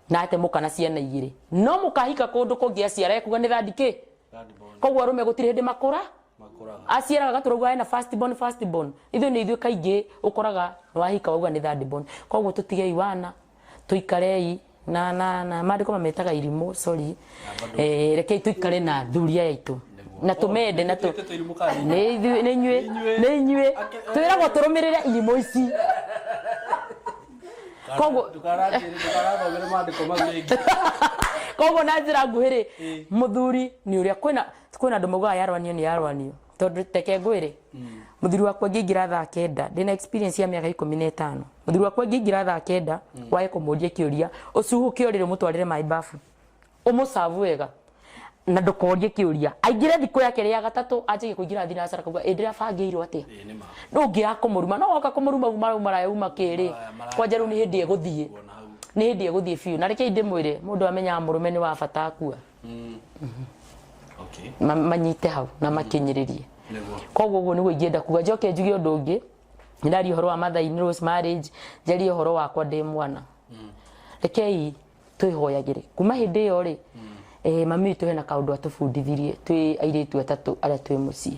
na atemũka na ciana igĩrĩ. No mũkahika kũndũ kũngĩ, aciara, ekuga nĩ third kĩ. Third born. Koguo arũme gũtirĩ hĩndĩ makũra. Makũraga. Aciaraga gatũrauga ena first born, first born. Ithuĩ nĩ ithuĩ kaingĩ ũkoraga wahika wauga nĩ third born. Koguo tũtigei wana, tũikarei na maandĩko mametaga irimũ, sorry. Rekei tũikare na thuri aya aitũ na tũmende na tũ Nĩtwĩte tũirimũ kana nĩ nĩ ithuĩ, nĩ inyuĩ. Inyuĩ. Nĩ inyuĩ. Twĩragwo tũrũmĩrĩre irimũ ici, koguo Ndũkarathomere maandĩko mau rĩngĩ. Koguo na njĩra nguhĩ rĩ, mũthuri nĩ ũrĩa kwĩna andũ maugaga yarwanio nĩ yarwanio, tondũ teke ngwĩre, mũthuri wakwa angĩingĩra thaa 9, ndĩna experience ya mĩaka 15, mũthuri wakwa angĩingĩra thaa 9, wage kũmũria kĩũria, ũcuhũke ũrĩrĩ, ũmũtwarĩre maĩ bafu, ũmũcabu wega na ndũkorie kĩũria. Aingĩre thikũ yake rĩa gatatũ, anjagie kũingĩra thinacara, kauga ĩ ndĩrabangĩirwo atĩa. Ĩĩ, nĩ ma. Ndũngĩaga kũmũruma, no woka kũmũruma uma rĩu maraya uma kĩrĩ. Maraya, maraya. Kwanja rĩu nĩ hĩndĩ ĩgũthiĩ. Kuona hau. Nĩ hĩndĩ ĩgũthiĩ biũ. Na rekei ndĩmwĩre, mũndũ amenyaga mũrũme nĩ wa bata akua. Manyite hau na makinyĩrĩrie. Nĩguo. Koguo ũguo nĩguo ingĩenda kuga. Njoke njuge ũndũ ũngĩ. Ndaria ũhoro wa mother in laws marriage, njarie ũhoro wakwa ndĩ mwana. Rekei twĩhoyagĩre kuma hĩndĩ ĩyo rĩ, mami witũ hena kaũndũ atũbundithirie twĩ airĩtu atatũ arĩa twĩ mũciĩ.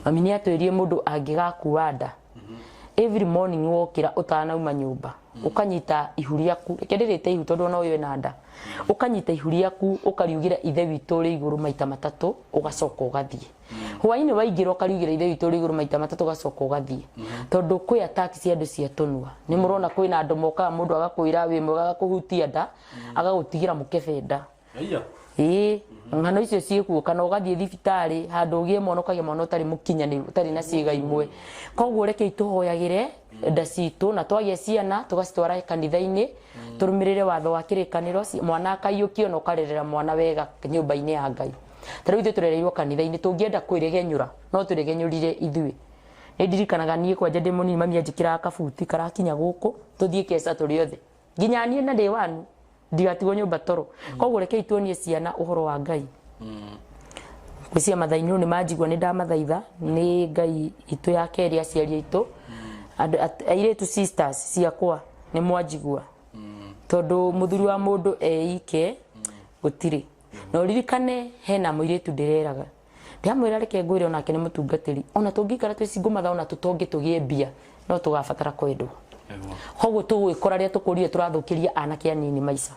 Mami nĩ atwĩrire mũndũ angĩgakua nda, every morning wokĩra ũtanauma nyũmba, ũkanyita ihu rĩaku, reke ndĩrĩte ihu tondũ ona ũyũ ena nda, ũkanyita ihu rĩaku, ũkariugĩra Ithe witũ ũrĩ igũrũ maita matatũ, ũgacoka ũgathiĩ. Hwainĩ waingĩra, ũkariugĩra Ithe witũ ũrĩ igũrũ maita matatũ, ũgacoka ũgathiĩ, tondũ kwĩ attack cia andũ cia tũnua. Nĩ mũrona kwĩna andũ mokaga, mũndũ agakwĩra wĩ mwega, agakũhutia nda, agagũtigĩra mũkebe nda. Aiya. Ĩĩ, ng'ano icio ciĩkuo. Kana ũgathiĩ thibitarĩ handũ ũgĩe mwana, ũkagĩa mwana ũtarĩ mũkinyanĩru, ũtarĩ na ciĩga imwe. Koguo rekei tũhoyagĩre nda citũ, na twagĩa ciana tũgacitwara kanitha-inĩ, tũrũmĩrĩre watho wa kĩrĩkanĩro, mwana akaiyũkio na ũkarerera mwana wega nyũmba-inĩ ya Ngai. Ta rĩu ithuĩ tũrereirwo kanitha-inĩ, tũngĩenda kwĩregenyũra no twĩregenyũrire ithuĩ. Nĩ ndirikanaga niĩ kwanja ndĩ mũnini mami anjĩkĩraga kabuti karakinya gũkũ tũthiĩ keca tũrĩ othe, nginya niĩ na ndĩ wanu ndigatigwo nyũmba toro. Koguo rekei tuonie ciana ũhoro wa Ngai. Gwĩciria mathainĩ nĩ manjigua, nĩ ndamathaitha nĩ Ngai itũ ya kerĩ, aciari aitũ, andũ airĩtu, sisters ciakwa, nĩ mwanjigua, tondũ mũthuri wa mũndũ eike gũtirĩ. Na ũririkane hena mũirĩtu ndĩreraga, ndĩramwĩra, reke ngwĩre, onake nĩ mũtungatĩri, ona tũngĩikara twĩ single mother, ona tũtonge tũgĩe mbia, no tũgabatara kwendwo. Koguo tũgwĩkora rĩrĩa tũkũrire tũrathũkĩria anake anini maica.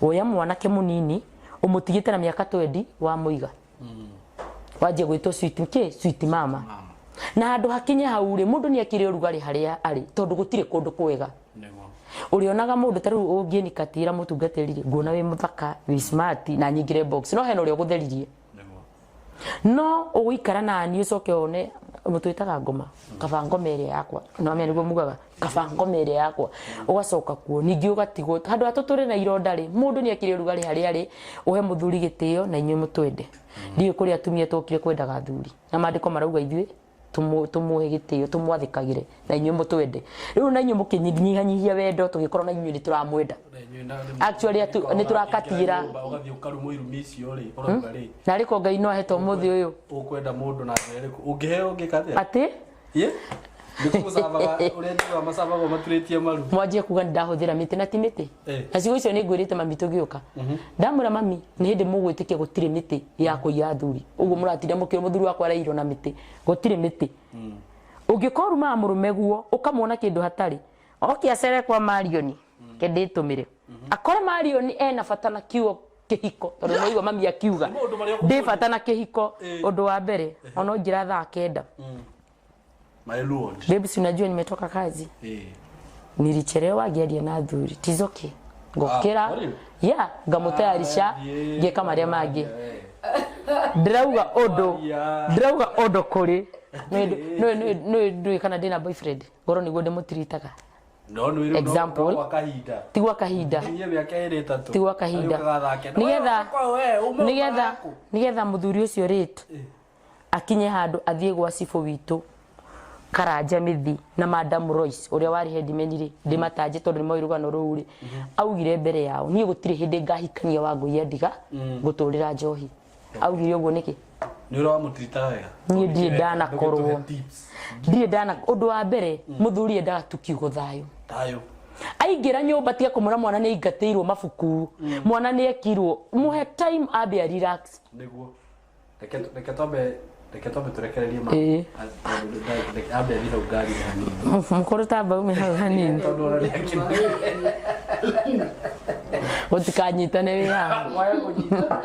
Woya mwanake mũnini ũmũtigĩte na mĩaka 20, wamũiga wanjia gwĩtwo sweet kĩ sweet mama, na handũ hakinye hau rĩ, mũndũ nĩ akire ũrugarĩ harĩa arĩ, tondũ gũtirĩ kũndũ kwega. Ũrĩonaga mũndũ ta rĩu ũngĩnikatĩra mũtungatĩri rĩ, nguona wĩ mũthaka, wĩ smart na nyingĩre box, no hena ũrĩa ũgũtheririe. No ũgũikara nani ũcoke one mũtwĩtaga ngoma, kaba ngoma ĩrĩa yakwa, no nĩguo mugaga kaba ngoma ĩrĩa yakwa, ũgacoka kuo ningĩ ũgatigwo handũ ha tũtũre na ironda rĩ. Mũndũ nĩ akire ũrugarĩ harĩa arĩ. Ũhe mũthuri gĩtĩo na inyuĩ mũtwende. Ndiũĩ kũrĩa atumia twokire kwendaga athuri, na maandĩko marauga ithuĩ tũmũhe gĩtĩo, tũmwathĩkagĩre na inyuĩ mũtwende. Rĩu na inyuĩ mũkĩnyihanyihia wendo, tũgĩkorwo na inyuĩ nĩ tũramwenda. Actually, nĩ tũrakatiĩra. Ũgathiĩ ũkarumwo irumi icio rĩ, ũrauga rĩ. Na arĩko Ngai no ahete ũmũthĩ ũyũ. Ũkwenda mũndũ na njĩra ĩrĩkũ? Ũngĩheo ũngĩka atĩa? Atĩ? Ye? Nĩ kũmũcambaga ũrĩa njiguaga macambagwo maturĩtie maru. Mwanjie kuga nĩ ndahũthĩra mĩtĩ, na ti mĩtĩ. Na ciugo icio nĩ ngwĩrĩte mami tũgĩũka. Ndamwĩra, mami, nĩ hĩndĩ mũgwĩtĩkia gũtirĩ mĩtĩ ya kũiya athuri ũguo mũratinda mũkĩra mũthuri wakwa arairwo na mĩtĩ. Gũtirĩ mĩtĩ. Ũngĩkorwo rumaga mũrũme guo ũkamuona kĩndũ hatarĩ, oke acere kwa Marioni ke ndĩtũmĩre, akore Marioni ena bata na kiugo kĩhiko, tondũ nĩwaigua mami akiuga Nĩ maũndũ marĩa ndĩ bata na kĩhiko. Ũndũ wa mbere, ona ũnjĩra thaa 9, My lord. "Babes, unajua nimetoka kazi, nilichelewa ngiaria na athuri." It is okay, ngokĩra. Ah, really? Yeah, ngamũtayarisha. Ah, yeah. Ngĩka marĩa mangĩ. Ndĩrauga ũndũ, ndĩrauga ũndũ kũrĩ nĩ ndũĩ kana ndĩna boyfriend, ngorwo nĩguo ndĩmũtiritaga. No nĩ rĩu Example. no gwa kahinda. Ti gwa kahinda. Nginyie mĩaka ĩrĩ ĩtatũ. Ti gwa kahinda. Arĩ ũkaga thake. Nĩgetha We, ume nĩgetha ũkaga kũ? nĩgetha mũthuri ũcio rĩtu akinye handũ athiĩ gwa cibũ witũ Karanja Mĩthi na Madam Royce ũrĩa warĩ headman rĩ, ndĩmatanje tondũ nĩ moĩ rũgano rũu rĩ, augire mbere yao, "Niĩ gũtirĩ hĩndĩ ngahikania Wangũi ndiga ngũtũrĩra njohi." Augire ũguo nĩkĩ? Nĩ ũrĩa wamũtiritaga wega. Niĩ ndirĩ ndanakorwo. Ndũgĩtũhe tips. Ndirĩ ndana. Ũndũ wa mbere, mũthuri endaga tu kiugo thayũ. Thayũ. Aingĩra nyũmba, tiga kũmwĩra mwana nĩ aingatĩirwo mabuku, mwana nĩ ekirwo. Mũhe time ambe a relax. Nĩguo. Reke twambe tũrekererie ma. Tondũ reke ambe athiĩ hau ngari-inĩ hanini. Mũkũrũ ta mbaume hau hanini. Tondũ ona nĩ akĩnire. Gũtikanyitane wĩ haha. Waya kũnyita.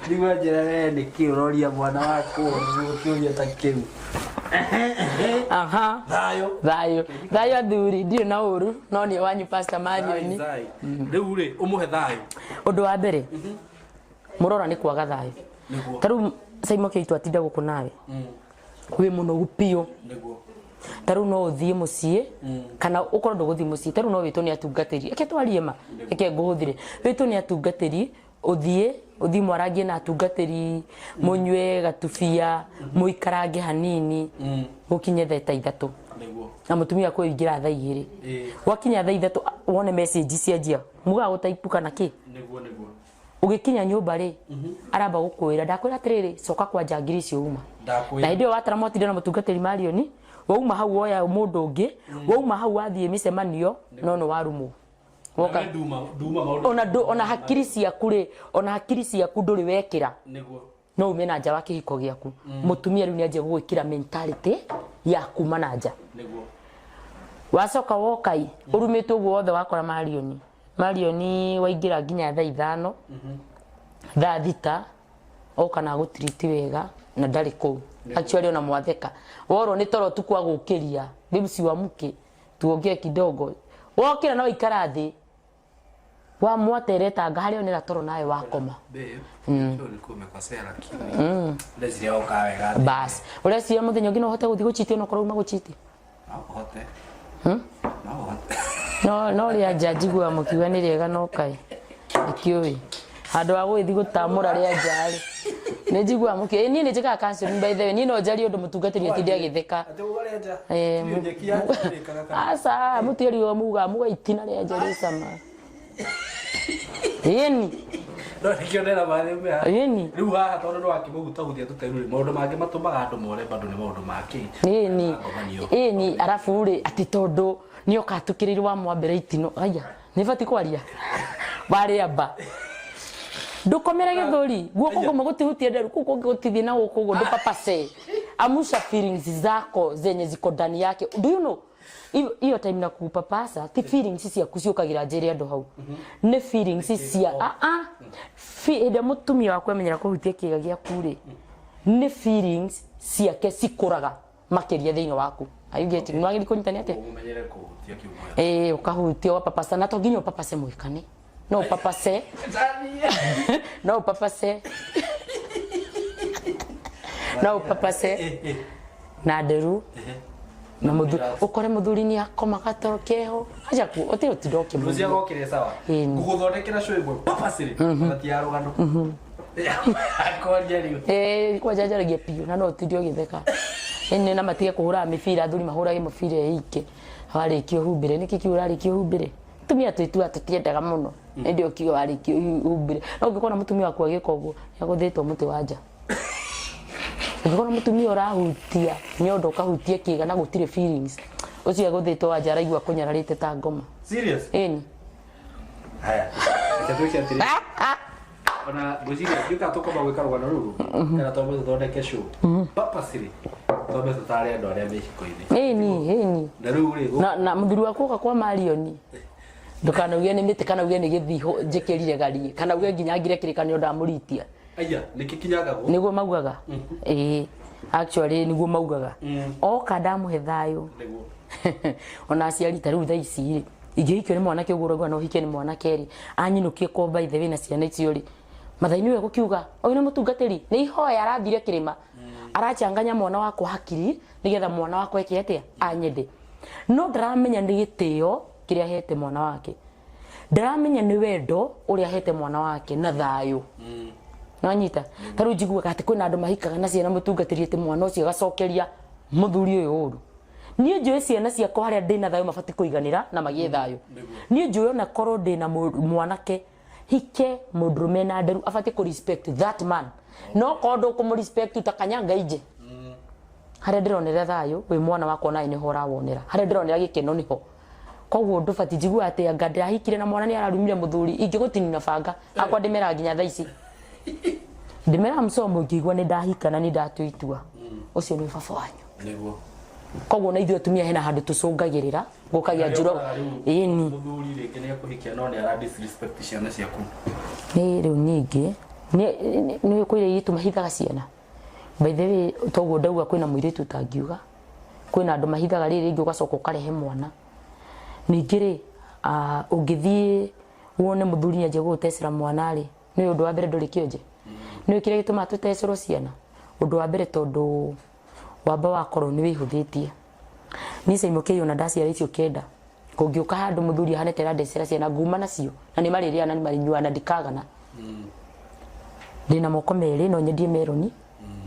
Nĩguo njĩra we nĩkĩ ũroria mwana waku nĩguo kĩũria ta kĩu. Aha. Thayũ. Thayũ, thayũ athuri, ndirĩ na ũru, no nĩ wanyu Pastor Marioni. Thayũ. Rĩu rĩ, ũmũhe thayũ. Ũndũ wa mbere mũrora nĩ kwaga thayũ. Ta rĩu Simon Keitu atinda gũkũ nawe wĩ mũnogu biũ. Ta rĩu no ũthiĩ mũciĩ kana ũkorwo ndũgũthiĩ mũciĩ. Ta rĩu no wĩtwo nĩ atungatĩri, reke twarie ma, reke ngũhũthĩre, wĩtwo nĩ atungatĩri, ũthiĩ mwarangie na atungatĩri, mũnyue gatubia, mũikarange hanini gũkinye thaa ta 3. Na mũtumia kwĩingĩra thaa 2. Gwakinya thaa 3, wone message cianjia mugaga gũtaipu kana kĩ. Nĩguo nĩguo. Ũgĩkinya nyũmba rĩ, aramba gũkwĩra, "Ndakwĩra atĩrĩrĩ, coka kwa njangiri icio uma." Ndakwĩra. Na hĩndĩ ĩyo watara mwatinda na mũtungatĩri Marioni, wauma hau woya mũndũ ũngĩ, wauma hau wathiĩ mĩcemanio, no nĩ warumwo. Woka Nawe nduma maũndũ. Ona hakiri ciaku rĩ, ona hakiri ciaku ndũrĩ wekĩra. No ume na nja wa kĩhiko gĩaku, mũtumia rĩu nĩanjia gũgwĩkĩra mentality ya kuma na nja. Wacoka wokai ũrumĩtwo ũguo wothe, wakora Marioni, Marioni waingĩra nginya thaa 5, thaa 6, oka na agũtiriti wega na ndarĩ kũu. Actually, ona mwatheka, worwo nĩ toro tu kwa gũkĩria, "Babes, uamke tuongee kidogo." Wokĩra no ikara thĩ wamwateretanga harĩa onera toro nawe wakoma. Babe, sio ulikuwa umekosea, lakini ndeciria woka wega. Bas, ũreciria mũthenya ũngĩ no ũhote gũthiĩ gũchiti onokorwo uma gũchiti? No ũhote. No ũhote. No rĩa nja njiguaga mũkiuga nĩ rĩega, no kaĩ ndikĩũĩ. Handũ ha gũgĩthiĩ gũtamũra rĩa nja-rĩ, nĩ njiguaga mũkĩ, ĩ niĩ nĩ njĩkaga counseling by the way, niĩ no njarie ũndũ mũtungatĩri atinde agĩtheka. Atĩ ũgarĩa nja. Eh, Tiyo nyeki ya nja ĩrĩkaga kana. Aca, mũtiari ũyũ mugaga muga itina rĩa nja rĩ cama. Ĩni, No nĩkĩo ndĩra mathĩ ume haha. ĩni. Rĩu haha tondũ nĩwakĩmũhutahutia tũteru rĩ, maũndũ mangĩ matũmaga andũ more bado nĩ maũndũ ma kĩ? Ĩni, Ngomanio. ĩni, arabu rĩ, atĩ tondũ nĩ oka atukĩrĩirwo wamwambĩra itino, aya, nĩ batiĩ kwaria? Warĩamba. Ndũkomere gĩthũri, guoko kũmwe gũtihutie nderu, kũu kũngĩ gũtithiĩ na gũkũ ũguo, ndũpapace. Amusha feelings zako zenye ziko ndani yake. Do you know? Hiyo- Hiyo time na kupapasa ti feelings ciaku ciũkagĩra njĩre andũ hau. Nĩ feelings cia ah ah. Hĩndĩ ĩrĩa mũtumia waku amenyera kũhutia kĩga gĩaku rĩ, nĩ feelings ciake cikũraga makĩria thĩinĩ waku. Are you getting? Nĩwagĩrĩirwo kũnyita nĩ atĩa? Ũmenyere kũhutia kiugo. Eh, ũkahutia ũgapapasa na to nginya ũpapace mwĩkane. No ũpapace. No ũpapace. No ũpapace na nderu na mũthuri ũkore mũthuri nĩ akoma gatoro keho acha ku ũtige ũtinda Rũciũ ũkĩmũria agokire sawa. Ĩni. Ngũgũthondekera show ĩmwe purposely. Ona ti ya rũgano. Akoria rĩu. Eh, kwanja njaragia biũ na no ũtinde ũgĩtheka ĩnĩ na matige kũhũraga mĩbira athuri mahũrage mũbira ĩike warĩkia ũhumbĩre nĩkĩ kĩu ũrarĩkia ũhumbĩre tumia twĩtua tũtiendaga mũno ĩndĩ ũkiuga warĩkia ũhumbĩre no ũngĩkona mũtumia waku agĩka ũguo nĩagũthĩtwo mũtĩ wa nja ũngĩkona mũtumia ũrahutia nyondo ũkahutia kĩga na gũtirĩ feelings ũcio agũthĩtwo wa nja araigua kũnyararĩte ta ngoma Serious? ĩni Haya. Reke twĩke atĩrĩ. Ona ngwĩciria ndiũka tũkwamba gwĩka rũgano rũrũ kana twambe tũthondeke show. Purposely. Twambe tũtare andũ arĩa me hiko-inĩ. ĩni ĩni Na rĩu rĩ, na mũthuri waku oka kwa Marioni ndukanauge nĩ mĩtĩ kana uge nĩ gĩthiho njĩkĩrire garie kana uge nginya ngire kĩrĩkanĩro ndamũritia aya nĩkĩ kinyangagwo? nĩguo maugaga ĩĩ actually nĩguo maugaga oka ndamũhe thayũ Nĩguo. ona aciari ta rĩu thaa ici rĩ ingĩhikio nĩ mwanake ũguo ũraigua no ũhikio nĩ mwanake rĩ anyinũkie kwa by the way na ciana icio rĩ Mathai nĩwe gũkiuga ũyũ nĩ mũtungatĩri nĩ ihoya arathire kĩrĩma arachanganya mwana wakwa hakiri nĩgetha mwana wakwa eke atĩa anyende no ndaramenya nĩ gĩtĩo kĩrĩa ahete mwana wake ndaramenya nĩ wendo ũrĩa ahete mwana wake na thayũ nwanyita ta rĩu njiguaga atĩ kwĩna andũ mahikaga na ciana mũtungatĩri atĩ mwana ũcio agacokeria mũthuri ũyũ ũru niĩ njũĩ ciana ciakwa harĩa ndĩna thayũ mabatiĩ kũiganĩra na magĩe thayũ niĩ njũĩ ona korwo ndĩna mwanake hike mũndũrũme na nderu abatiĩ kũ respect that man no korwo ndũkũmũ respect utakanyanga inje harĩa ndĩronera thayũ wĩ mwana wakwa nawe nĩho ũrawonera harĩa ndĩronera gĩkeno nĩho koguo ndũbatiĩ njiguaga atĩ anga ndĩrahikire na mwana nĩ ararumire mũthuri ingĩgũtinia na banga akwa ndĩmeraga nginya thaa ici ndĩmeraga msomo ngĩigua nĩ ndahika na nĩ ndatua itua ũcio nĩ baba wanyu Nĩguo. koguo na ithuĩ atumia hena handũ tũcũngagĩrĩra gũkagĩa njuro ĩni Mũthuri rĩngĩ nĩ ekũhikia no nĩ ara disrespect ciana ciaku. nĩ rĩu ningĩ nĩ kwĩ airĩtu mahithaga ciana by the way toguo ndauga kwĩna mũirĩtu ũtangiuga kwĩna andũ mahithaga rĩrĩ rĩngĩ ũgacoka ũkarehe mwana ningĩ rĩ ũngĩthiĩ wone mũthuri nĩ anjia gũgũtecera mwana rĩ nĩ ũndũ wa mbere ndũrĩ kĩonje nĩ kĩrĩa gĩtũmaga tũtecerwo ciana ũndũ wa mbere tondũ wamba wakorwo nĩ wĩhũthĩtie niĩ Simon ona ndaciara icio kenda kũngĩũka handũ mũthuri ahane ta arandecera ciana nguma nacio na nĩ marĩrĩaga na nĩ marĩnyuaga na ndikagana ndĩna moko merĩ no nyendie meroni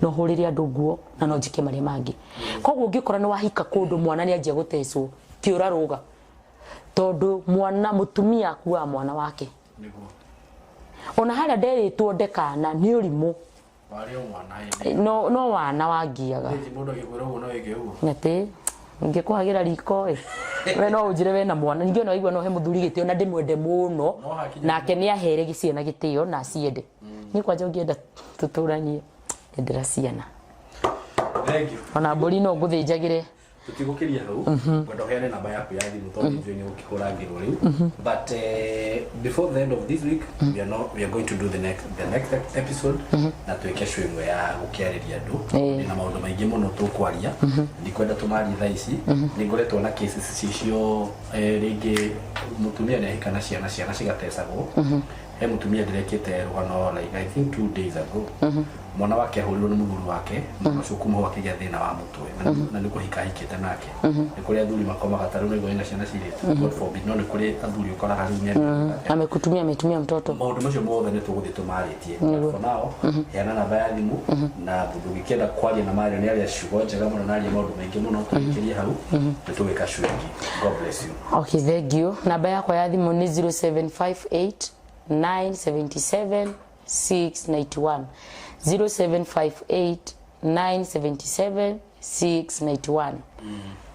no hũrĩre andũ nguo na no njĩke marĩa mangĩ koguo ũngĩkora nĩ wahika kũndũ mwana nĩ anjia gũtecwo kĩũra rũga tondũ mwana mũtumia akuaga mwana wake Nĩguo. ona harĩa nderĩtwo ndekana nĩ ũrimũ Warĩ o mwana hĩndĩ. no, no wana wangiaga Hihi mũndũ agĩkwĩra ũguo no wĩke ũguo? atĩ ngĩkũhagĩra riko ĩ we no ũnjĩre we na mwana ningĩ ona waigua no he mũthuri gĩtĩo na ndĩmwende mũno No hakinya- nake nĩ ahere ciana gĩtĩo na aciende niĩ kwanja ũngĩenda tũtũranie endera ciana Thank you. ona mbũri no ngũthĩnjagĩre Tũtigũkĩria hau ngwenda ũheane namba yaku ya thimũ tondũ njũĩ nĩ ũkĩhũrangĩrwo rĩu but before the end of this week we are not, we are going to do the next episode na twĩke show ĩmwe ya gũkĩarĩria andũ na maũndũ maingĩ mũno tũkwaria ndikwenda tũmarie thaa ici nĩ ngoretwo na cases cicio rĩngĩ mũtumia nĩ ahika na ciana ciana cigatecagwo He mutumia ndirekite rugano like I think 2 days ago. Mwana wake ahũrirwo nĩ mũthuri wake, mwana ũcio kuma hau akĩgĩa thĩna wa mũtwe na nĩ kũhika ahikĩte nake. Nĩ kũrĩ athuri makomaga ta rĩu nĩguo ena ciana cirĩtu, God forbid, no nĩ kũrĩ athuri ũkoraga rĩu nĩ Amekutumia, ametumia mtoto. Maũndũ macio mothe nĩ tũgũthiĩ tũmarĩtie. But for now, heana namba ya thimũ na mũndũ ũngĩkĩenda kwaria na Mario nĩ aria ciugo njega mũno na aria maũndũ maingĩ mũno. Tũrĩkĩrie hau, nĩ tũgwĩka show ĩngĩ. God bless you. Okay, thank you. Namba yakwa ya thimũ nĩ 0758 977 691, 0758 977 691.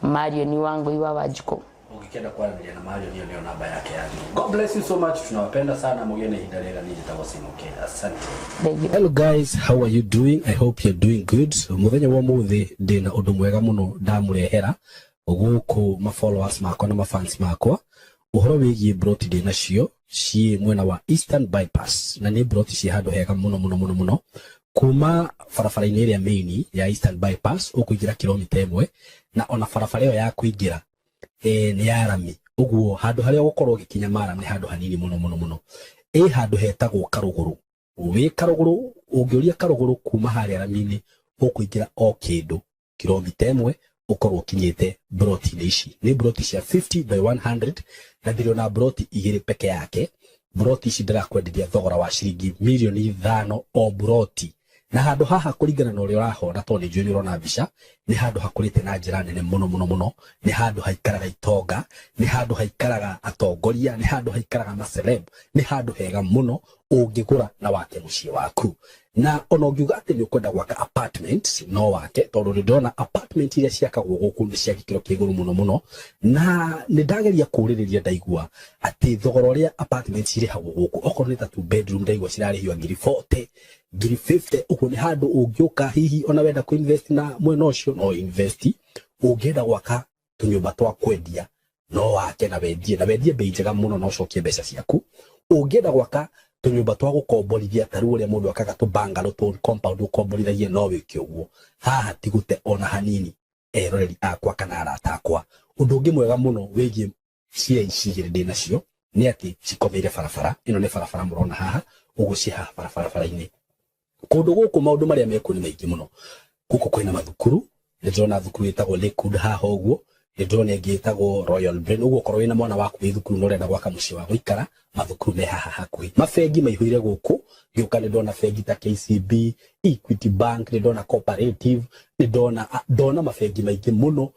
Mario ni wangu iwa Wanjikũ. Ũngĩkĩenda kwaranĩria na Mario, niyo nĩyo namba yake ya thimũ. God bless you so much. Tunawapenda sana, mũgĩe na ihinda rĩega. Niĩ njĩtagwo Simoke, asante. Thank you. Hello guys, how are you doing? I hope you're doing good. Muthenya wa muthi ndina undu mwega muno ndamurehera guku ma followers makwa na ma fans makwa, uhoro wigie broti ndĩ nacio ciĩ mwena wa Eastern Bypass, na nĩ broti ciĩ handũ hega muno muno muno muno. Kuma barabara-inĩ ĩrĩa main ya Eastern Bypass ũkũingĩra kilomita 1, na ona barabara ĩyo ya kũingĩra nĩ ya rami, ũguo handũ harĩa ũgũkorwo ũgĩkinya maram nĩ handũ hanini muno muno muno. Ĩ handũ hetagwo Karũgũrũ. Wĩ Karũgũrũ, ũngĩũria Karũgũrũ kuma harĩa rami-inĩ, ũkũingĩra o kĩndũ kilomita 1, ũkorwo ũkinyĩte broti-inĩ ici. Nĩ broti cia 50 by 100, na ndĩrĩ broti igĩrĩ peke yake. Broti ici ndĩrakwenderia thogora wa ciringi mirioni 5 o broti. Na handũ haha, kũringana na ũrĩa ũrahona, tondũ nĩ njũĩ nĩ ũrona mbica, nĩ handũ hakũrĩte na njĩra nene mũno mũno mũno. Nĩ handũ haikaraga itonga, nĩ handũ haikaraga atongoria, nĩ handũ haikaraga maceleb. Nĩ handũ hega mũno ũngĩgũra na wake mũciĩ waku. Na ona ũngiuga atĩ nĩ ũkwenda gwaka apartment, no wake, tondũ nĩ ndĩrona apartment iria ciakagwo gũkũ nĩ cia gĩkĩro kĩa igũrũ mũno mũno. Na nĩ ndageria kũũrĩrĩria, ndaigua atĩ thogora ũrĩa apartment cirĩhagwo gũkũ, okorwo nĩ ta two bedroom, ndaigua cirarĩhio ngiri 40, ngiri 50. Ũguo nĩ handũ ũngĩũka hihi ona wenda kũ invest na mwena ũcio, no invest. Ũngĩenda gwaka tũnyũmba twa kwendia, no wake na wendie, na wendie bei njega mũno na ũcokie mbeca ciaku. Ũngĩenda gwaka tũnyũmba twa gũkomborithia, ta rĩu ũrĩa mũndũ akaga tũ bungalow, tũ compound ũkomborithagie, no wĩke ũguo. Haha ti gũte ona hanini, eroreri akwa kana arata akwa. Ũndũ ũngĩ mwega mũno wĩgiĩ cia ici igĩrĩ ndĩ nacio nĩ atĩ cikomeire barabara ĩno. Nĩ barabara mũrona haha ũguo, ciĩ haha barabara-inĩ. Kũndũ gũkũ maũndũ marĩa mekuo nĩ maingĩ mũno. Gũkũ kwĩna mathukuru. Nĩ ndĩrona thukuru ĩtagwo Lakewood haha ũguo, nĩ ndĩrona ĩngĩ ĩtagwo Royal Brain. Ũguo okorwo wĩna mwana waku wĩ thukuru na ũrenda gwaka mũciĩ wa gũikara, mathukuru me haha hakuhĩ. Mabengi maihũire gũkũ. Ngĩũka nĩ ndona bengi ta KCB, Equity Bank, nĩ ndona Cooperative, nĩ ndona ndona mabengi maingĩ mũno.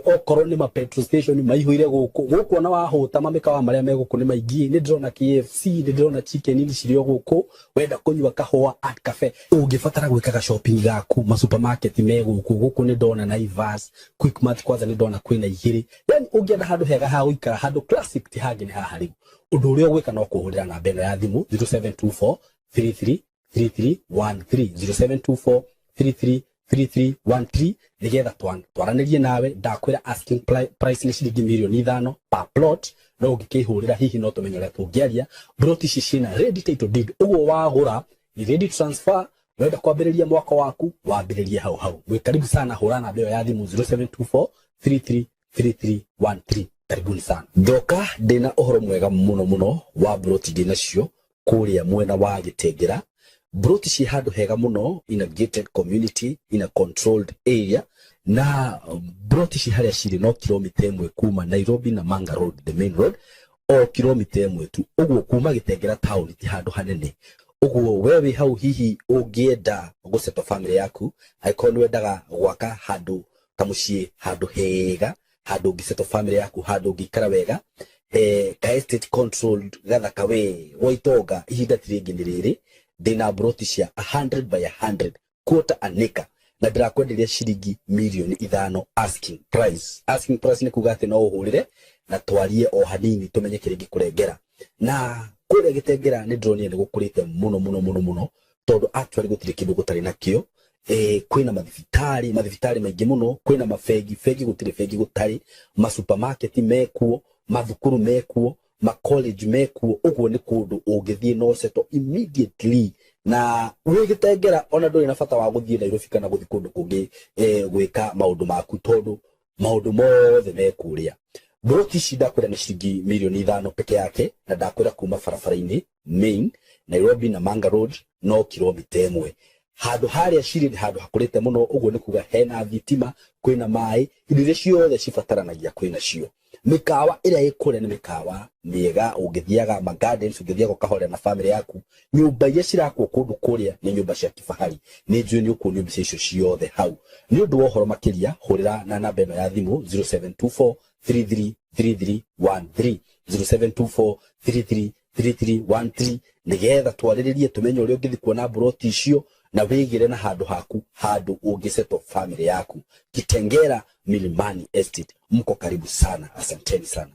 Okorwo nĩ ma petrol station maihũire gũkũ. Gũkũ ona wahũta, mamĩkawa marĩa me gũkũ nĩ maingĩ. Nĩ ndĩrona KFC, nĩ ndĩrona Chicken Inn cirĩ o gũkũ. Wenda kũnyua kahũa, Art Cafe. Ũngĩbatara gwĩkaga shopping gaku, ma supermarket me gũkũ. Gũkũ nĩ ndona Naivas, Quickmart, kwanza nĩ ndona kwĩna igĩrĩ. Yani ũngĩenda handũ hega ha gũikara, handũ classic, ti hangĩ, nĩ haha. Rĩu ũndũ ũrĩa ũgwĩka no kũhũrĩra namba ĩno ya thimũ, 0724 33 3313, 0724 33 3313, nigetha twaranĩrie nawe. Ndakwĩra asking price nĩ ciringi mirioni 5 per plot, no ũngĩkĩhũrĩra hihi no tũmenye ũrĩa tũngĩaria. Plot ici ciĩna ready title deed, ũguo wagũra ni ready transfer. Wenda kwambĩrĩria mwaka waku, wambĩrĩrie hau hau. Mwĩ karibu sana. Hũra namba ĩyo ya thimũ, 0724 33 3313. Karibuni sana. Ndoka ndĩna ũhoro mwega mũno mũno wa broti ndĩ nacio kũrĩa mwena wa Gĩtengera. Broti ciĩ handũ hega mũno, in a gated community, in a controlled area. Na broti ici harĩa cirĩ no kilomita 1 kuma Nairobi na Manga Road, the main road, o kilomita 1 tu. Ũguo kuma Gĩtengera town ti handũ hanene. Ũguo we wĩ hau, hihi ũngĩenda gũsettle family yaku, angĩkorwo nĩ wendaga gwaka handũ kamũciĩ, handũ hega, handũ ũngĩsettle family yaku, handũ ũngĩikara wega, ka estate controlled gathaka we gwa itonga, ihinda ti rĩngĩ, nĩ rĩrĩ. Ndĩna broti cia 100 by 100, quarter an acre, na ndĩrakwenderia ciringi mirioni 5 asking price. Asking price nĩ kuga atĩ no ũhũrĩre na twarie o hanini tũmenye kĩrĩa ingĩkũrengera. Na kũrĩa Gĩtengera nĩ ndĩronire nĩ gũkũrĩte mũno mũno mũno mũno, tondũ actually gũtirĩ kĩndũ gũtarĩ nakĩo. Kwĩna mathibitarĩ, mathibitarĩ maingĩ mũno, kwĩna mabengi, bengi gũtirĩ bengi gũtarĩ, masupermarket mekuo, mathukuru mekuo, macollege mekuo. Ũguo nĩ kũndũ ũngĩthiĩ no settle immediately. Na wĩ Gĩtengera ona ndũrĩ na bata wa gũthiĩ Nairobi kana gũthiĩ kũndũ kũngĩ gwĩka maũndũ maku, tondũ maũndũ mothe me kũrĩa. Mburoti ici ndakwĩra nĩ ciringi mirioni 5 peke yake, na ndakwĩra kuma barabara-inĩ main Nairobi na Manga Road no kilomita 1. Handũ harĩa cirĩ nĩ handũ hakũrĩte mũno, ũguo nĩ kuga hena thitima, kwĩna maĩ, indo iria ciothe cibataranagia kwĩna cio. Mĩkawa ĩrĩa ĩ kũrĩa nĩ mĩkawa mĩega, ũngĩthiaga ma gardens, ũngĩthiaga ũkahorera na family yaku. Nyũmba iria cirakwo kũndũ kũrĩa nĩ nyũmba cia kifahari. Nĩ njũĩ nĩ ũkuonio mbica icio ciothe hau. Nĩ ũndũ wa ũhoro makĩria, hũrĩra na namba ĩno ya thimũ 0724 333313, 0724 333313, nĩgetha twarĩrĩrie, tũmenye ũrĩa ũngĩthiĩ kuona mburoti icio na wĩgĩre na handũ haku, handũ ũngĩsettle family yaku. Kitengela Milimani Estate, mko karibu sana. Asanteni sana.